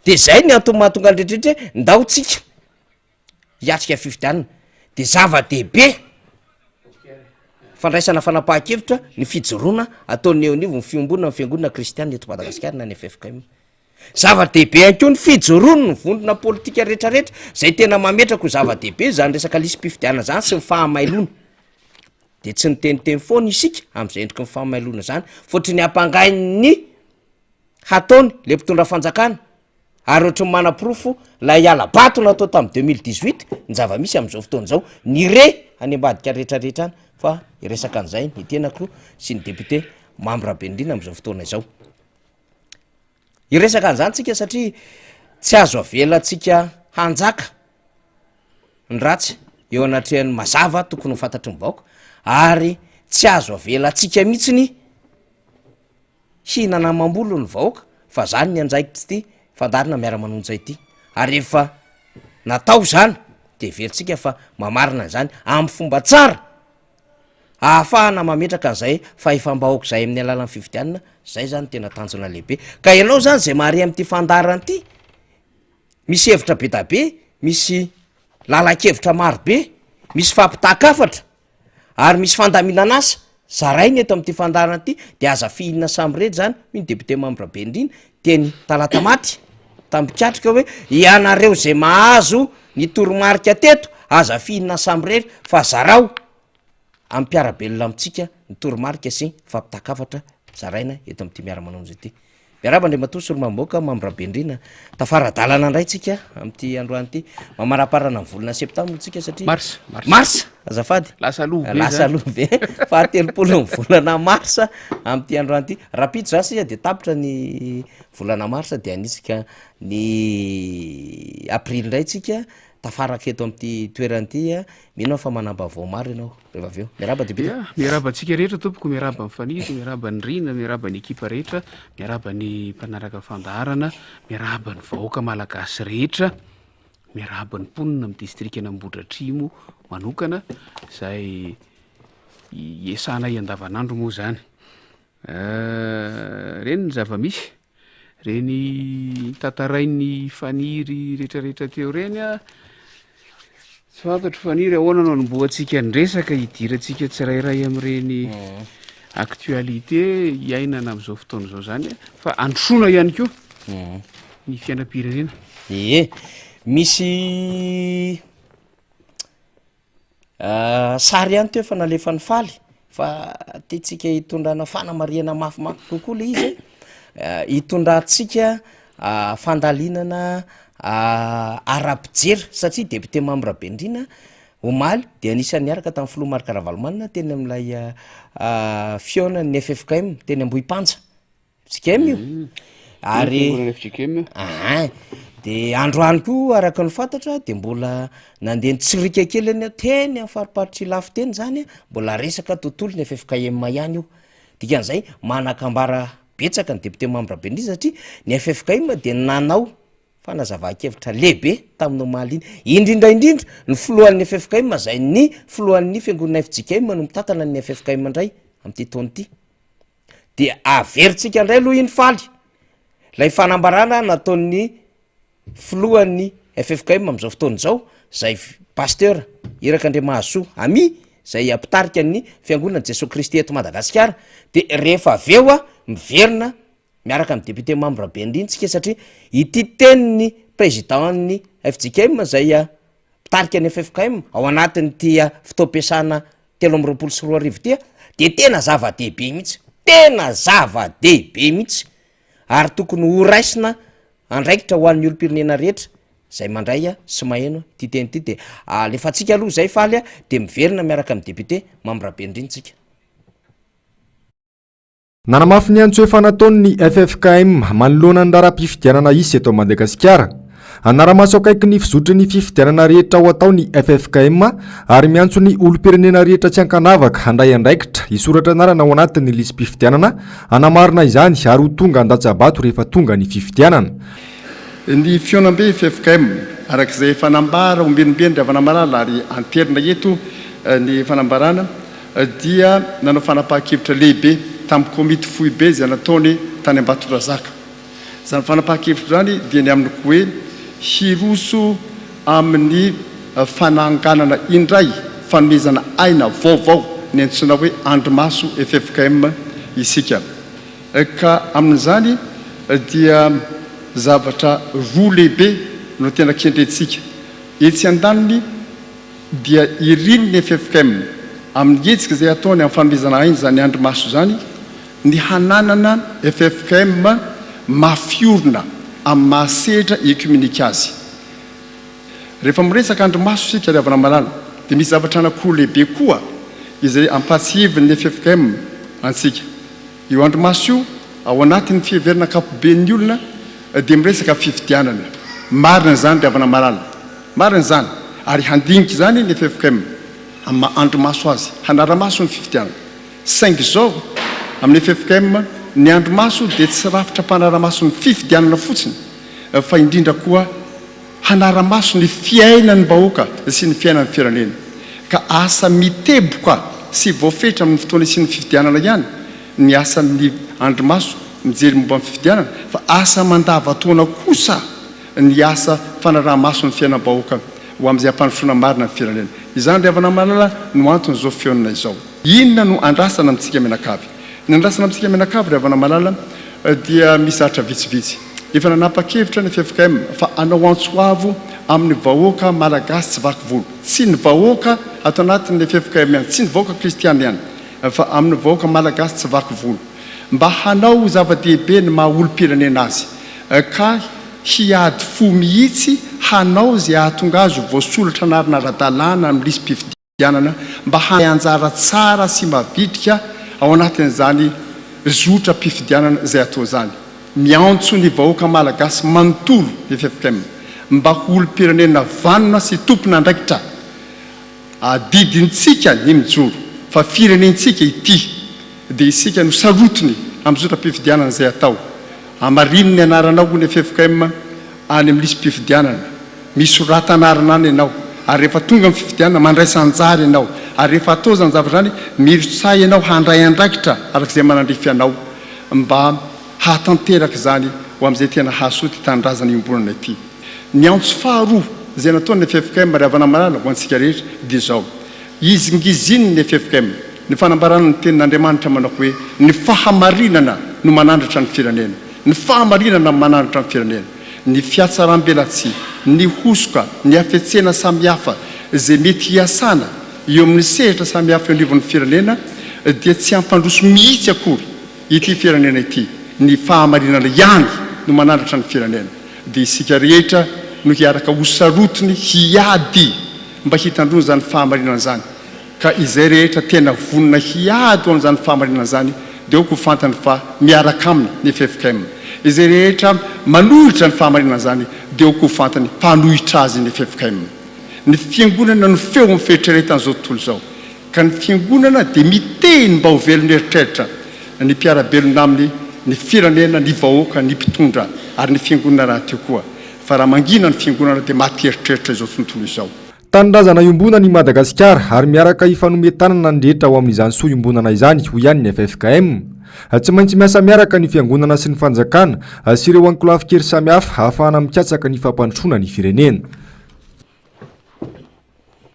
De zay ny antony mahatonga ny rehetrarehetra hoe ndao tsika hiatrika fifidianana de zava-dehibe fandraisana fanapahan-kevitra ny fijoroana ataon'ny eo anivon'ny fiombonana ny fiangonana kristiana eto Madagasikara na ny ffkm. Zava-dehibe ihany koa ny fijoroany ny vondrona politika rehetrarehetra zay tena mametraka ho zava-dehibe zany resaka lisi-pifidianana zany sy ny fahamailoana. De tsy niteniteny foana isika am'zay endriky ny fahamailoana zany fa ohatry ny ampangain'ny hataony le mpitondra fanjakana ary ohatry ny manaporofo ilay hala-bato natao tamin'ny 2018 ny zava-misy amin'izao fotoana izao, ny re any ambadika rehetrarehetra any fa hiresaka an'izay ny tenako sy ny député Mamy Rabenirina amin'izao fotoana izao. Hiresaka an'izany tsika satria tsy azo avelantsika hanjaka ny ratsy eo anatrehan'ny mazava tokony ho fantatry ny vahoaka ary tsy azo avelantsika mihitsiny Hihinana amam-bolo ny vahoaka fa zany ny andraikitr'ity fandaharana miara-manonja ity ary efa natao izany de heverintsika fa mamarina an'izany amin'ny fomba tsara ahafahana mametraka an'izay fahefam-bahoaka izay amin'ny alalan'ny fifidianana, zay zany tena tanjona lehibe ka ianao zany zay mahare amin'ity fandaharana ity misy hevitra be da be, misy lalan-kevitra maro be, misy fampitan-kafatra. ary misy fandaminan'asa zaraina eto amin'ity fandaharana ity de aza fihinina samirery zany hoy ny député Mamy Rabenirina teny Talatamaty tamin'ny mpikatroka hoe ianareo zay mahazo ny toromarika teto aza fihinina samirery fa zarao amin'ny mpiara-belona amintsika ny toromarika sy fampitan-kafatra zaraina eto amin'ity miara-manonja ity. Miarahaba Andriamatoa Solombavambahoaka Mamy Rabenirina, tafara-dalana indray tsika amin'ity androany ity, mamaraparana ny volana septambra tsika satria Mars, mars. Mars, azafady. Lasa aloha be Lasa zany. aloha be. Fahatelopolo ny volana mars amin'ity androany ity. Rahampitso zany sisa dia tapitra ny volana mars dia hanitsika ny aprily indray tsika, tafaraka eto amin'ity toerana ity. Mino aho fa manam-baovao maro ianao rehefa avy eo. Miarahaba député. Ya, miarahaba antsika rehetra tompoko, miarahaba an'i Faniry, miarahaba an'i Rina, miarahaba ny ekipa rehetra, miarahaba ny mpanaraka fandaharana, miarahaba ny vahoaka malagasy rehetra, miarahaba ny mponina amin'ny distrikan'Ambohidratrimo manokana izay iesanay andavanandro moa izany. Ireny ny zava-misy. Reny tantarain'i Faniry retraretra teo reny a, tsy fantatro Faniry ahoana no anombohantsika ny resaka hidirantsika tsirairay amin'ireny actualité iainana amin'izao fotoana izao zany a, fa androsoana ihany koa ny fiainam-pirenena. Ie, misy Sary ihany teo efa nalefan'i Faly fa tiantsika hitondrana fanamarihana mafimafy kokoa le izy e, hitondrantsika fandalinana ara-pijery satria député Mamy Rabenirina omaly de anisan'ny niaraka tamin'ny filoha Marc Ravalomanana teny amin'ilay fihaonan'ny ffkm teny Ambohipanja. Fjkm io ary Fiangonana fjkm io. Ahin, de androany koa araka ny fantatra de mbola nandeha nitsirika kely eny teny amin'ny fariparitry Ilafy teny zany a, mbola resaka tontolon'ny ffkm ihany io, dikan'izay manan-kambara betsaka ny député Mamy Rabenirina satria ny ffkm de nanao fanazavan-kevitra lehibe tamin'ny omaly iny, indrindra indrindra ny filohan'ny ffkm izay ny filohan'ny fiangonana fjkm no mitantana ny ffkm indray amin'ity taona ity. De averintsika indray aloha iny Faly. Ilay fanambarana nataon'ny filohan'ny ffkm amin'izao fotoana izao, izay Pasteur Iraka Andriamahazosoa Ami, izay mpitarika ny Fiangonan'i Jesoa Kristy eto Madagasikara, dia rehefa avy eo miverina miaraka amin'ny député Mamy Rabenirina tsika satria ity tenin'ny président-n'ny fjkm izay mpitarika ny ffkm ao anatin'ity fotoam-piasana 2023 ity dia tena zava-dehibe mihitsy, tena zava-dehibe mihitsy ary tokony ho raisina andraikitra ho an'ny olom-pirenena rehetra izay mandray sy maheno ity teny ity dia alefantsika aloha izay faly dia miverina miaraka amin'ny député Mamy Rabenirina tsika. Nanamafy ny antso efa nataony ny ffkm manoloana ny raharaham-pifidianana hisy eto Madagasikara. Hanara-maso akaiky ny fizotry ny fifidianana rehetra ho atao ny ffkm ary miantso ny olom-pirenena rehetra tsy ankanavaka handray andraikitra hisoratra anarana ao anatin'ny lisi-pifidianana hanamarina izany ary ho tonga handatsa-bato rehefa tonga ny fifidianana. Ny fihaonambe ffkm, araka izay efa nambara ombieniombieny ry havana malala ary anterina eto ny fanambarana, dia nanao fanapahan-kevitra lehibe tamin'ny komity foibe izay nataony tany Ambatondrazaka. Izany fanapahan-kevitra izany dia ny amin'ny hoe hiroso amin'ny fananganana indray fanomezana aina vaovao ny antsoina hoe andrimaso ffkm isika. Ka amin'izany dia zavatra roa lehibe no tena kendrentsika. Etsy andaniny, dia irin' ny ffkm amin'ny hetsika izay ataony amin'ny fanomezana aina izany andrimaso izany ny hananana ffkm mafy orina amin'ny maha sehatra ekiomenika azy. Rehefa miresaka andrimaso isika ry havana malala dia misy zavatra anankiroa lehibe koa izay ampahatsiahivin'ny ffkm antsika. Io andrimaso io, ao anatin'ny fiheverana ankapoben'ny olona, dia miresaka fifidianana. Marina izany ry havana malala. Marina izany. Ary handinika izany ny ffkm, amin'ny maha andrimaso azy. Hanara-maso ny fifidianana. Saingy izao, amin'ny ffkm, ny andrimaso dia tsy rafitra mpanara-maso ny fifidianana fotsiny, fa indrindra koa hanara-maso ny fiainan'ny vahoaka sy ny fiainan'ny firenena. Ka asa miteboka sy voafetra amin'ny fotoana isian'ny fifidianana ihany ny asan'ny andrimaso mijery momba ny fifidianana fa asa mandavan-taona kosa ny asa fanaraha-maso ny fiainam-bahoaka ho amin'izay hampandrosoana marina ny firenena. Izany ry havana malala no anton'izao fihaonana izao. Inona no andrasana amintsika mianakavy? Ny andrasana amintsika mianakavy ry havana malala dia misy zavatra vitsivitsy. Efa nanapa-kevitra ny ffkm fa hanao antso avo amin'ny vahoaka malagasy tsy vaky volo. Tsy ny vahoaka ato anatin'ny ffkm ihany, tsy ny vahoaka kristiana ihany fa amin'ny vahoaka malagasy tsy vaky volo. Mba hanao ho zava-dehibe ny maha olom-pirenena azy ka hiady fo mihitsy hanao izay hahatonga azy ho voasolatra anarana ara-dalàna amin'ny lisi-pifidianana. Fifidianana mba handray anjara tsara sy mavitrika ao anatin'izany zotram-pifidianana izay atao izany. Miantso ny vahoaka malagasy manontolo ny ffkm mba ho olom-pirenena vanona sy tompon'andraikitra. Adidintsika ny mijoro fa firenentsika ity dia isika no sarotiny amin'ny zotram-pifidianana izay atao. Hamarino ny anaranao hoy ny ffkm any amin'ny lisi-pifidianana. Misorata anarana any ianao ary rehefa tonga ny fifidianana mandraisa anjara ianao ary rehefa atao izany zavatra izany mirotsaha ianao handray andraikitra araka izay manandrify anao mba hahatanteraka izany ho amin'izay tena hahasoa ity tanindrazana iombonana ity. Ny antso faharoa izay nataon'ny ffkm ry havana malala ho antsika rehetra dia izao, Izingizin'ny ffkm ny fanambarana ny tenin'Andriamanitra manao hoe ny fahamarinana no manandratra ny firenena, ny fahamarinana no manandratra ny firenena. ny fihatsaram-belatsihy, ny hosoka, ny hafetsena samihafa izay mety hiasana eo amin'ny sehatra samihafa eo anivon'ny firenena dia tsy hampandroso mihitsy akory ity firenena ity, ny fahamarinana ihany no manandratra ny firenena, dia isika rehetra no hiaraka ho sarotiny hiady mba hitandroana izany fahamarinana izany. Ka izay rehetra tena vonona hiady ho amin'izany fahamarinana izany dia aoka ho fantany fa miaraka aminy ny ffkm. Izay rehetra manohitra ny fahamarinana izany dia aoka ho fantany mpanohitra azy ny ffkm. Ny fiangonana no feo amin'ny fieritreretan'izao tontolo izao. Ka ny fiangonana dia miteny mba ho velon'eritreritra ny mpiara-belona aminy, ny firenena, ny vahoaka, ny mpitondra ary ny fiangonana rahateo koa. Fa raha mangina ny fiangonana dia maty eritreritra izao tontolo izao. Tanindrazana iombonana i Madagasikara ary miaraka hifanome tanana ny rehetra ho amin'izany soa iombonana izany, hoy ihany ny ffkm. Tsy maintsy miasa miaraka ny fiangonana sy ny fanjakana sy ireo ankolafin-kery samihafa hahafahana mikatsaka ny fampandrosoana ny firenena.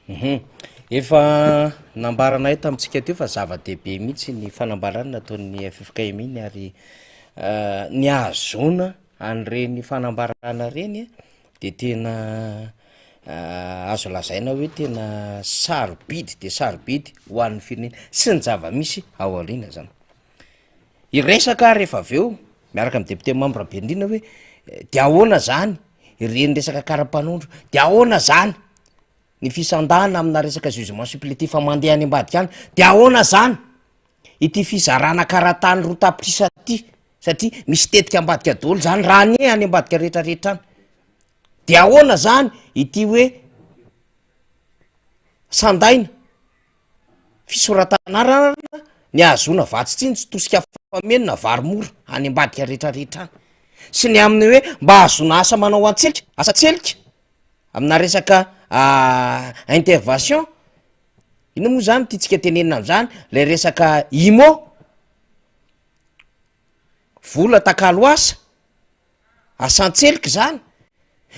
Hum. Efa nambaranay tamintsika teo fa zava-dehibe mihitsy ny fanambarana nataon'ny ffkm iny ary ny ahazoana an'ireny fanambarana ireny de tena azo lazaina hoe tena sarobidy de sarobidy ho an'ny firenena sy ny zava-misy ao aoriana zany. Hiresaka aho rehefa avy eo miaraka amin'ny député membre Rabenirina hoe de ahoana zany ireny resaka kara-panondro, de ahoana zany ny fisandahana amina resaka jugement supplétif mandeha any ambadika any, de ahoana zany ity fizarana kara-tany roa tapitrisa ty satria misy tetika ambadika daholo zany raha ny any ambadika rehetrarehetra any, de ahoana zany ity hoe sandaina fisoratana anarana ny ahazoana vatsy tsinjo tosika fameno na vary mora any ambadika rehetrarehetra any, sy ny amin'ny hoe mba ahazoana asa manao antselika, asa tselika amina resaka intervention, inona moa zany tiantsika tenenina am'zany, le resaka IMO, vola takalo asa. Asan-tselika izany,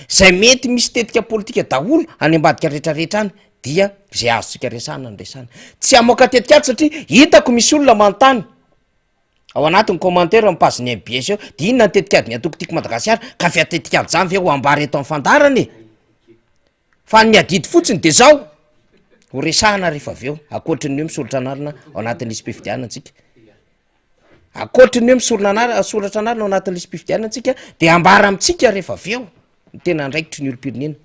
izay mety misy tetika politika daholo any ambadika retraretra any dia izay azontsika resahana no resahana. Tsy hamoaka tetikady satria hitako misy olona manontany ao anatin'ny commentaire amin'ny page-n'ny mbs eo, de inona ny tetikadin'ny antoko Tiako Madagasikara, ka ve tetikady zany ve ho ambara eto amin'ny fandaharana e? Fa ny adidy fotsiny de zao, ho resahana rehefa avy eo, ankoatry ny hoe misolotra anarana ao anatin'ny lisi-pifidianana tsika. Ankoatry ny hoe misorona anarana, soratra anarana ao anatin'ny lisi-pifidianana tsika de ambara amintsika rehefa avy eo ny tena andraikitry ny olom-pirenena.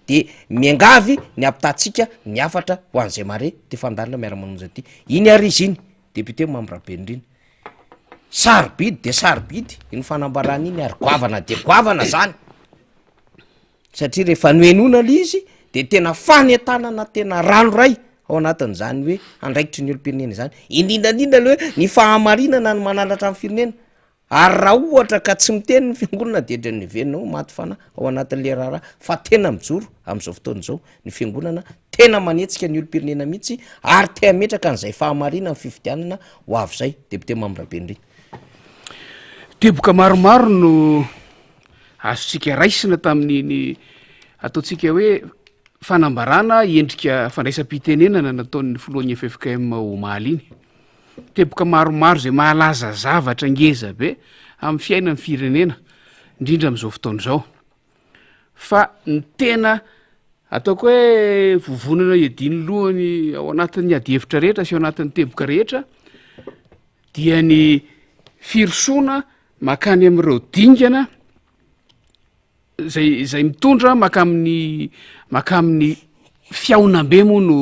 De miangavy ny ampitahantsika ny hafatra ho an'izay mahare ty fandaharana miara-mamonjy ity. Iny ary izy iny, député Mamy Rabenirina. Sarobidy de sarobidy iny fanambarana iny ary goavana de goavana zany. Satria rehefa nohenoina le izy de tena fanentanana tena ranoray ao anatin'izany hoe andraikitry ny olom-pirenena izany, indrindra indrindra le hoe ny fahamarinana no mananatra ny firenena, ary raha ohatra ka tsy miteny ny fiangonana de ohatran'ny heverina hoe maty fanahy ao anatin'le raharaha, fa tena mijoro am'zao fotoana izao ny fiangonana, tena manetsika ny olom-pirenena mihitsy ary te hametraka an'izay fahamarinana ny fifidianana ho avy zay, Député Mamy Rabenirina. Teboka maromaro no Azontsika raisina tamin'iny ataontsika hoe fanambarana endrika fandraisam-pitenenana nataon'ny filohan'ny ffkm omaly iny. Teboka maromaro izay mahalaza zavatra ngeza be amin'ny fiainan'ny firenena, indrindra amin'izao fotoana izao. Fa ny tena ataoko hoe vovonana iadian'ny lohany ao anatin'ny adihevitra rehetra sy ao anatin'ny teboka rehetra dia ny firosoana Mankany amin'ireo dingana zay izay mitondra mankamin'ny mankamin'ny fihaonambe moa no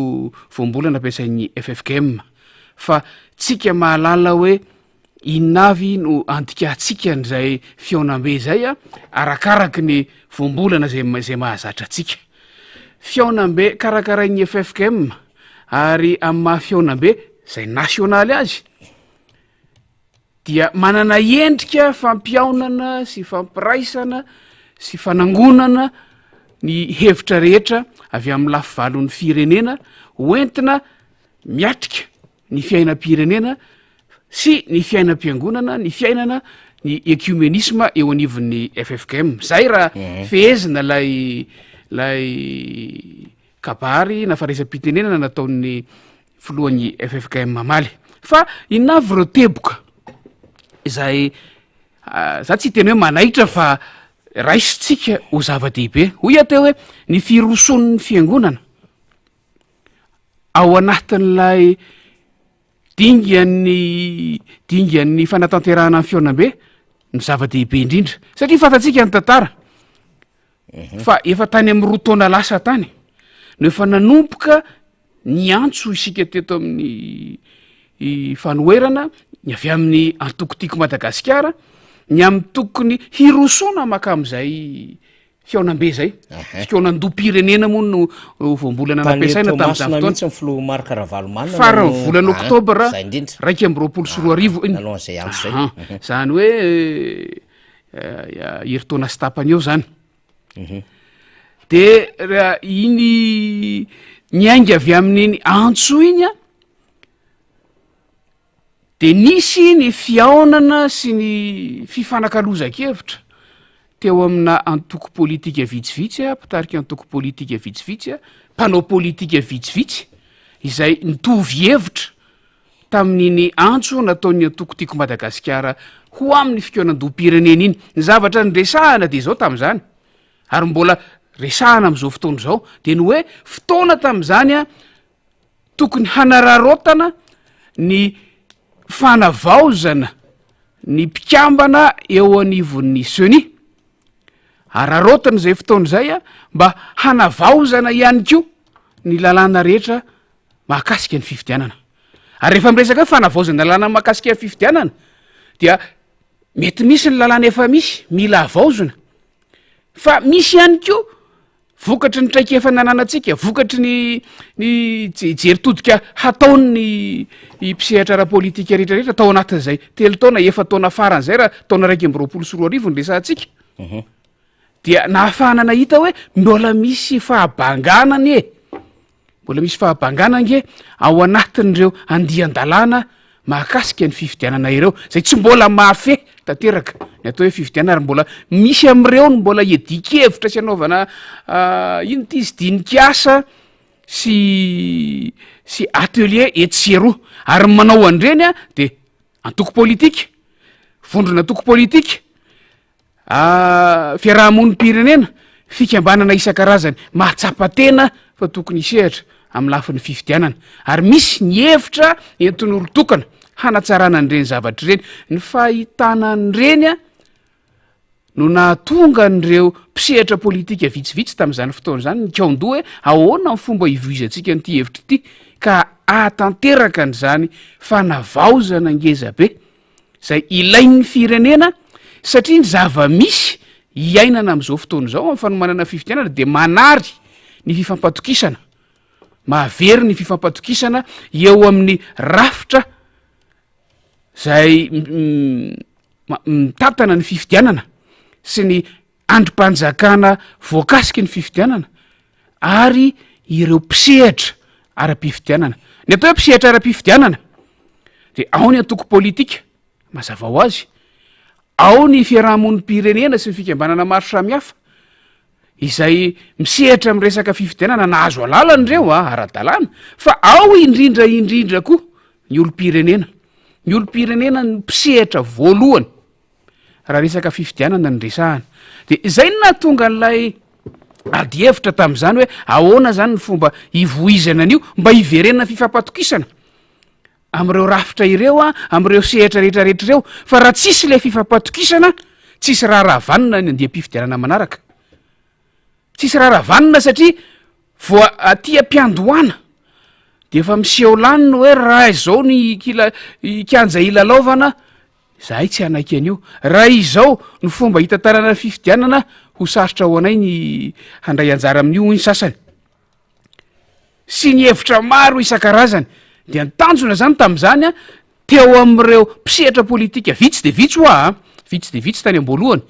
voambolana ampiasain'ny ffkm fa tsika mahalala hoe inona avy no andikantsika an'izay fihaonambe izay a arakaraky ny voambolana zay zay mahazatra antsika. Fihaonambe karakarain'ny ffkm ary amin'ny maha fihaonambe zay nasionaly azy dia manana endrika fampihaonana sy fampiraisana sy fanangonana ny hevitra rehetra avy amin'ny lafy valon'ny firenena hoentina miatrika ny fiainam-pirenena sy ny fiainam-piangonana, ny fiainana ny ecumenisme eo anivon'ny ffkm. Zay raha mhm. fehezina lay lay kabary na fandraisam-pitenenana nataon'ny filohan'ny ffkm mamaly. Fa inona avy ireo teboka izay za tsy hiteny hoe manaitra fa raisintsika ho zava-dehibe. Hoy aho teo hoe ny firosoan'ny fiangonana ao anatin'ilay dingan'ny dingan'ny fanatanterahana ny fihaonambe no zava-dehibe indrindra satria fantatsika ny tantara fa efa tany amin'ny roa taona lasa tany no efa nanomboka Niantso isika teto amin'ny fanoherana ny avy amin'ny antoko Tiako Madagasikara ny amin'ny tokony hirosoana maka amin'izay fihaonambe izay. Fikaonandoham-pirenena moa no voambolana nampiasaina tamin'izany fotoana. Mihitsy ny filoha Marc Ravalomanana Faran'ny volana oktobra 2021 iny. Nanao an'izay antso izay. Izany hoe herintaona sy tapany eo izany. De raha iny niainga avy amin'iny antso iny a, Dia nisy ny fihaonana sy ny fifanakalozan-kevitra teo amina antoko politika vitsivitsy, mpitarika antoko politika vitsivitsy, mpanao politika vitsivitsy izay nitovy hevitra tamin'iny antso nataon'ny antoko Tiako Madagasikara ho amin'ny fikaonandoham-pirenena iny. Ny zavatra niresahana dia izao tamin'izany ary mbola resahana amin'izao fotoana izao dia ny hoe fotoana tamin'izany Tokony hanararaotana ny fanavaozana ny mpikambana eo anivon'ny Ceni. Araraotana izay fotoana izay mba hanavaozana ihany koa ny lalàna rehetra mahakasika ny fifidianana. Ary rehefa miresaka hoe fanavaozana lalàna mahakasika ny fifidianana dia mety misy ny lalàna efa misy mila havaozina fa misy ihany koa Vokatry ny traikefa nananantsika, vokatry ny ny jery todika hataon'ny mpisehatra ara-politika rehetra rehetra tao anatin'izay telo taona, efa-taona farany izay raha taona 2021 no resahantsika, dia nahafahana nahita hoe mbola misy fahabangana anie. Mbola misy fahabangana ange ao anatin'ireo andian-dalàna mahakasika ny fifidianana ireo, izay tsy mbola mahafehy tanteraka ny atao hoe fifidianana ary mbola misy amin'ireo no mbola iadian-kevitra sy anaovana inona ity izy, dinik'asa sy sy atelier etsy sy eroa. Ary ny manao an'ireny dia antoko politika, vondron'antoko politika, Fiarahamonim-pirenena, fikambanana isan-karazany mahatsapa tena fa tokony hisehatra amin'ny lafiny fifidianana ary misy ny hevitra entin'olon-tokana hanatsarana an'ireny zavatra ireny. Ny fahitana an'ireny no nahatonga an'ireo mpisehatra politika vitsivitsy tamin'izany fotoana izany nikaon-doha hoe ahoana ny fomba hivoizantsika an'ity hevitra ity ka hahatanteraka an'izany fanavaozana ngezabe izay ilain'ny firenena satria ny zava-misy iainana amin'izao fotoana izao amin'ny fanomanana fifidianana dia manary ny fifampatokisana, mahavery ny fifampatokisana eo amin'ny rafitra izay mitantana ny fifidianana sy ny andrim-panjakana voakasiky ny fifidianana ary ireo mpisehatra ara-pifidianana. Ny atao hoe mpisehatra ara-pifidianana de ao ny antoko politika, mazava ho azy, ao ny fiarahamonim-pirenena sy ny fikambanana maro samihafa izay misehatra amin'ny resaka fifidianana, nahazo alalana ireo a, ara-dalàna, fa ao indrindra indrindra koa ny olom-pirenena. Ny olom-pirenena no mpisehatra voalohany. raha resaka fifidianana no resahana. De izay no nahatonga an'ilay ady hevitra tamin'izany hoe ahoana zany ny fomba hivoizana an'io mba hiverenana fifampatokisana am'ireo rafitra ireo a, am'ireo sehatra rehetrarehetra ireo, fa raha tsisy le fifampatokisana tsisy raharaha vanona ny andiam-pifidianana manaraka. Tsisy raharaha vanona satria vao aty am-piandohana de efa miseho lany ny hoe raha izao ny kila- kianja hilalaovana Izahay tsy hanaiky an'io. Raha izao no fomba hitantanana ny fifidianana, ho sarotra ho anay ny handray anjara amin'io, hoy ny sasany. Sy ny hevitra maro isan-karazany. Dia ny tanjona izany tamin'izany, teo amin'ireo mpisehatra politika vitsy dia vitsy hoa a, vitsy dia vitsy tany am-boalohany,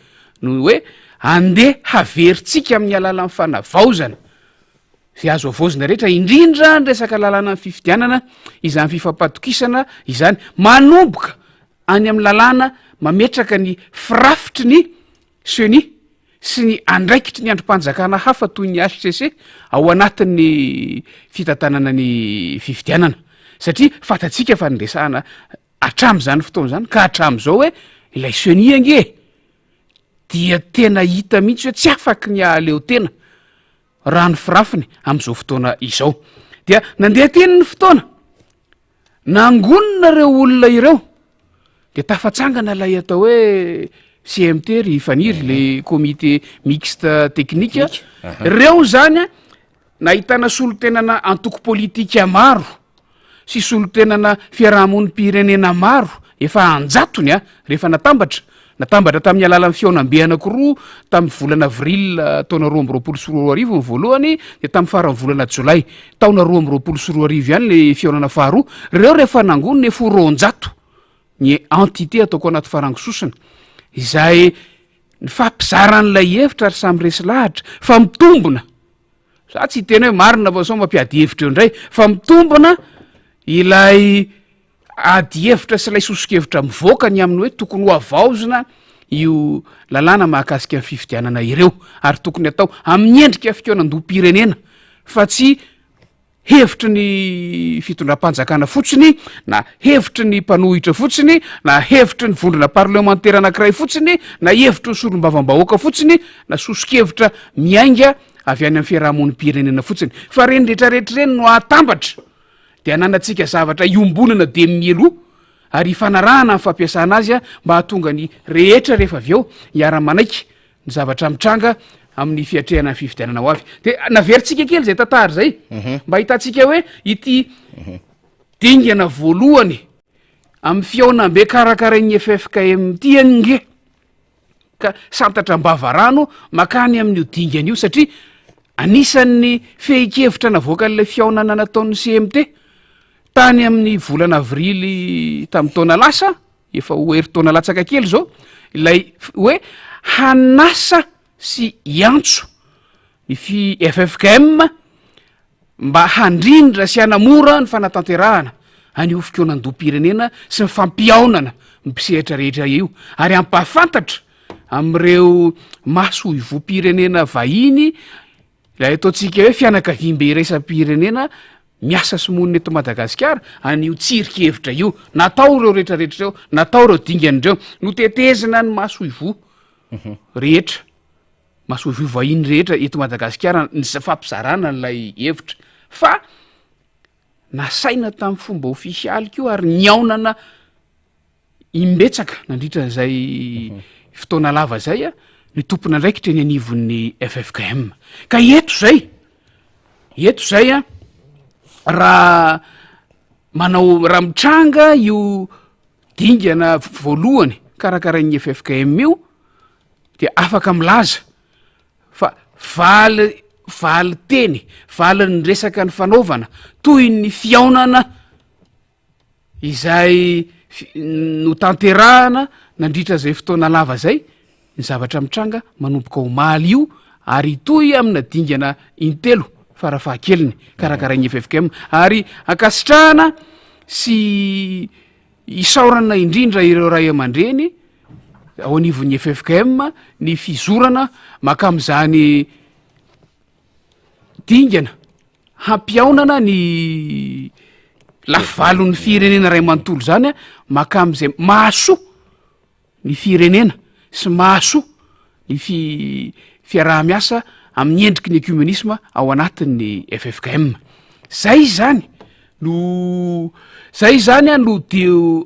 no hoe andeha haverintsika amin'ny alalan'ny fanavaozana Izay azo havaozina rehetra, indrindra ny resaka lalànan'ny fifidianana, izany fifampatokisana izany, manomboka any amin'ny lalàna mametraka ny firafitry ny Ceni sy ny andraikitry ny andrim-panjakana hafa toy ny HCC ao anatin'ny fitantanana ny fifidianana. Satria fantatsika fa niresahana hatramin'izany fotoana izany ka hatramin'izao hoe ilay Ceni ange dia tena hita mihitsy hoe tsy afaky ny hahaleo tena. raha ny firafiny amin'izao fotoana izao. Dia nandeha teny ny fotoana, nangonina ireo olona ireo, dia tafatsangana ilay atao hoe CMT ry Faniry, le comité mixte technique. Ireo zany a, nahitana solontenana antoko politika maro sy solontenana fiarahamonim-pirenena maro efa an-jatony a, rehefa natambatra, natambatra tamin'ny alalan'ny fihaonambe anankiroa tamin'ny volana avril taona 2022 ny voalohany, dia tamin'ny faran'ny volana jolay taona 2022 ihany le fihaonana faharoa, ireo rehefa nangonina efa ho 200 ny entité ataoko anaty farango sosona, izay nifampizara an'ilay hevitra ary samy resy lahatra fa mitombina. Za tsy hiteny hoe marina fa sao mampiady hevitra eo indray fa mitombina ilay adihevitra sy ilay soso-kevitra mivoaka ny amin'ny hoe tokony ho havaozina io lalàna mahakasika ny fifidianana ireo ary tokony atao amin'ny endrika fikaonandoham-pirenena fa tsy hevitry ny fitondram-panjakana fotsiny na hevitry ny mpanohitra fotsiny na hevitry ny vondrona parlemantera anankiray fotsiny na hevitry ny solombavambahoaka fotsiny na soso-kevitra miainga avy any amin'ny fiarahamonim-pirenena fotsiny fa ireny rehetrarehetra ireny no ahatambatra dia ananantsika zavatra iombonana dia mialoha ary ifanarahana ny fampiasana azy mba hahatonga ny rehetra rehefa avy eo hiara-manaiky ny zavatra mitranga amin'ny fiatrehana ny fifidianana ho avy. Dia naverintsika kely izay tantara izay mba hitantsika hoe ity dingana voalohany amin'ny fihaonambe karakarain'ny ffkm ity ange ka santatra am-bavarano makany amin'io dingana io satria anisan'ny fehin-kevitra navoakan'ilay fihaonana nataon'ny CMT tany amin'ny volana avrily tamin'ny taona lasa, efa ho herintaona latsaka kely izao, ilay hoe hanasa sy hiantso ny fi- ffkm mba handrindra sy hanamora ny fanatanterahana an'io fikaonandoham-pirenena sy ny fampihaonana ny mpisehatra rehetra io ary hampahafantatra amin'ireo masoivohom-pirenena vahiny ilay ataontsika hoe fianakaviambe iraisam-pirenena miasa sy monina eto Madagasikara an'io tsirinkevitra io. Natao ireo rehetrarehetra ireo, natao ireo dingana ireo, notetezina ny masoivoho rehetra. Masoivoho vahiny rehetra eto Madagasikara ny fampizarana an'ilay hevitra fa nasaina tamin'ny fomba ofisialy koa ary nihaonana imbetsaka nandritra an'izay mhm. fotoana lava zay a ny tompon'andraikitra eny anivon'ny FFKM ka eto zay eto zay a raha manao raha mitranga io dingana voalohany karakarain'ny FFKM io dia afaka milaza fa valy valin-teny, valin'ny resaka nifanaovana, toy ny fihaonana izay notanterahana nandritra izay fotoana lava izay, ny zavatra mitranga manomboka omaly io ary hitohy amina dingana intelo farafahakeliny karakarain'ny ffkm ary ankasitrahana sy Isaorana indrindra ireo ray aman-dreny ao anivon'ny ffkm ny fizorana mankamin'izany dingana hampihaonana ny lafivalon'ny firenena iray manontolo izany mankamin'izay mahasoa ny firenena sy mahasoa ny fi- fiaraha-miasa amin'ny endriky ny ecumenisme ao anatin'ny ffkm. Zay izany no zay izany a no di-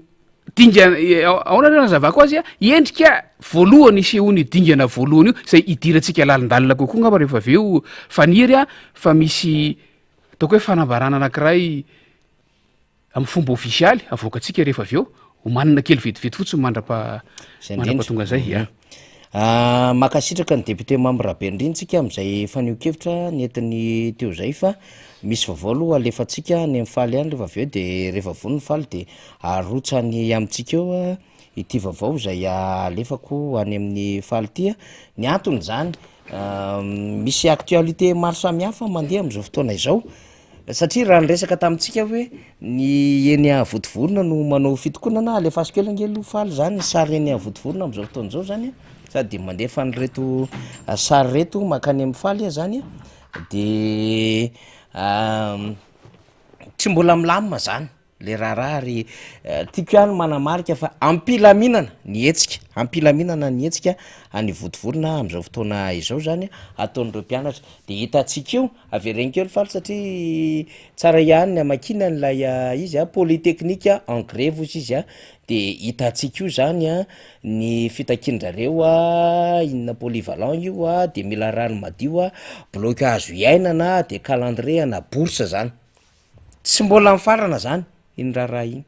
dingana ahoana no anazavako azy a, endrika voalohany isehoan'io dingana voalohany io zay idirantsika lalindalina kokoa angamba rehefa avy eo Faniry a, fa misy ataoko hoe fanambarana anankiray Amin'ny fomba ofisialy, avoakantsika rehefa avy eo, omanina kely vetivety fotsiny mandrapa Izay indrindra. mandrapatonga izay, ya. Ah, mankasitraka ny député Mamy Rabenirina tsika amin'izay fanehoan-kevitra nentiny teo izay fa misy vaovao aloha alefantsika any amin'ny faly any rehefa avy eo de rehefa vonona ny faly de arotsany amintsika eo ity vaovao izay alefako any amin'ny faly ity. Ny antony izany, misy actualité maro samihafa mandeha amin'izao fotoana izao Satria raha niresaka tamintsika hoe ny eny Vontovorona no manao fitokonana, alefaso kely ange aloha faly zany ny sary eny Vontovorona amin'izao fotoana izao zany a, sady mandefa an'ireto sary ireto mankany amin'ny faly aho zany a, de tsy mbola milamina zany. Le raharaha ary tiako ihany manamarika fa am-pilaminana ny hetsika, am-pilaminana ny hetsika any Vontovorona amin'izao fotoana izao zany ataon'ireo mpianatra, de hitantsika eo, avereno kely faly satria tsara ihany ny hamakiana an'ilay izy a, polytechnique en grève hozy izy a, de hitantsika io zany a ny fitakian-drareo a, inona polyvalent io a, de mila rano madio a, bloc azo iainana, de calendrier ana bourse zany. Tsy mbola nifarana zany iny raharaha iny.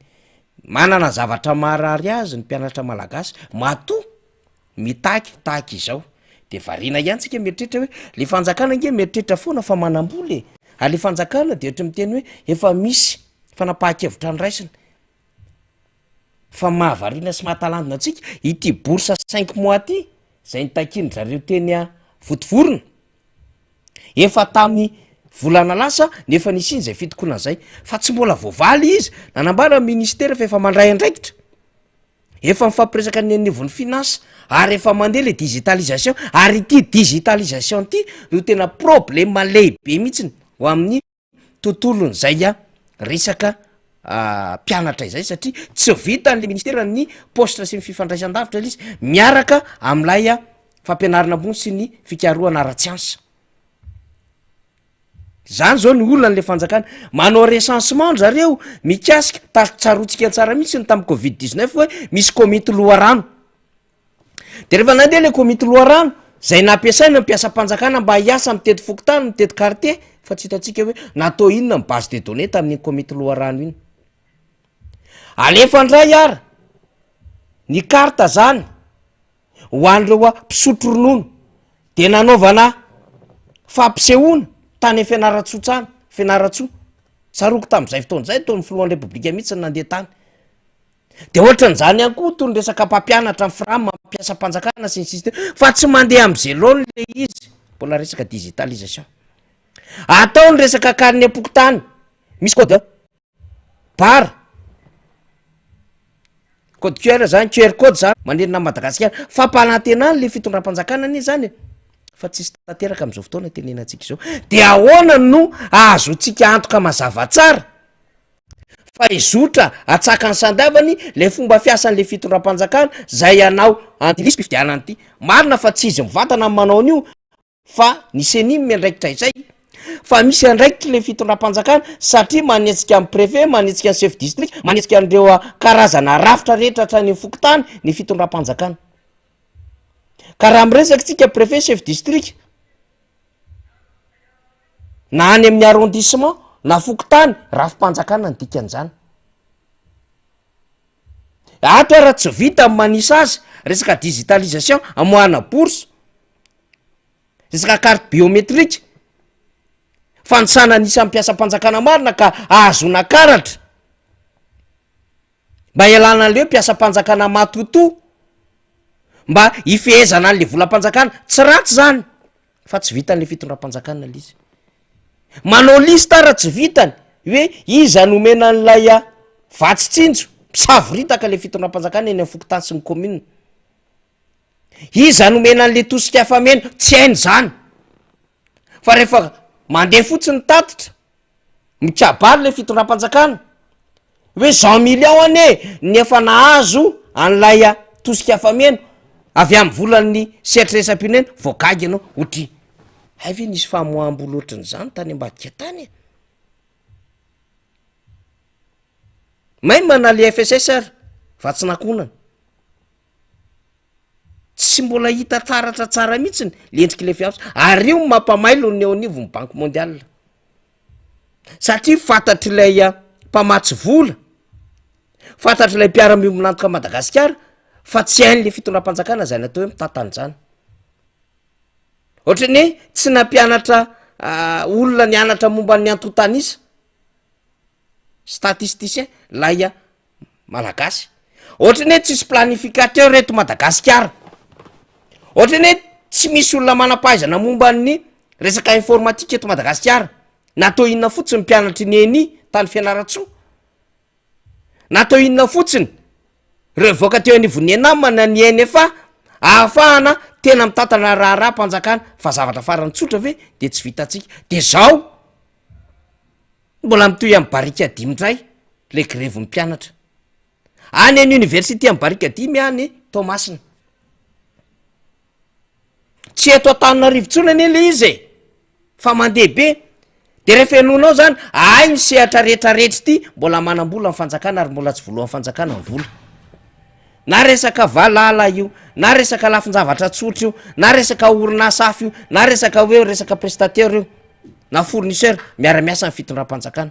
Manana zavatra maharary azy ny mpianatra malagasy matoa mitaky tahaka izao. De variana ihany tsika mieritreritra hoe le fanjakana ange mieritreritra foana fa manam-bola e! Ary le fanjakana de ohatry miteny hoe efa misy fanapahan-kevitra noraisina. Fa mahavariana sy mahatalanjona antsika ity bourse cinq mois ty zay nitakian-dry zareo teny Vontovorona. Efa tamin'ny. Volana lasa ny efa nisiany izay fitokonana izay fa tsy mbola voavaly izy. Nanambara ny ministera fa efa mandray andraikitra, efa mifampiresaka ny anivon'ny finance ary efa mandeha le digitalisation ary ity digitalisation ity no tena problema lehibe mihitsiny ho amin'ny tontolon'izay resaka mpianatra izay satria tsy vitan'le ministera ny paositra sy ny fifandraisan-davitra ilay izy miaraka amin'ilay fampianarana ambony sy ny fikarohana ara-tsiansa. Zany zao ny olan'le fanjakana, manao recensement zareo mikasika, ta- tsaroantsika tsara mihitsy ny tamin'ny covid 19 hoe misy komity loharano, de rehefa nandeha le komity loharano zay nampiasaina ny mpiasam-panjakana mba hiasa mitety fokontany, mitety quartier, fa tsy hitantsika hoe natao inona ny base de données tamin'iny komity loharano iny. Alefa ndray ara ny carte zany ho an'ireo mpisotro ronono de nanaovana fampisehoana tany Fianarantsoa tsany, Fianarantsoa, tsaroako tamin'izay fotoana izay toa ny filohan'ny repoblika mihitsy no nandeha tany, de ohatran'izany ihany koa toy ny resaka mpampianatra ny fram, mpiasam-panjakana sy ny sisa teo, fa tsy mandeha am'zay laoniny le izy, mbola resaka digitalisation, atao ny resaka carnet-pokontany misy code barre, Code QR zany, QR code zany manerana an'i Madagasikara. Fampanantenana le fitondram-panjakana anie zany e, fa tsisy tanteraka am'zao fotoana itenenantsika izao. De ahoana no ahazoantsika antoka mazava tsara fa hizotra atsakany sy andavany le fomba fiasan'le fitondram-panjakana zay hanao an'ity lisi-pifidianana ity? Marina fa tsy izy mivantana no manao an'io fa ny ceni no miandraikitra izay fa misy andraikitry le fitondram-panjakana satria manetsika ny préfet, manetsika ny chef district, manetsika an'ireo karazana rafitra rehetra hatrany amin'ny fokontany ny fitondram-panjakana. Ka raha miresaka tsika préfet, chef district na any amin'ny arrondissement na fokontany, rafi-panjakana ny dikan'izany. Ato ara tsy vita ny manisa azy, resaka digitalisation, amoahana bourse, Resaka carte biométrique, fanisana ny isan'ny mpiasam-panjakana marina ka ahazoana karatra mba hialana an'le hoe mpiasam-panjakana matotoa, mba hifehezana an'le volam-panjakana, tsy ratsy zany fa tsy vitan'le fitondram-panjakana le izy. Manao liste ara tsy vitany hoe iza no omena an'ilay vatsy tsinjo, misavoritaka le fitondram-panjakana eny amin'ny fokontany sy ny commune. Iza nomena an'le tosika fameno? Tsy hainy zany. Fa rehefa mandeha fotsiny ny tatitra, mikabary le fitondram-panjakana hoe zao million anie ny efa nahazo an'ilay tosika fameno avy amin'ny volan'ny sehatra iraisam-pirenena, vao gaga ianao, ohatry hay ve nisy famoaham-bola ohatran'izany tany ambadika tany e? Même na le FSS ary vatsin'ankohonana. Tsy mbola hita taratra tsara mihitsy le endrik'ilay fiantso ary io no mampamailo ny eo anivon'ny banque mondiale satria fantatr'ilay mpamatsy vola, fantatr'ilay mpiara-miombon'antoka Madagasikara fa tsy hain'le fitondram-panjakana zany atao hoe mitantana izany. Ohatran'ny hoe tsy nampianatra olona nianatra momba ny antontan'isa, statisticien, lay Malagasy. Ohatran'ny hoe tsisy planificateur eto Madagasikara. Ohatran'ny hoe tsy misy olona manam-pahaizana momba ny resaka informatique eto Madagasikara. Natao inona fotsiny ny mpianatry ny ENI tany Fianarantsoa? Natao inona fotsiny ireo nivoaka teo anivon'ny ENAM na ny ENFA ahafahana tena mitantana raharaham-panjakana? Fa zavatra farany tsotra ve de tsy vitantsika? De zao. Mbola mitohy amin'ny barikadimy indray le grevin'ny mpianatra. Any amin'ny université amin'ny barikadimy any Toamasina. Tsy eto Antananarivo intsony anie le izy e, fa mandeha be. De rehefa henoinao zany, hay ny sehatra rehetra rehetra ity mbola manam-bola ny fanjakana ary mbola tsy voalohan'ny fanjakana ny vola. Na resaka valala io, na resaka lafin-javatra tsotra io, na resaka orinasa hafa io, na resaka hoe resaka prestataire io. na fournisseur miara-miasa ny fitondram-panjakana,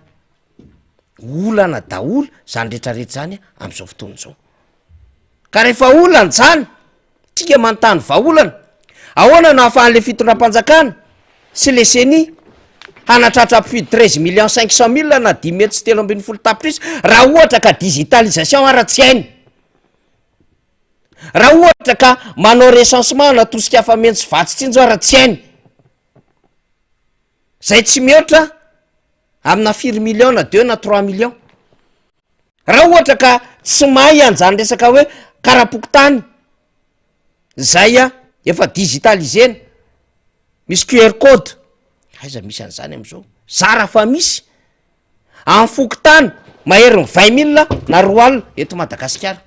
olana daholo zany retraretra zany am'zao fotoana zao, ka rehefa olana zany tsika manontany vahaolana, ahoana no ahafahan'le fitondram-panjakana sy le ceni hanatratra mpifidy treize millions cinq cent mille na dimy hetsy sy 13 tapitrisa raha ohatra ka digitalisation ara tsy hainy, raha ohatra ka manao recensement na tosika afa-meno sy vatsy tsinjo ara tsy hainy. Zay tsy mihoatra amina firy millions na deux na trois millions. Raha ohatra ka tsy mahay an'izany resaka hoe kara-pokontany zay efa digitalisena, misy QR code, aiza misy an'izany am'zao? Zara fa misy amin'ny fokontany maherin'ny vingt mille na roa alina eto Madagasikara.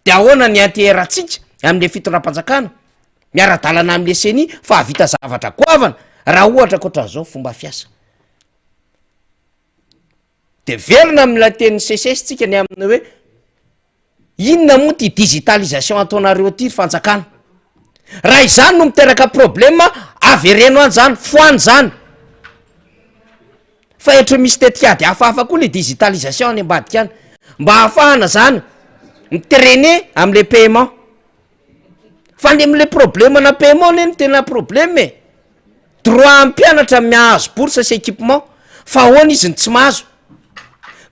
De ahoana ny anteherantsika am'le fitondram-panjakana miara-dalana am'le CENI fa hahavita zavatra goavana raha ohatra ka ohatran'izao fomba fiasa? De velona amin'ilay tenin'ny SECES tsika ny amin'ny hoe inona moa ty digitalisation ataonareo ty ry fanjakana? Raha izany no miteraka problème avereno any zany, foano zany. Fa etra misy tetikady hafahafa koa le digitalisation any ambadika any mba ahafahana zany mi-trainer am'le paiement. Fa ny am'le problème ana paiement anie no tena problème e. Droit an'ny mpianatra miahazo bourse sy équipement fa ahoana izy no tsy mahazo?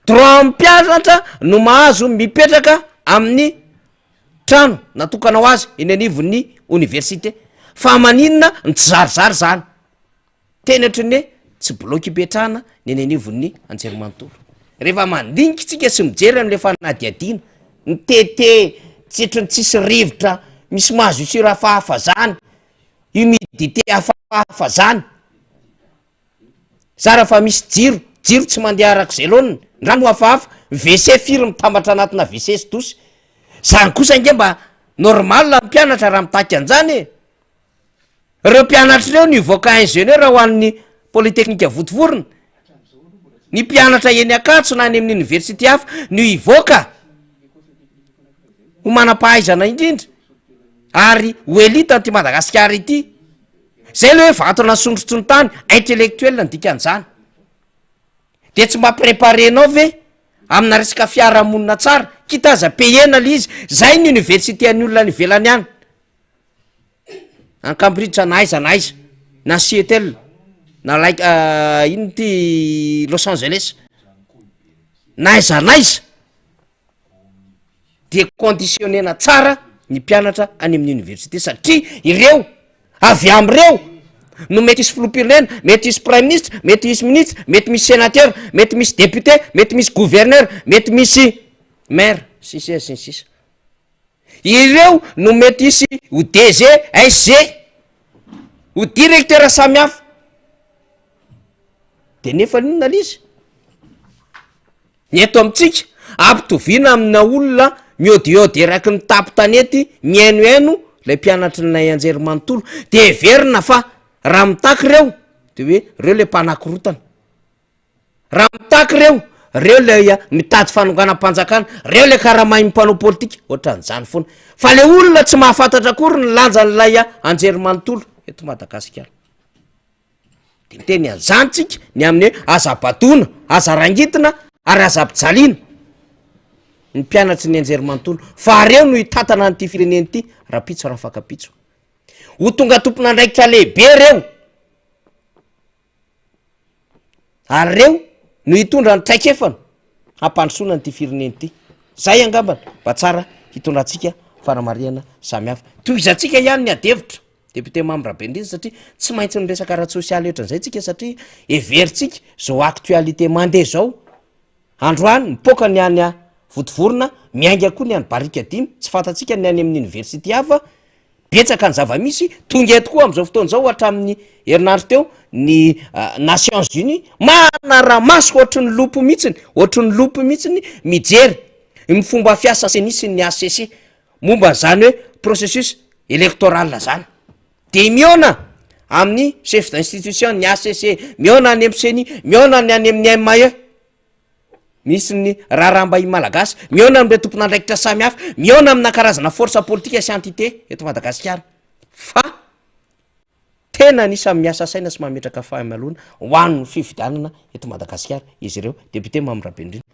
Droit an'ny mpianatra no mahazo mipetraka amin'ny trano natokana ho azy eny anivon'ny oniversite fa maninona no tsy zarizary zany? Teny ohatran'ny hoe tsy bloc ipetrahana ny eny anivon'ny anjerimanontolo. Rehefa mandinika tsika sy mijery an'le fanadihadiana, ny TT tsy ohatran'ny tsisy rivotra, misy mahazo sira hafahafa zany, humidité hafahafa zany, zara fa misy jiro, jiro tsy mandeha arak'izay laoniny, ny rano hafahafa, WC firy mitambatra anatina WC sy douche, zany kosa ange mba normal ny mpianatra raha mitaky an'zany e! Ireo mpianatra ireo no hivoaka ingénieur ho an'ny Polytechnique Vontovorona, ny mpianatra eny Ankatso na any amin'ny université hafa no hivoaka ho manam-pahaizana indrindra ary ho élite an'ity Madagasikara ity. Zay le hoe vato nasondrotry ny tany, intellectuel ny dikan'izany. De tsy mba préparer-nao ve amina resaka fiarahamonina tsara, quitte aza payena le izy, zay ny université an'ny olona any ivelany any. Any Cambridge na aiza na aiza, na Seattle, na like inona ty Los Angeles, na aiza na aiza de conditionner-na tsara ny mpianatra any amin'ny université satria ireo avy am'ireo no mety hisy filoham-pirenena, mety hisy praiministra, mety hisy ministra, mety misy sénateur, mety misy député, mety misy gouverneur, mety misy maire, sy ny sisa sy ny sisa. Ireo no mety hisy ho DG, SG, ho directeur samihafa. De nefa inona le izy? Ny eto amintsika, ampitoviana amina olona miôdiôdy eraky ny tampon-tanety mihainohaino lay mpianatry ny anjerimanontolo, de heverina fa raha mitaky reo de hoe reo le mpanakorotana. Raha mitaky reo, reo ilay mitady fanonganam-panjakana, reo ilay karamain'ny mpanao politika, ohatran'izany foana. Fa le olona tsy mahafantatra akory ny lanjan'ilay anjerimanontolo eto Madagasikara. De miteny an'izany tsika ny amin'ny hoe aza badoana, aza rangitina ary aza ampijaliana ny mpianatry ny anjerimanontolo fa reo no hitantana an'ity firenena ity rahampitso rahafakampitso. Ho tonga tompon'andraikitra lehibe reo. Ary reo no hitondra ny traikefany hampandrosoana an'ity firenena ity. Zay angambany mba tsara hitondrantsika fanamarihana samihafa. Tohizantsika ihany ny adihevitra, Député Mamy Rabenirina, satria tsy maintsy miresaka ara-tsosialy ohatran'izay tsika satria heverintsika zao actualité mandeha zao. Androany mipoaka ny any Vontovorona, miainga koa ny any Barikadimy, tsy fantatsika ny any amin'ny université hafa, Betsaka ny zava-misy, tonga eto koa amin'izao fotoana izao hatramin'ny herinandro teo ny Nations Unies manara-maso ohatry ny lopy mihitsiny, ohatry ny lopy mihitsiny mijery ny fomba fiasa Ceni sy ny HCC momba an'izany hoe processus électoral zany. De mihaona amin'ny chef d'institution ny HCC, mihaona any amin'ny Ceni, mihaona ny any amin'ny MAE. Misy ny raharaham-bahiny malagasy, mihaona amin'ireo tompon'andraikitra samihafa, mihaona amina karazana force politika sy entité eto Madagasikara fa tena anisan'ny miasa saina sy mametraka fahamalona ho an'ny fifidianana eto Madagasikara izy ireo. Député Mamy Rabenirina.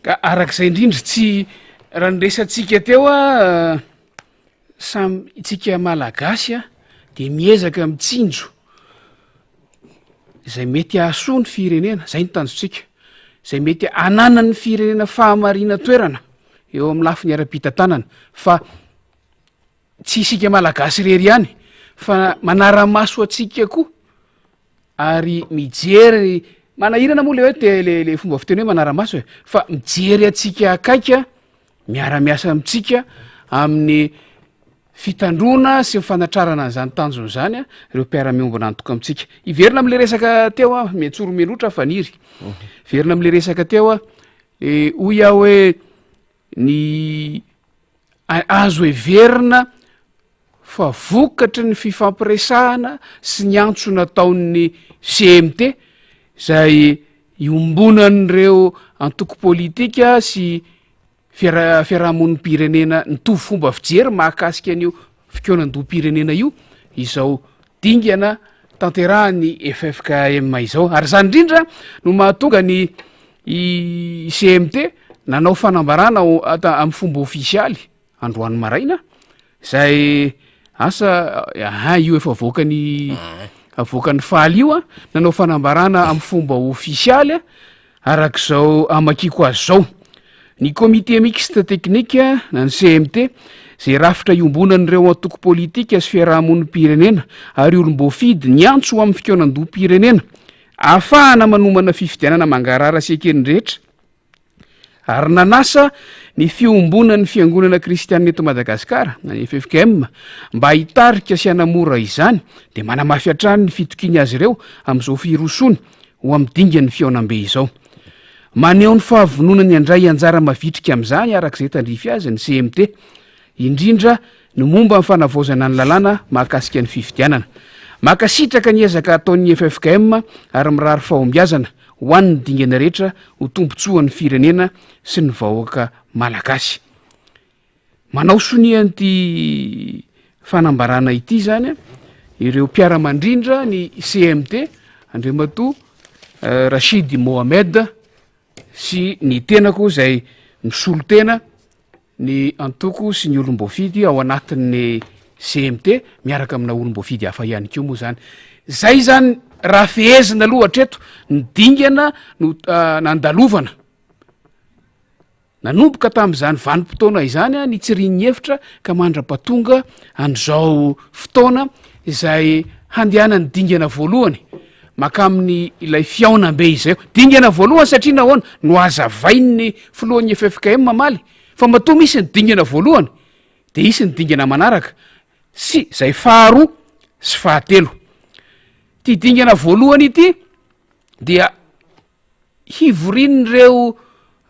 Ka arak'izay indrindra, tsy raha ny resatsika teo a, samy itsika malagasy a de miezaka mitsinjo izay mety hahasoa ny firenena, zay ny tanjontsika, izay mety hananan'ny firenena fahamarinan-toerana eo amin'ny lafiny ara-pitantanana fa tsy isika malagasy irery ihany. Fa manara-maso antsika koa ary mijery, manahirana moa le hoe te- le le fomba fiteny hoe manara-maso e, fa mijery antsika akaiky a, miara-miasa amintsika amin'ny fitandroana sy ny fanatrarana an'izany tanjona izany a, ireo mpiara-miombona antoka amintsika. Hiverina am'le resaka teo aho, miantsoro mialotra Faniry, hiverina am'le resaka teo aho, de hoy aho hoe ny azo heverina fa vokatry ny fifampiresahana sy ny antso nataon'ny CMT izay iombonan'ireo antoko politika sy fiara- fiarahamonim-pirenena nitovy fomba fijery mahakasika an'io fikaonandoham-pirenena io izao dingana tanterahan'ny ffkm izao. Ary izany indrindra no mahatonga ny CMT nanao fanambarana amin'ny fomba ofisialy androany maraina izay asa aha io efa avoakan'ny avoakan'ny faly io a, nanao fanambarana amin'ny fomba ofisialy a, arak'izao amakiako azy izao, ny comité mixte technique na ny CMT izay rafitra iombonan'ireo antoko politika sy fiarahamonim-pirenena ary olom-boafidy niantso ho amin'ny fikaonandoham-pirenena ahafahana manomana fifidianana mangarahara sy eken'ny rehetra ary nanasa ny Fiombonan'ny Fiangonana Kristianina eto Madagasikara na ny ffkm mba hitarika sy hanamora izany dia manamafy hatrany ny fitokiany azy ireo amin'izao firosoany ho amin'ny dingan'ny fihaonambe izao. Maneho ny fahavononany handray anjara mavitrika amin'izany araka izay tandrify azy ny CMT, indrindra ny momba ny fanavaozana ny lalàna mahakasika ny fifidianana. Mankasitraka ny ezaka ataon'ny ffkm ary mirary fahombiazana ho an'ny dingana rehetra ho tombontsoan'ny firenena sy ny vahoaka malagasy. Manao sonia an'ity fanambarana ity izany ireo mpiara-mandrindra ny CMT, Andriamatoa Rachid Mohamed sy ny tenako izay misolo tena ny antoko sy ny olom-boafidy ao anatin'ny CMT miaraka amina olom-boafidy hafa ihany koa moa zany. Zay zany raha fehezina aloha hatreto ny dingana no nandalovana. Nanomboka tamin'izany vanim-potoana izany ny tsirian'ny hevitra ka mandra-pahatonga an'izao fotoana izay handehanan'ny dingana voalohany mankamin'ny ilay fihaonambe izay. Dingana voalohany satria nahoana? Nohazavain'ny filohan'ny ffkm omaly fa matoa misy ny dingana voalohany dia hisy ny dingana manaraka sy izay faharoa sy fahatelo. Ity dingana voalohany ity dia hivorian'ireo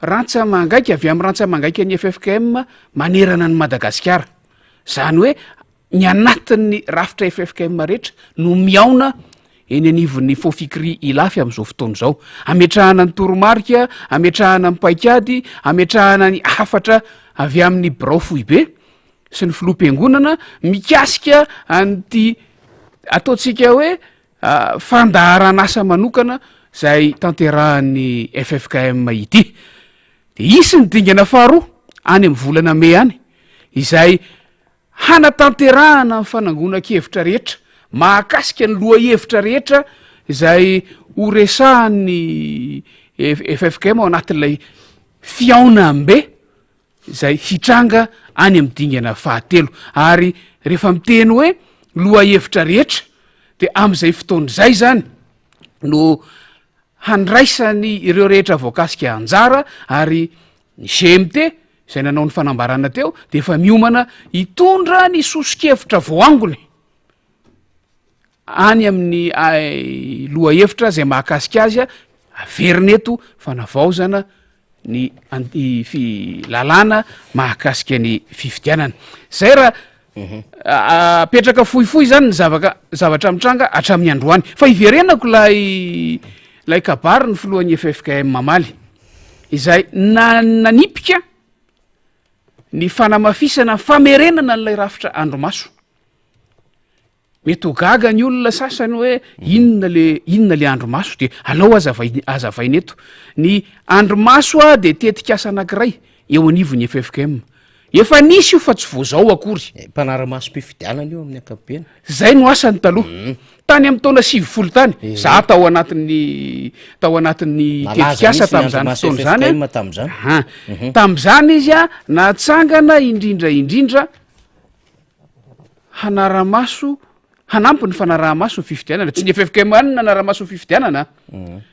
rantsa-mangaika avy amin'ny rantsa-mangaikan'ny ffkm manerana an'i Madagasikara. Izany hoe ny anatin'ny rafitra ffkm rehetra no mihaona eny anivon'ny Fofikri Ilafy amin'izao fotoana izao. Ametrahana ny toromarika, ametrahana ny paikady, ametrahana ny hafatra avy amin'ny birao foibe sy ny filoham-piangonana mikasika an'ity ataontsika hoe fandaharan'asa manokana izay tanterahan'ny ffkm ity. De hisy ny dingana faharoa any amin'ny volana mey any izay hanatanterahana ny fanangonan-kevitra rehetra mahakasika ny lohahevitra rehetra izay ho resahan'ny ffkm ao anatin'ilay fihaonambe izay hitranga any amin'ny dingana fahatelo. Ary rehefa miteny hoe lohahevitra rehetra dia amin'izay fotoana izay izany no handraisany ireo rehetra voakasika anjara ary ny GMT izay nanao ny fanambarana teo dia efa miomana hitondra ny soso-kevitra voangony any amin'ny lohahevitra izay mahakasika azy averina eto fanavaozana ny anti- fi- lalàna mahakasika ny fifidianana. Zay raha apetraka fohifohy zany ny zavaka zavatra mitranga hatramin'ny androany. Fa iverenako ilay ilay kabary ny filohan'ny ffkm mamaly izay na- nanipika ny fanamafisana famerenana an'ilay rafitra andrimaso. Mety ho gaga ny olona sasany hoe inona le inona le andrimaso de alao azavain- azavaina eto. Ny andrimaso a de tetikasa anankiray eo anivon'ny ffkm. Efa nisy io fa tsy vao zao akory. Eh, mpanara-masom-pifidianana io amin'ny ankapobeny. Zay no asany taloha. Mm. Tany amin'ny taona 90 tany, eh. za tao anatin'ny tao anatin'ny tetikasa tamin'izany fotoana izany. FFKM tamin'izany. Aha. Mhm. Tamin'izany izy a natsangana indrindra indrindra hanara-maso. hanampy ny fanaraha-maso ny fifidianana. Tsy ny ffkm ihany no nanara-maso ny fifidianana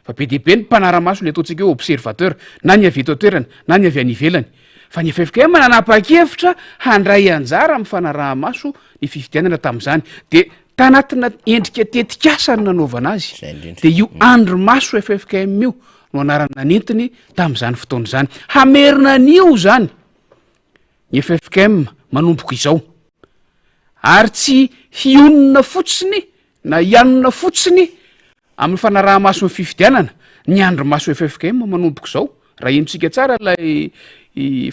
fa be dia be ny mpanara-maso, ny ataontsika hoe observateur, na ny avy eto an-toerana na ny avy any ivelany. Fa ny ffkm nanapa-kevitra handray anjara amin'ny fanaraha-maso ny fifidianana tamin'izany. Dia tanatina endrika tetikasa no nanaovana azy. Dia io andrimaso ffkm io no anarana nentiny tamin'izany fotoana izany. Hamerina an'io izany ny ffkm manomboka izao. Ary tsy hionona fotsiny na hianona fotsiny amin'ny fanaraha-maso ny fifidianana ny andrimaso ffkm manomboka izao. Raha henontsika tsara ilay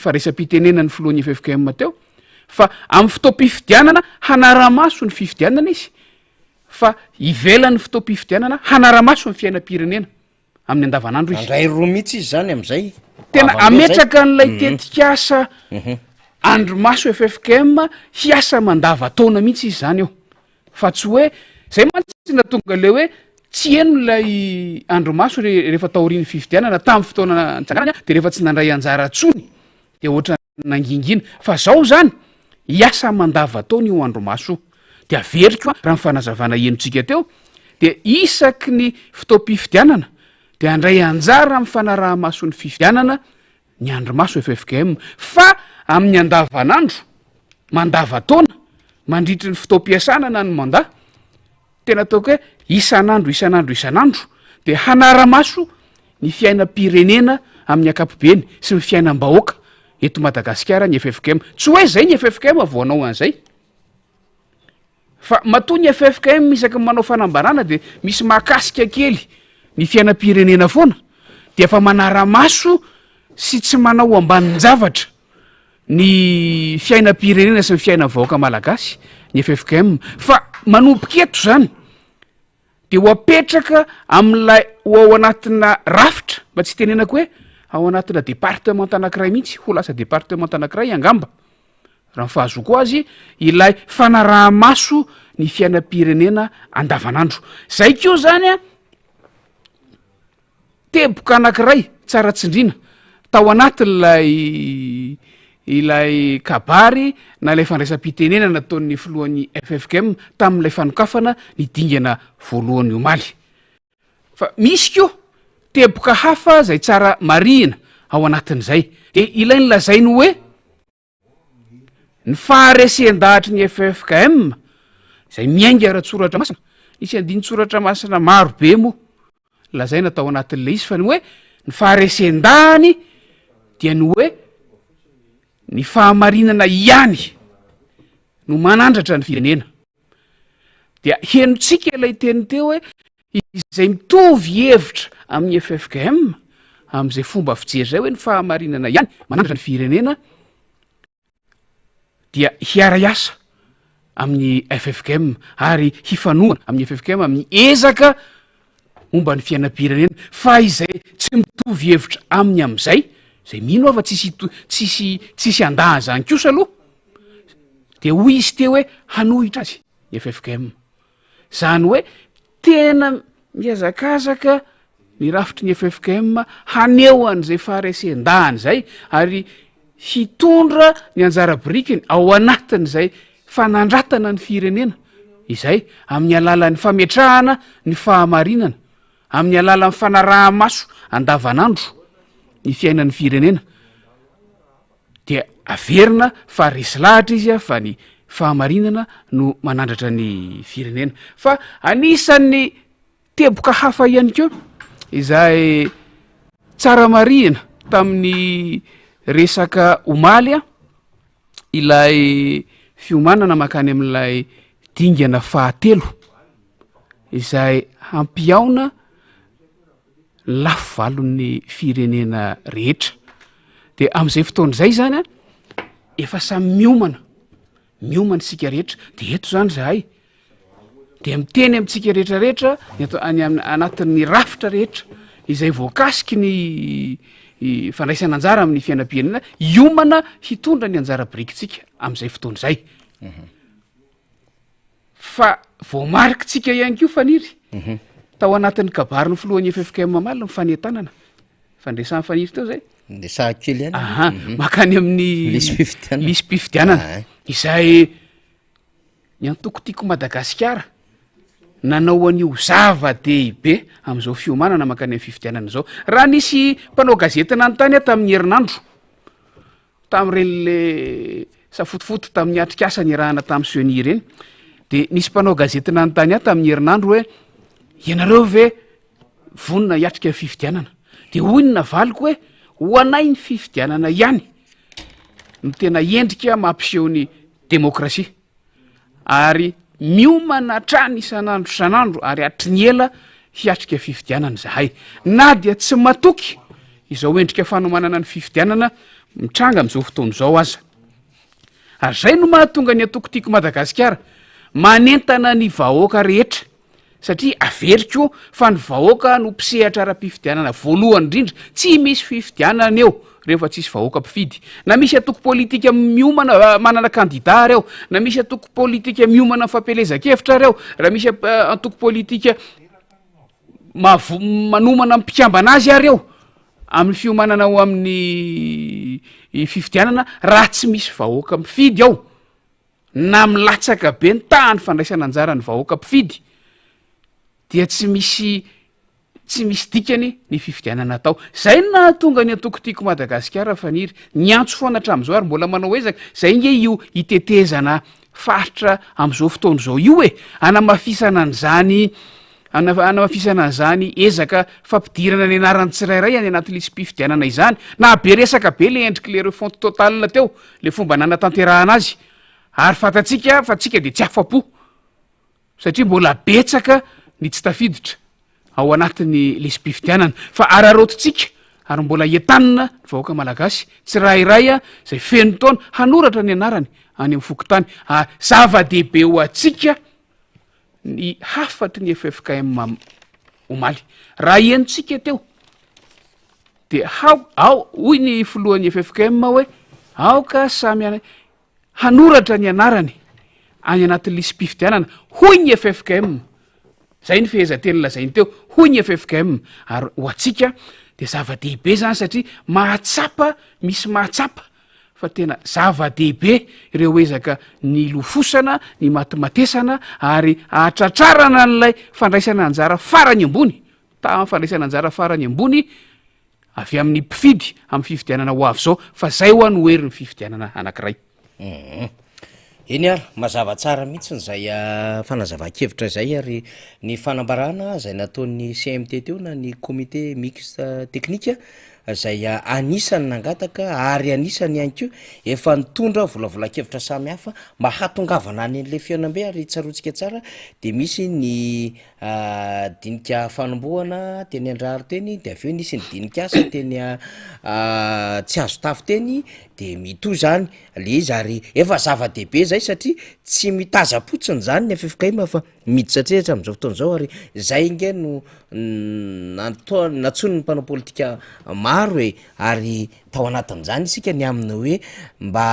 fandraisam-pitenenan'ny filohan'ny ffkm teo fa amin'ny fotoam-pifidianana hanara-maso ny fifidianana izy fa ivelan'ny fotoam-pifidianana hanara-maso ny fiainam-pirenena. amin'ny andavanandro izy. Handray roa mihitsy izy zany am'izay. Tena ametraka an'ilay tetikasa andrimaso ffkm hiasa mandava-taona mihitsy izy zany eo. Fa tsy hoe, zay mantsy nahatonga le hoe tsy heno ilay andrimaso rehefa taorian'ny fifidianana tamin'ny fotoana nitsanganany de rehefa tsy nandray anjara tsony de ohatran'ny nangingina. Fa zao zany, hiasa mandava-taona io andrimaso io. De averiko raha ny fanazavana henontsika teo, de isaky ny fotoam-pifidianana de handray anjara amin'ny fanaraha-maso ny fifidianana ny andrimaso ffkm, fa amin'ny andavanandro, mandava-taona, mandritry ny fotoam-piasana na ny mandat, Tena ataoko hoe isan'andro isan'andro isan'andro dia hanara-maso ny fiainam-pirenena amin'ny ankapobeny sy ny fiainam-bahoaka eto Madagasikara ny ffkm. Tsy hoe izay ny ffkm vao hanao an'izay. Fa matoa ny ffkm isaky ny manao fanambarana dia misy mahakasika kely ny fiainam-pirenena foana dia efa manara-maso sy tsy manao ambanin-javatra. ny fiainam-pirenena sy ny fiainan'ny vahoaka malagasy ny ffkm fa manomboka eto zany de ho apetraka amin'ilay ho ao anatina rafitra mba tsy itenenako hoe ao anatina departemanta anankiray mihitsy ho lasa departemanta anankiray angamba raha ny fahazoako azy ilay fanaraha-maso ny fiainam-pirenena andavanandro zay koa zany a Teboka anankiray tsara tsindriana tao anatin'ilay ilay kabary na ilay fandraisam-pitenenana nataon'ny filohan'ny ffkm tamin'ilay fanokafana ny dingana voalohany omaly. Fa misy koa teboka hafa izay tsara marihina ao anatin'izay, dia ilay nolazainy hoe. Ny faharesen-dahatry ny ffkm izay miainga ara-tsoratra masina, nisy andinin-tsoratra masina maro be moa lazaina tao anatin'ilay izy fa ny hoe ny faharesen-dahany dia ny hoe ny fahamarinana ihany no manandratra ny firenena. Dia henontsika ilay teny teo hoe izay mitovy hevitra amin'ny ffkm amin'izay fomba fijery izay hoe ny fahamarinana ihany manandratra ny firenena dia hiara-hiasa amin'ny ffkm ary hifanohana amin'ny ffkm amin'ny ezaka momba ny fiainam-pirenena fa izay tsy mitovy hevitra aminy amin'izay, izay mino aho fa tsisy tsisy tsisy handaha an'izany kosa aloha, dia hoy izy teo hoe hanohitra azy ny ffkm. Izany hoe tena mihazakazaka ny rafitry ny ffkm haneho an'izay faharesen-dahany izay ary hitondra ny anjara birikiny ao anatin'izay fanandratana ny firenena izay amin'ny alalan'ny fametrahana ny fahamarinana, amin'ny alalan'ny fanaraha-maso andavanandro ny fiainan'ny firenena dia averina fa resy lahatra izy fa ny fahamarinana no manandratra ny firenena. Fa anisan'ny Teboka hafa ihany koa izay tsara marihina tamin'ny resaka omaly ilay fiomanana mankany amin'ilay dingana fahatelo izay hampihaona lafy valon'ny firenena rehetra. De amin'izay fotoana izay zany a, efa samy miomana, miomana isika rehetra, de eto zany zahay de miteny amintsika rehetra rehetra ny ato any am- anatin'ny rafitra rehetra izay voakasiky ny i- fandraisana anjara amin'ny fiainam-pirenena hiomana hitondra ny anjara birikintsika amin'izay fotoana izay. Fa voamarikitsika ihany koa Faniry, tao anatin'ny kabarin'ny filohan'ny ffkm omaly ny fanentanana, fandresan'i Faniry teo zay. Niresahako kely ihany. Aha, mankany amin'ny Lisi-pifidianana. lisi-pifidianana Ah. izay. Ny antoko Tiako Madagasikara nanao an'io zava-dehibe amin'izao fiomanana mankany amin'ny fifidianana izao. Raha nisy mpanao gazety nanontany aho tamin'ny herinandro, tamin'ireny le safotofoto tamin'ny atrikasa niarahana tamin'ny CENI ireny, de nisy mpanao gazety nanontany ahy tamin'ny herinandro hoe ianareo ve vonona hiatrika ny fifidianana? De hoy ny navaliko hoe ho anay ny fifidianana ihany no tena endrika mampiseho ny demokrasia ary miomana hatrany isan'andro isan'andro ary hatry ny ela hiatrika fifidianana izahay na dia tsy matoky izao endrika fanomanana ny fifidianana mitranga amin'izao fotoana izao aza. Ary izay no mahatonga ny antoko Tiako Madagasikara manentana ny vahoaka rehetra Satria averiko fa ny vahoaka no mpisehatra ara-pifidianana voalohany indrindra, tsy misy fifidianana eo rehefa tsisy vahoaka mpifidy. Na misy antoko politika miomana manana kandida ary ao, na misy antoko politika miomana amin'ny fampielezan-kevitra ary ao, raha misy antoko politika mavo- manomana ny mpikambana azy ary eo amin'ny fiomanana ho amin'ny fifidianana, raha tsy misy vahoaka mifidy ao, na milatsaka be ny tahan'ny fandraisana anjara ny vahoaka mpifidy dia tsy misy tsy misy dikany ny fifidianana atao. Zay no nahatonga ny antoko Tiako Madagasikara Faniry niantso foana hatramin'izao ary mbola manao ezaka. Zay nge io hitetezana faritra amin'izao fotoana izao io e, hanamafisana an'izany hanamafisana an'izany ezaka fampidirana ny anaran'ny tsirairay any anaty lisi-pifidianana izany. Nahabe resaka be le endriky le refonte totale teo, le fomba nanatanterahana azy, ary fantatsika fa tsika de tsy afa-po satria mbola betsaka ny tsy tafiditra ao anatin'ny lisi-pifidianana fa araraotintsika ary mbola entanina ny vahoaka malagasy tsirairay izay feno taona hanoratra ny anarany any amin'ny fokontany ary zava-dehibe ho antsika ny hafatry ny ffkm omaly. Raha henontsika teo de hao ao hoy ny filohan'ny ffkm hoe aoka samy hanoratra ny anarany any anatin'ny lisi-pifidianana hoy ny ffkm. Zay ny fehezanteny lazainy teo hoy ny ffkm ary ho antsika de zava-dehibe zany satria mahatsapa misy mahatsapa fa tena zava-dehibe ireo ezaka nilofosana, nimatimatesana ary ahatratrarana an'ilay fandraisana anjara farany ambony, tahan'ny fandraisana anjara farany ambony avy amin'ny mpifidy amin'ny fifidianana ho avy izao, fa zay hoa no herin'ny fifidianana anankiray. Eny ary, mazava tsara mihitsy izay fanazavan-kevitra izay ary ny fanambarana izay nataon'ny CMT teo na ny comité mixte technique izay anisan'ny nangataka ary anisan'ny ihany koa efa nitondra volavolan-kevitra samihafa mba hahatongavana any an'ilay fihaonambe ary tsaroantsika tsara de misy ny dinika fanombohana teny Andraharo teny de avy eo nisy ny dinik'asa teny Tsiazotafo teny de mitohy zany le izy ary efa zava-dehibe zay satria tsy mitazam-potsiny zany ny ffkm fa miditra an-tsehatra am'zao fotoana zao ary zay nge no natao nantsoin'ny mpanao politika maro e, ary tao anatin'izany isika ny amin'ny hoe mba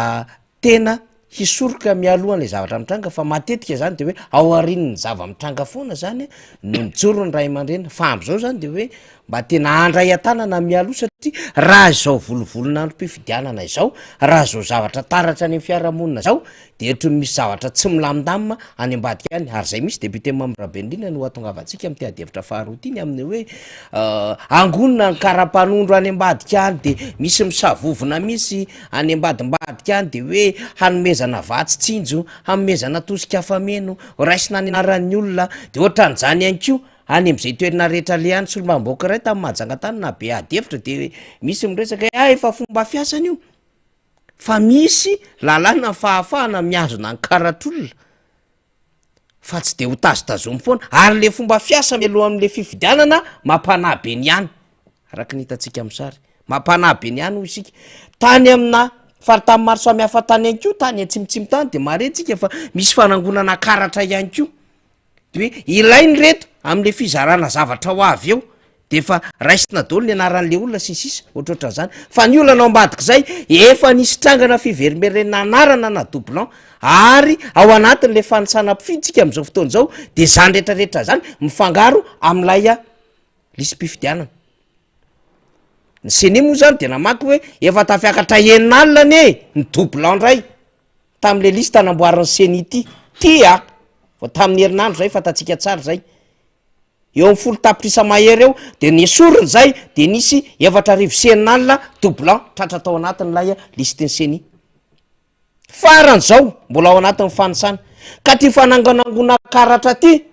tena hisoroka mialoha an'le zavatra mitranga fa matetika zany de hoe ao aorian'ny zava-mitranga foana zany no mijoro ny ray aman-dreny fa am'zao zany de hoe mba tena handray an-tanana mialoha satria raha izao volovolon'androm-pifidianana izao, raha izao zavatra taratra any amin'ny fiarahamonina izao de ohatran'ny misy zavatra tsy milamindamina any ambadika any ary zay mihitsy député Mamy Rabenirina no hahatongavantsika amin'ity adihevitra faharoa ity ny amin'ny hoe angonina ny karapanondro any ambadika any de misy misavovona mihitsy any ambadimbadika any de hoe hanomezana vatsy tsinjo, hanomezana tosika fameno, raisina any anaran'ny olona de ohatran'izany ihany koa any amin'izay toerana rehetra aleha any. Solombavambahoaka iray tany Mahajanga tany nahabe ady hevitra de misy miresaka hoe ah efa fomba fiasany io fa misy lalàna fahafahana mihazona ny karatr'olona fa tsy de ho tazotazomy foana ary le fomba fiasa mialoha amin'le fifidianana mampanahy be ny any araka ny hitantsika amin'ny sary mampanahy be ny any hoy isika tany amina faritany maro samihafa tany ihany koa tany atsimotsimo tany de mahare tsika fa misy fanangonana karatra ihany koa De hoe ilaina ireto am'le fizarana zavatra ho avy eo de efa raisina daholo ny anaran'le olona sy ny sisa ohatrohatran'zany, fa ny olana ao ambadik'izay efa nisy trangana fiverimberenana anarana na doublon ary ao anatin'le fanisana mpifidy tsika am'zao fotoana zao de zany retraretra zany mifangaro am'ilay lisi-pifidianana. Ny CENI moa zany de namaky hoe efa tafiakatra enina alina anie ny doublon ndray. Tamin'ilay liste namboarin'ny ceni ity. Ty a! Vao tamin'ny herinandro izay, fantatsika tsara izay. Eo amin'ny folo tapitrisa mahery eo, dia nesorina izay, dia nisy 640 doublant tratra tao anatin'ilay listin'ny ceni. Farany izao, mbola ao anatin'ny fanisana. Ka ty fanangonangona karatra ty,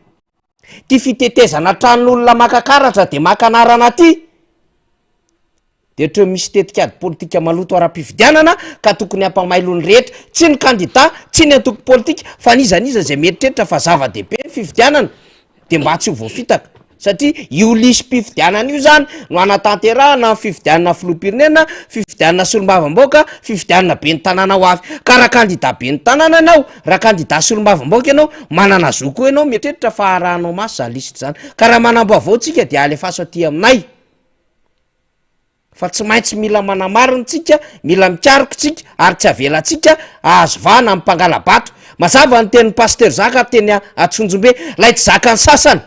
ty fitetezana tranon'olona maka karatra dia maka anarana ty, dia ohatran'ny misy tetikady politika maloto ara-pifidianana ka tokony hampamailo ny rehetra, tsy ny kandida, tsy ny antoko politika, fa n'iza n'iza izay mieritreritra fa zava-dehibe ny fifidianana dia mba tsy ho voafitaka satria io lisi-pifidianana io zany no hanatanterahana ny fifidianana filoham-pirenena, fifidianana solombavambahoaka, fifidianana ben'ny tanàna ho avy. Ka raha kandida ben'ny tanàna ianao, raha kandida solombavambahoaka ianao, manana zo koa ianao mieritreritra fa arahanao maso izany lisitra izany. Ka raha manam-baovao tsika dia alefaso aty aminay. Fa tsy maintsy mila manamarina tsika, mila mikaroka tsika ary tsy avelantsika hahazo vahana amin'ny mpangala-bato. Mazava ny tenin'i Pasteur Zaka teny Antsonjombe, ilay tsy zakan'ny sasany,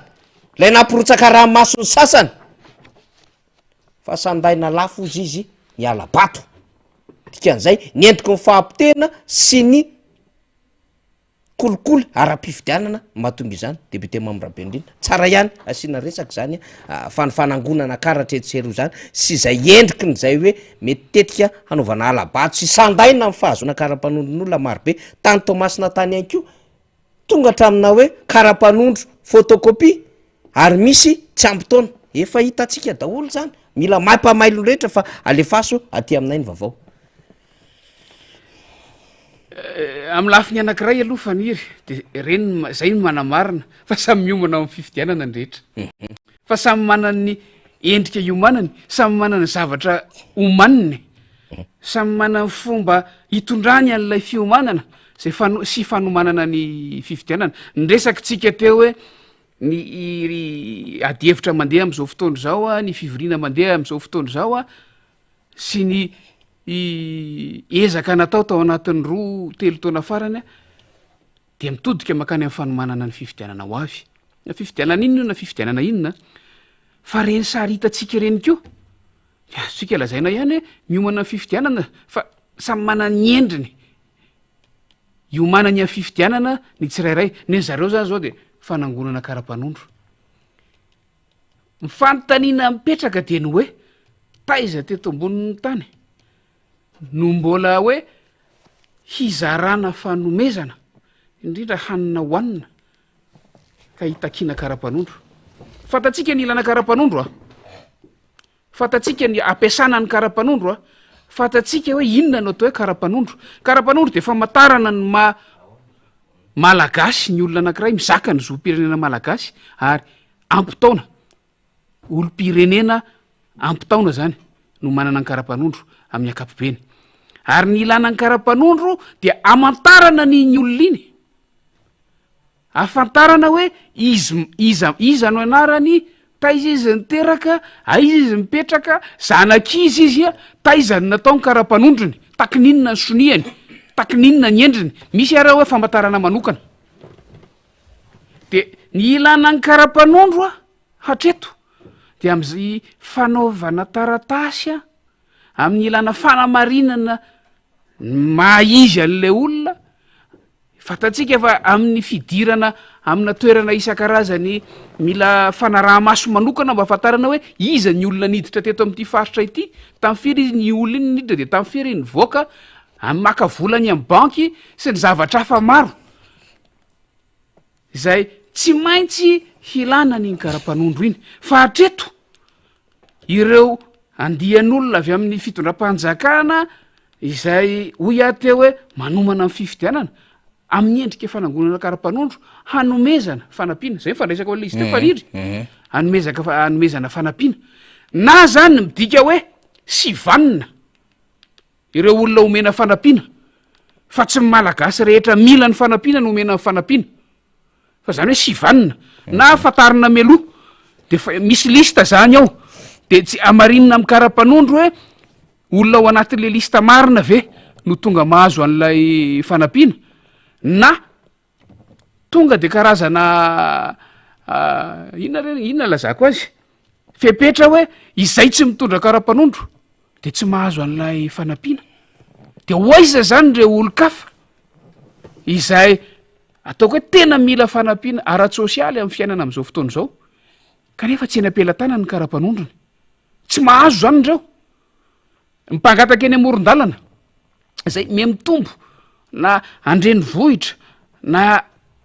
ilay nampirotsaka ranomaso ny sasany, fa sandaina lafo hozy izy ny hala-bato. Dikan'izay, ny endriky ny fahapotehana sy ny. Kolikoly ara-pifidianana no mahatonga izany, Député Mamy Rabenirina. Tsara ihany asiana resaka izany fa ny fanangonana karatra etsy sy eroa izany sy izay endriky ny izay hoe mety tetika hanaovana hala-bato sy sandaina amin'ny fahazoana kara-panondron'olona marobe tany Toamasina tany ihany koa tonga hatraminà hoe kara-panondro photocopie ary misy tsy ampy taona. Efa hitantsika daholo izany, mila mampamailo ny rehetra fa alefaso aty aminay ny vaovao. Amin'ny lafiny anankiray aloha Faniry de ireny zay no manamarina fa samy miomana amin'ny fifidianana ny rehetra. Fa samy manana ny endrika iomanany, samy manana ny zavatra omaniny, samy manana ny fomba hitondrany an'ilay fiomanana zay fano- sy fanomanana ny fifidianana. Ny resakitsika teo hoe ny adihevitra mandeha amin'izao fotoana izao a, ny fivoriana mandeha amin'izao fotoana izao a, sy ny ezaka natao tao anatin'ny roa telo taona farany dia mitodika mankany amin'ny fanomanana ny fifidianana ho avy. Na fifidianana inona io na fifidianana inona, fa ireny sary hitantsika ireny koa dia azontsika lazaina ihany hoe miomana amin'ny fifidianana fa samy manana ny endriny iomanany amin'ny fifidianana ny tsirairay. Ny an'ny zareo zany zao dia fanangonana kara-panondro. Ny fanontaniana mipetraka dia ny hoe, taiza teto ambonin'ny tany no mbola hoe hizarana fanomezana, indrindra hanina hohanina, ka hitakiana kara-panondro? Fantatsika ny ilana kara-panondro a! Fantatsika ny ampiasana ny kara-panondro a! Fantatsika hoe inona no atao hoe kara-panondro. Kara-panondro dia famantarana ny maha Malagasy ny olona anankiray, mizaka ny zom-pirenena malagasy ary ampy taona, olom-pirenena ampy taona zany no manana ny kara-panondro amin'ny ankapobeny. Ary ny ilana ny kara-panondro dia amantarana an'iny olona iny. Ahafantarana hoe izy iza iza no anarany, taiza izy niteraka, aiza izy mipetraka, zanak'iza izy, taiza no natao ny kara-panondrony, takin'inona ny soniany, takin'inona ny endriny, misy ara hoe famantarana manokana. De ny ilana ny kara-panondro a, hatreto de am'zay fanaovana taratasy a, amin'ny ilana fanamarinana ny maha izy an'ilay olona, Fantatsika fa amin'ny fidirana amina toerana isan-karazany mila fanaraha-maso manokana mba hahafantarana hoe iza ny olona niditra teto amin'ity faritra ity, tamin'ny firy izy ny olona iny niditra dia tamin'ny firy iny nivoaka, amin'ny maka vola any amin'ny banky sy ny zavatra hafa maro izay tsy maintsy hilana an'iny kara-panondro iny. Fa hatreto ireo andian'olona avy amin'ny fitondram-panjakana izay hoy aho teo hoe manomana ny fifidianana amin'ny endrika fanangonana kara-panondro hanomezana fanampiana, zay ny fandraisako an'ilay izy teo Fariry, hanomezaka fa- hanomezana fanampiana na zany midika hoe sivanina ireo olona omena fanampiana fa tsy ny Malagasy rehetra mila ny fanampiana no omena ny fanampiana. Fa zany hoe sivanina na fantarina mialoha de fa misy liste zany ao de tsy amarinina amin'ny kara-panondro hoe olona ao anatin'le liste marina ve no tonga mahazo an'ilay fanampiana na tonga de karazana inona re inona lazako azy fepetra hoe izay tsy mitondra kara-panondro de tsy mahazo an'ilay fanampiana de ho aiza zany reo olon-kafa izay. Ataoko hoe tena mila fanampiana ara-tsosialy amin'ny fiainana amin'izao fotoana izao, kanefa tsy eny am-pelatanany ny kara-panondrony. Tsy mahazo izany ireo. Ny mpangataka eny amoron-dalana, izay miha-mitombo na an-drenivohitra na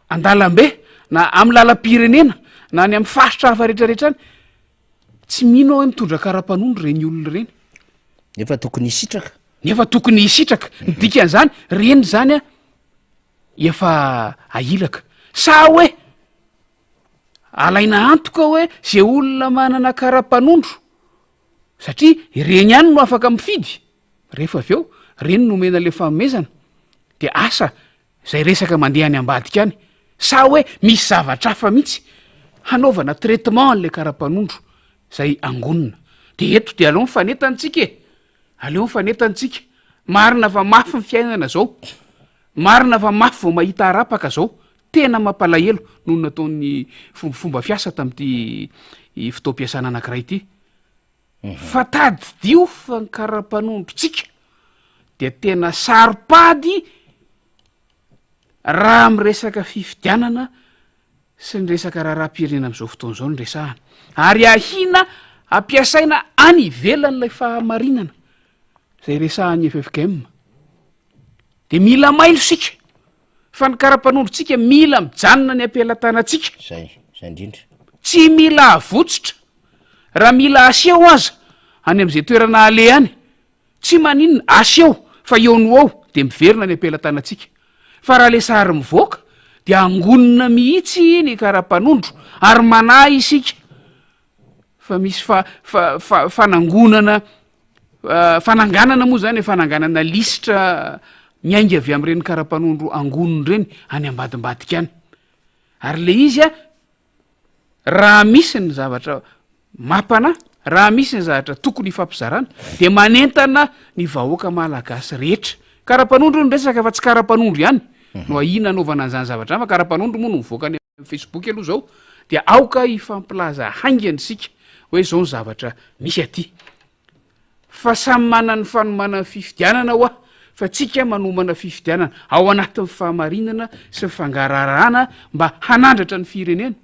an-dalambe na amin'ny lalam-pirenena na any amin'ny faritra hafa rehetrarehetra any, tsy mino aho hoe mitondra kara-panondro ireny olona ireny. Nefa tokony hisitraka. Nefa tokony hisitraka. Ny dikan'izany, ireny izany an, efa ahilaka. Sa hoe alaina antoka hoe ze olona manana kara-panondro, satria ireny ihany no afaka mifidy, rehefa avy eo ireny no omena le fanomezana, de asa zay resaka mandeha any ambadika any, sa hoe misy zavatra hafa mihitsy hanaovana traitement an'le kara-panondro zay angonina. De eto de aleo mifanentana tsika e! Aleo mifanentana tsika. Marina fa mafy ny fiainana zao. Marina fa mafy vao mahita harapaka zao. Tena mampalahelo noho ny nataon'ny fomba fiasa tamin'ity fotoam-piasana anankiray ity. Fa tadidio fa ny kara-panondrontsika dia tena saro-pady raha miresaka fifidianana sy ny resaka raharaham-pirenena amin'izao fotoana izao no resahana. Ary ahiana ampiasaina any ivelan'ilay fahamarinana izay resahan'ny ffkm. De mila mailo isika fa ny kara-panondrontsika mila mijanona ny am-pelatanantsika. Zay, zay indrindra. Tsy mila avotsitra, raha mila aseho aza any amin'izay toerana aleha any, tsy maninona, aseho fa eo no ao de miverina any am-pelatanantsika. Fa raha le sary mivoaka de angonina mihitsy ny kara-panondro ary manahy isika fa misy fa- fa- fa- fanangonana Fananganana moa zany e, fananganana lisitra miainga avy amin'ireny kara-panondro angonina ireny any ambadimbadika any. Ary le izy a, raha misy ny zavatra mampanahy, raha misy ny zavatra tokony hifampizarana de manentana ny vahoaka malagasy rehetra. Kara-panondro no resaka fa tsy kara-panondro ihany no ahiana anaovana an'izany zavatra izany fa kara-panondro moa no mivoaka any amin'ny Facebook aloha zao, dia aoka hifampilaza haingana isika hoe zao ny zavatra misy aty. Fa samy manana ny fanomanany fifidianana hoa fa tsika manomana fifidianana ao anatin'ny fahamarinana sy ny fangaraharahana mba hanandratra ny firenena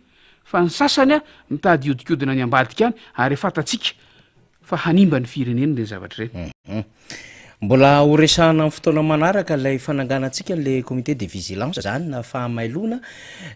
fa ny sasany a mitady hiodikodina any ambadika any ary fantatsika fa hanimba ny firenena ireny zavatra ireny. Mbola ho resahana amin'ny fotoana manaraka ilay fananganantsika an'ilay comité de vigilance zany na fahamailoana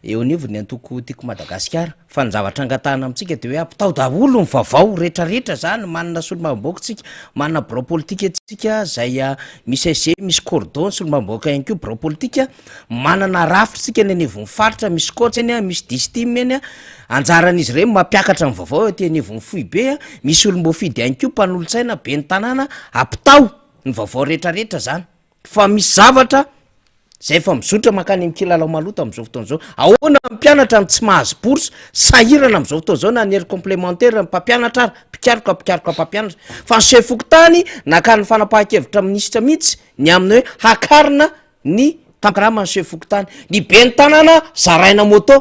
eo anivon'ny antoko Tiako Madagasikara. Fa ny zavatra angatahana amintsika de hoe ampitao daholo ny vaovao retraretra zany, manana solombavambahoaka tsika, manana birao politika tsika zay misy SG, misy cordon, solombavambahoaka ihany koa birao politika, manana rafitra tsika eny anivon'ny faritra, misy coach eny, misy distim eny, anjaran'izy ireny mampiakatra ny vaovao aty anivon'ny foibe, misy olom-boafidy ihany koa mpanolotsaina, ben'ny tanàna, ampitao ny vaovao retraretra zany fa misy zavatra Zay efa mizotra mankany amin'ny kilalao maloto amin'izao fotoana izao. Ahoana ny mpianatra no tsy mahazo bourse? Sahirana amin'izao fotoana izao na ny hery complémentaire, ny mpampianatra ary, mpikaroka, mpikaroka mpampianatra. Fa ny chef fokontany naka ny fanapahan-kevitra minisitra mihitsy ny amin'ny hoe hakarina ny tankaraman'ny chef fokontany. Ny ben'ny tanàna zaraina moto.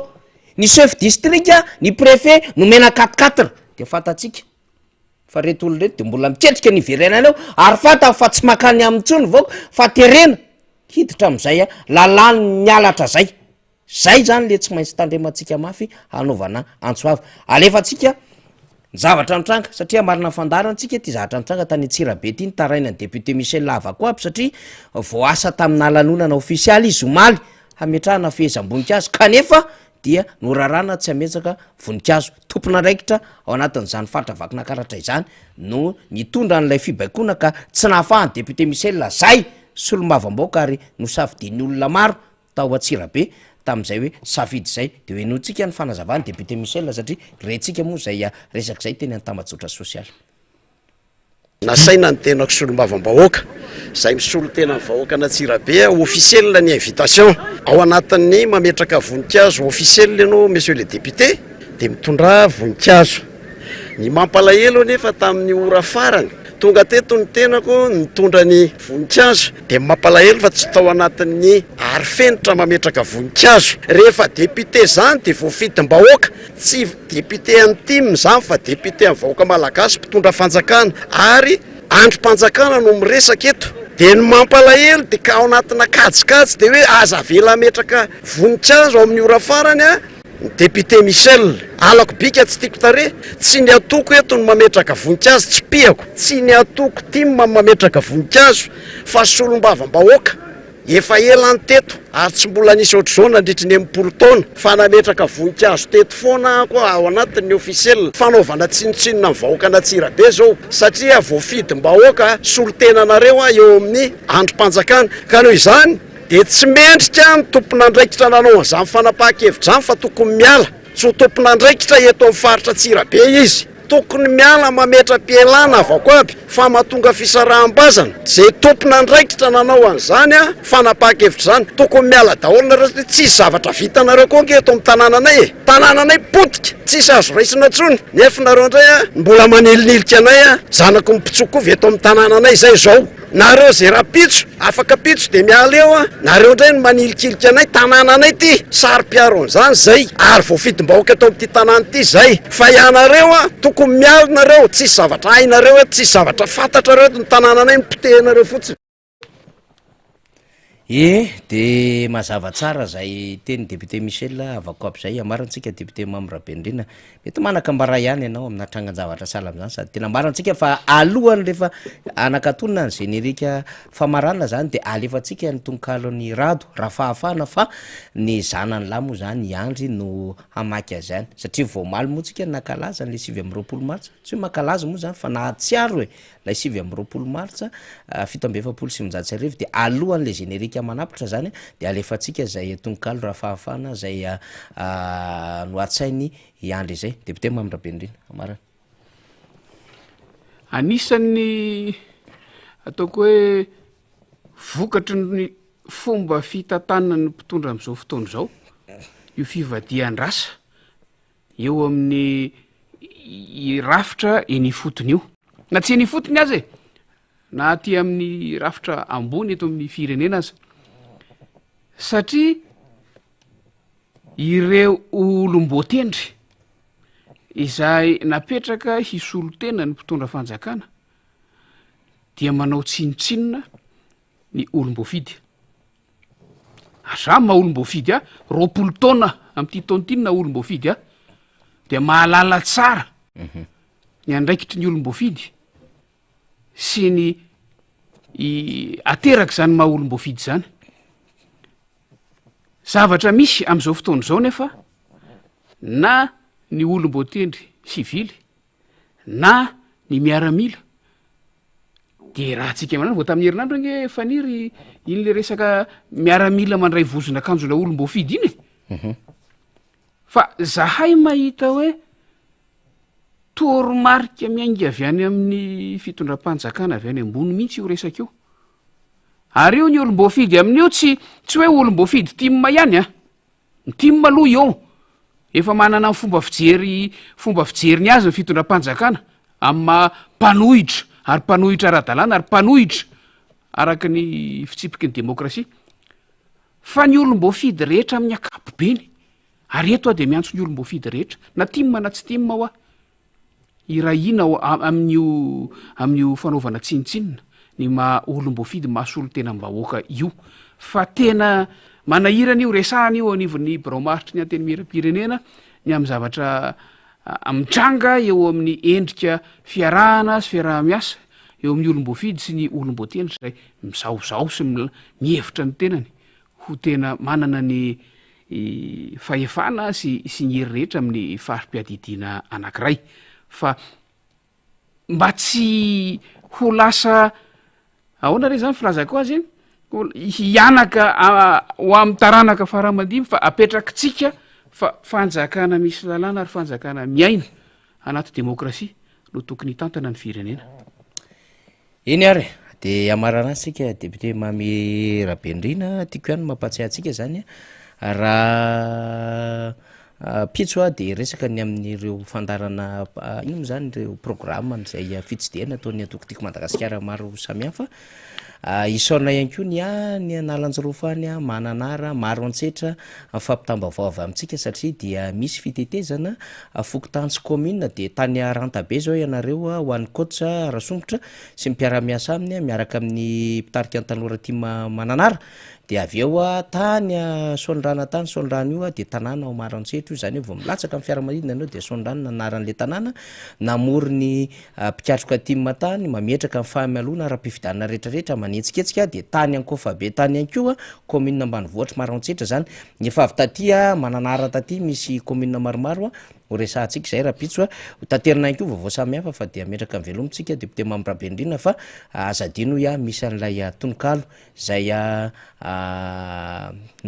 Ny chef district, ny préfet nomena quatre quatre. Dia fantatsika. Fa reto olona reto de mbola miketrika ny hiverenana eo ary fantany fa tsy makany aminy intsony ny vahoaka fa terena hiditra am'zay lalàn'ny halatra zay. Zay zany le tsy maintsy tandremantsika mafy hanaovana antso avo. Alefantsika ny zavatra nitranga satria marina ny fandaharantsika ty zavatra nitranga tany Antsirabe ty nitarainan'ny député Michel Avakoaby satria voaasa tamina lanonana ofisialy izy omaly hametrahana fehezam-boninkazo kanefa dia norarana tsy hametraka voninkazo. Tompon'andraikitra ao anatin'izany faritra Vakinankaratra izany no nitondra an'ilay fibaikoana ka tsy nahafahan'ny député Michel zay solombavambahoaka ary nosafidian'ny olona maro tao Antsirabe tamin'izay hoe safidy izay. Dia hohenointsika ny fanazavan'ny député Michel satria rentsika moa izay resaka izay teny an-tambajotra sosialy. Nasaina ny tenako solombavambahoaka izay misolo tena ny vahoakan'Antsirabe officiel ny invitation. Ao anatin'ny mametraka voninkazo officiel ianao monsieur le député dia mitondrà voninkazo. Ny mampalahelo anefa tamin'ny ora farany tonga teto ny tenako nitondra ny voninkazo dia mampalahelo fa tsy tao anatin'ny arifenitra mametraka voninkazo. Rehefa député izany dia voafidim-bahoaka. Tsy député an'ny tim izany fa député an'ny vahoaka malagasy mpitondra fanjakana ary andrim-panjakana no miresaka eto. Dia ny mampalahelo dia ka ao anatina kajikajy dia hoe aza avela hametraka voninkazo ao amin'ny ora farany a, ny député Michel. Halako bika tsy tiako tarehy, tsy ny antoko eto no mametraka voninkazo, tsipihako, tsy ny antoko tim no mametraka voninkazo fa solombavambahoaka. Efa ela ny teto ary tsy mbola nisy ohatr'izao nandritry ny 60 taona fa nametraka voninkazo teto foana aho koa ao anatin'ny officiel. Fanaovana tsinontsinona ny vahoakan'Antsirabe izao satria voafidim-bahoaka solontenanareo aho eo amin'ny andrim-panjakana ka noho izany dia tsy mendrika ny tompon'andraikitra nanao an'izany fanapahan-kevitra izany fa tokony miala. Tsy ho tompon'andraikitra eto amin'ny faritra Antsirabe izy. Tokony miala mametra-pialana avako aby fa mahatonga fisaraham-bazana. Zay tompon'andraikitra nanao an'izany fanapahan-kevitra izany tokony miala daholo nareo satria tsisy zavatra vitanareo koa ange eto amin'ny tanànanay e! Tanànanay potika, tsisy azo raisina intsony nefa nareo indray mbola manilinilika anay zanaky ny mpitsokovy eto amin'ny tanànanay izay izao. Nareo ze rapitso, afaka pitso de miala eo an, nareo ndray no manilikilika anay, tanànanay ty, saro-piaro an'izany zay, ary voafidim-bahoaka eto amin'ity tanàna ity zay, fa ianareo an, tokony miala nareo, tsisy zavatra hainareo eto, tsisy zavatra fantatrareo eto, ny tanànanay no potehinareo fotsiny. Ie, de mazava tsara zay tenin'i député Michel avako aby zay, amarantsika député Mamy Rabenirina, mety manan-kambara ihany ianao amina trangan-javatra sahala amin'izany sady tena amarantsika fa alohan'ny rehefa hanakatonina ny générique famaranana zany de alefantsika ny tononkalon'i Rado Rafahafahana fa ny zanany lahy moa zany i Andry no hamaky azy any satria vao omaly moa tsika nankalaza an'le 29 martsa, tsy hoe mankalaza moa zany fa nahatsiaro e! Ilay 29 martsa 1947 dia alohan'ilay générique manapitra izany dia alefantsika izay tononkalo Rafahafahana izay nohatsainy i Andry izay. Député Mamy Rabenirina, amarana. Anisan'ny ataoko hoe vokatry ny fomba fitantanan'ny mpitondra amin'izao fotoana izao io fivadihan-drasa eo amin'ny rafitra eny ifotony io. Na tsy eny ifotony aza e, na aty amin'ny rafitra ambony eto amin'ny firenena aza. Satria ireo olom-boatendry izay napetraka hisolo tena ny mpitondra fanjakana dia manao tsinontsinona ny olom-boafidy. Ary za maha olom-boafidy ahy, 20 taona amin'ity taona ity no naha olom-boafidy ahy, dia mahalala tsara ny andraikitry ny olom-boafidy sy ny aterak'izany maha olom-boafidy izany. Zavatra misy amin'izao fotoana izao nefa na ny olom-boatendry sivily na ny miaramila de raha tsika manana vao tamin'ny herinandro ange Faniry iny le resaka miaramila mandray vozon'akanjona olom-boafidy iny e. Mhm. Fa zahay mahita hoe toromarika miainga avy any amin'ny fitondram-panjakana avy any ambony mihitsy io resaka io. Ary io ny olom-boafidy amin'io tsy tsy hoe olom-boafidy tim ihany a. Ny tim aloha eo efa manana ny fomba fijery fomba fijeriny azy ny fitondram-panjakana amin'ny maha mpanohitra ary mpanohitra ara-dalàna ary mpanohitra araka ny fitsipiky ny demokrasia. Fa ny olom-boafidy rehetra amin'ny ankapobeny, ary eto aho dia miantso ny olom-boafidy rehetra, na tim na tsy tim hoa, Hiray hina ao amin'io amin'io fanaovana tsinontsinona ny maha olom-boafidy maha solontenam-bahoaka io. Fa tena manahirana io, resahana io anivon'ny birao maharitry ny Antenimierampirenena ny amin'ny zavatra mitranga eo amin'ny endrika fiarahana sy fiaraha-miasa eo amin'ny olom-boafidy sy ny olom-boatendry izay mizahozaho sy mihevitra ny tenany ho tena manana ny fahefana sy sy ny hery rehetra amin'ny fari-piadidiana anankiray fa mba tsy ho lasa ahoana re zany filazako azy hianaka ho amin'ny taranaka faramandimby fa apetrakitsika fa fanjakana misy lalàna ary fanjakana miaina anaty demokrasia no tokony hitantana ny firenena. Eny ary e! Dia hamarana azy tsika député Mamy Rabenirina, tiako ihany ny mampahatsiahy antsika izany raha pitso aho dia hiresaka ny amin'ireo fandaharana inona moa izany ireo programme izay fitsidihana ataon'ny antoko Tiako Madagasikara maro samihafa. Isaorana ihany koa ny any Analanjirofo any, Mananara, Maroantsetra amin'ny fampitam-baovao avy amintsika satria dia misy fitetezana fokontany sy commune dia tany Arantabe izao ianareo ho an'ny coach Rasombotra sy ny mpiara-miasa aminy miaraka amin'ny mpitarika ny tanora tim Mananara dia avy eo tany Soanierana tany, Soanierana io dia tanàna ao Maroantsetra io izany hoe vao milatsaka amin'ny fiaramanidina ianao dia Soanierana no anaran'ilay tanàna, namory ny mpikatroka tim tany, mametraka ny fahamailoana ara-pifidianana rehetrarehetra, manetsiketsika dia tany Ankofabe tany ihany koa, commune ambanivohitr'i Maroantsetra izany, efa avy taty Mananara taty misy commune maromaro ho resahantsika izay rahampitso, ho taterina ihany koa vaovao samihafa fa dia hametraka ny velomintsika député Mamy Rabenirina fa aza adino hoy aho misy an'ilay tononkalo izay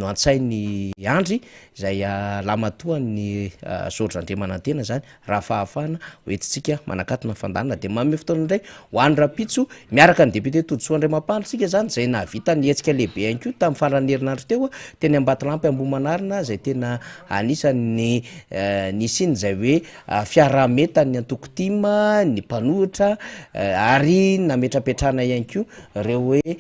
noantsain'i Andry izay lahimatoan'i Georges Andriamanantena izany raha fahafahana ho entintsika manakatona ny fandaharana dia manome fotoana indray ho an'ny rahampitso miaraka ny député Todisoa Andriamampandry tsika izany izay nahavita ny hetsika lehibe ihany koa tamin'ny faran'ny herinandro teo teny Ambatolampy Ambohimanarina izay tena anisan'ny nisian'izay hoe fiaraha-mientan'ny antoko tim ny mpanohitra ary nametrapetrahana ihany koa ireo hoe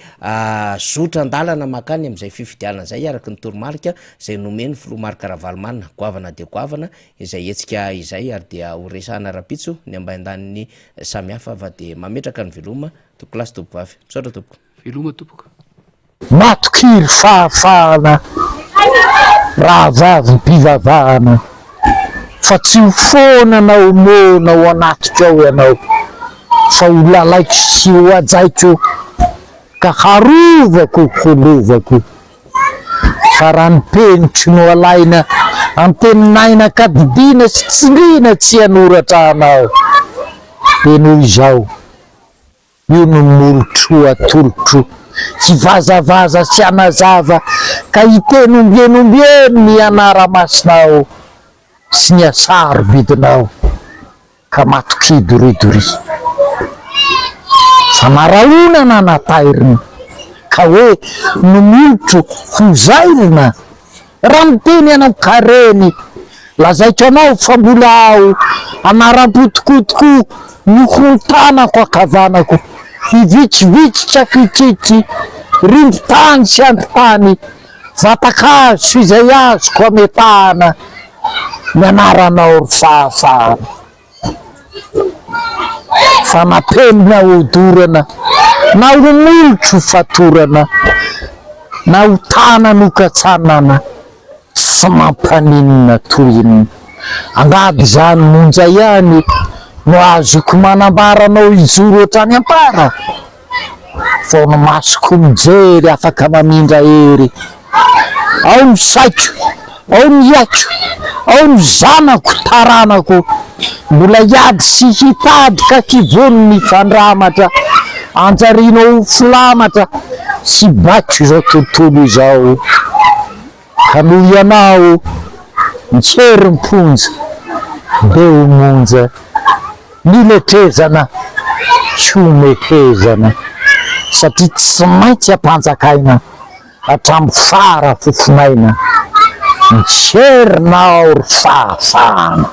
zotra an-dalana mankany amin'izay fifidianana izay araka ny toromarika izay nomen'ny filoha Marc Ravalomanana. Goavana dia goavana izay hetsika izay ary dia ho resahana rahampitso ny ambaindaniny samihafa fa dia mametraka ny veloma tompokolahy sy tompokovavy. Misaotra tompoko. Veloma tompoko. Matokia ry fahafahana rahavavim-pivavahana fa tsy ho foana na ho moana ao anatiko ao ianao fa ho lalaiko sy ho hajaiko ka harovako ho lovako fa raha ny peniko no alaina antenaina ka didiana sy tsindriana tsy hanoratra anao dia noho izao Io no molotro atolotro hivazavaza sy hanazava ka hiteny ombieny ombieny ny anara-masinao sy ny hasarobidinao ka matokia doria doria fa na rahonana na tairina ka hoe no molotro ho zairina Raha miteny ianao ka reny, lazaiko anao fa mbola ao anaram-po tokoa tokoa no hontanako ankavanako, hivitsivitsitra hitsitsy, rindrin-tany sy andrin-tany, vatan-kazo izay azoko ametahana ny anaranao ry fahafahana. Fa na pelina hodorana, na ho molotro fatorana, na ho tanana hokatsanana, tsy mampaninona toy inona. Angamba izany monja ihany no azoko manambara anao hijoro hatrany am-para? Vao ny masoko mijery afaka mamindra hery Ao ny saiko, ao ny aiko, ao ny zanako taranako Mbola hiady sy hitady ka kivony ny fandramatra Anjarianao ho filamatra sy baiko izao tontolo izao Ka noho ianao ny herim-ponja be ho monja Niletrezana hihomehezana satria tsy maintsy ampanjakaina hatramin'ny fara fofonaina ny herinao ry fahafahana.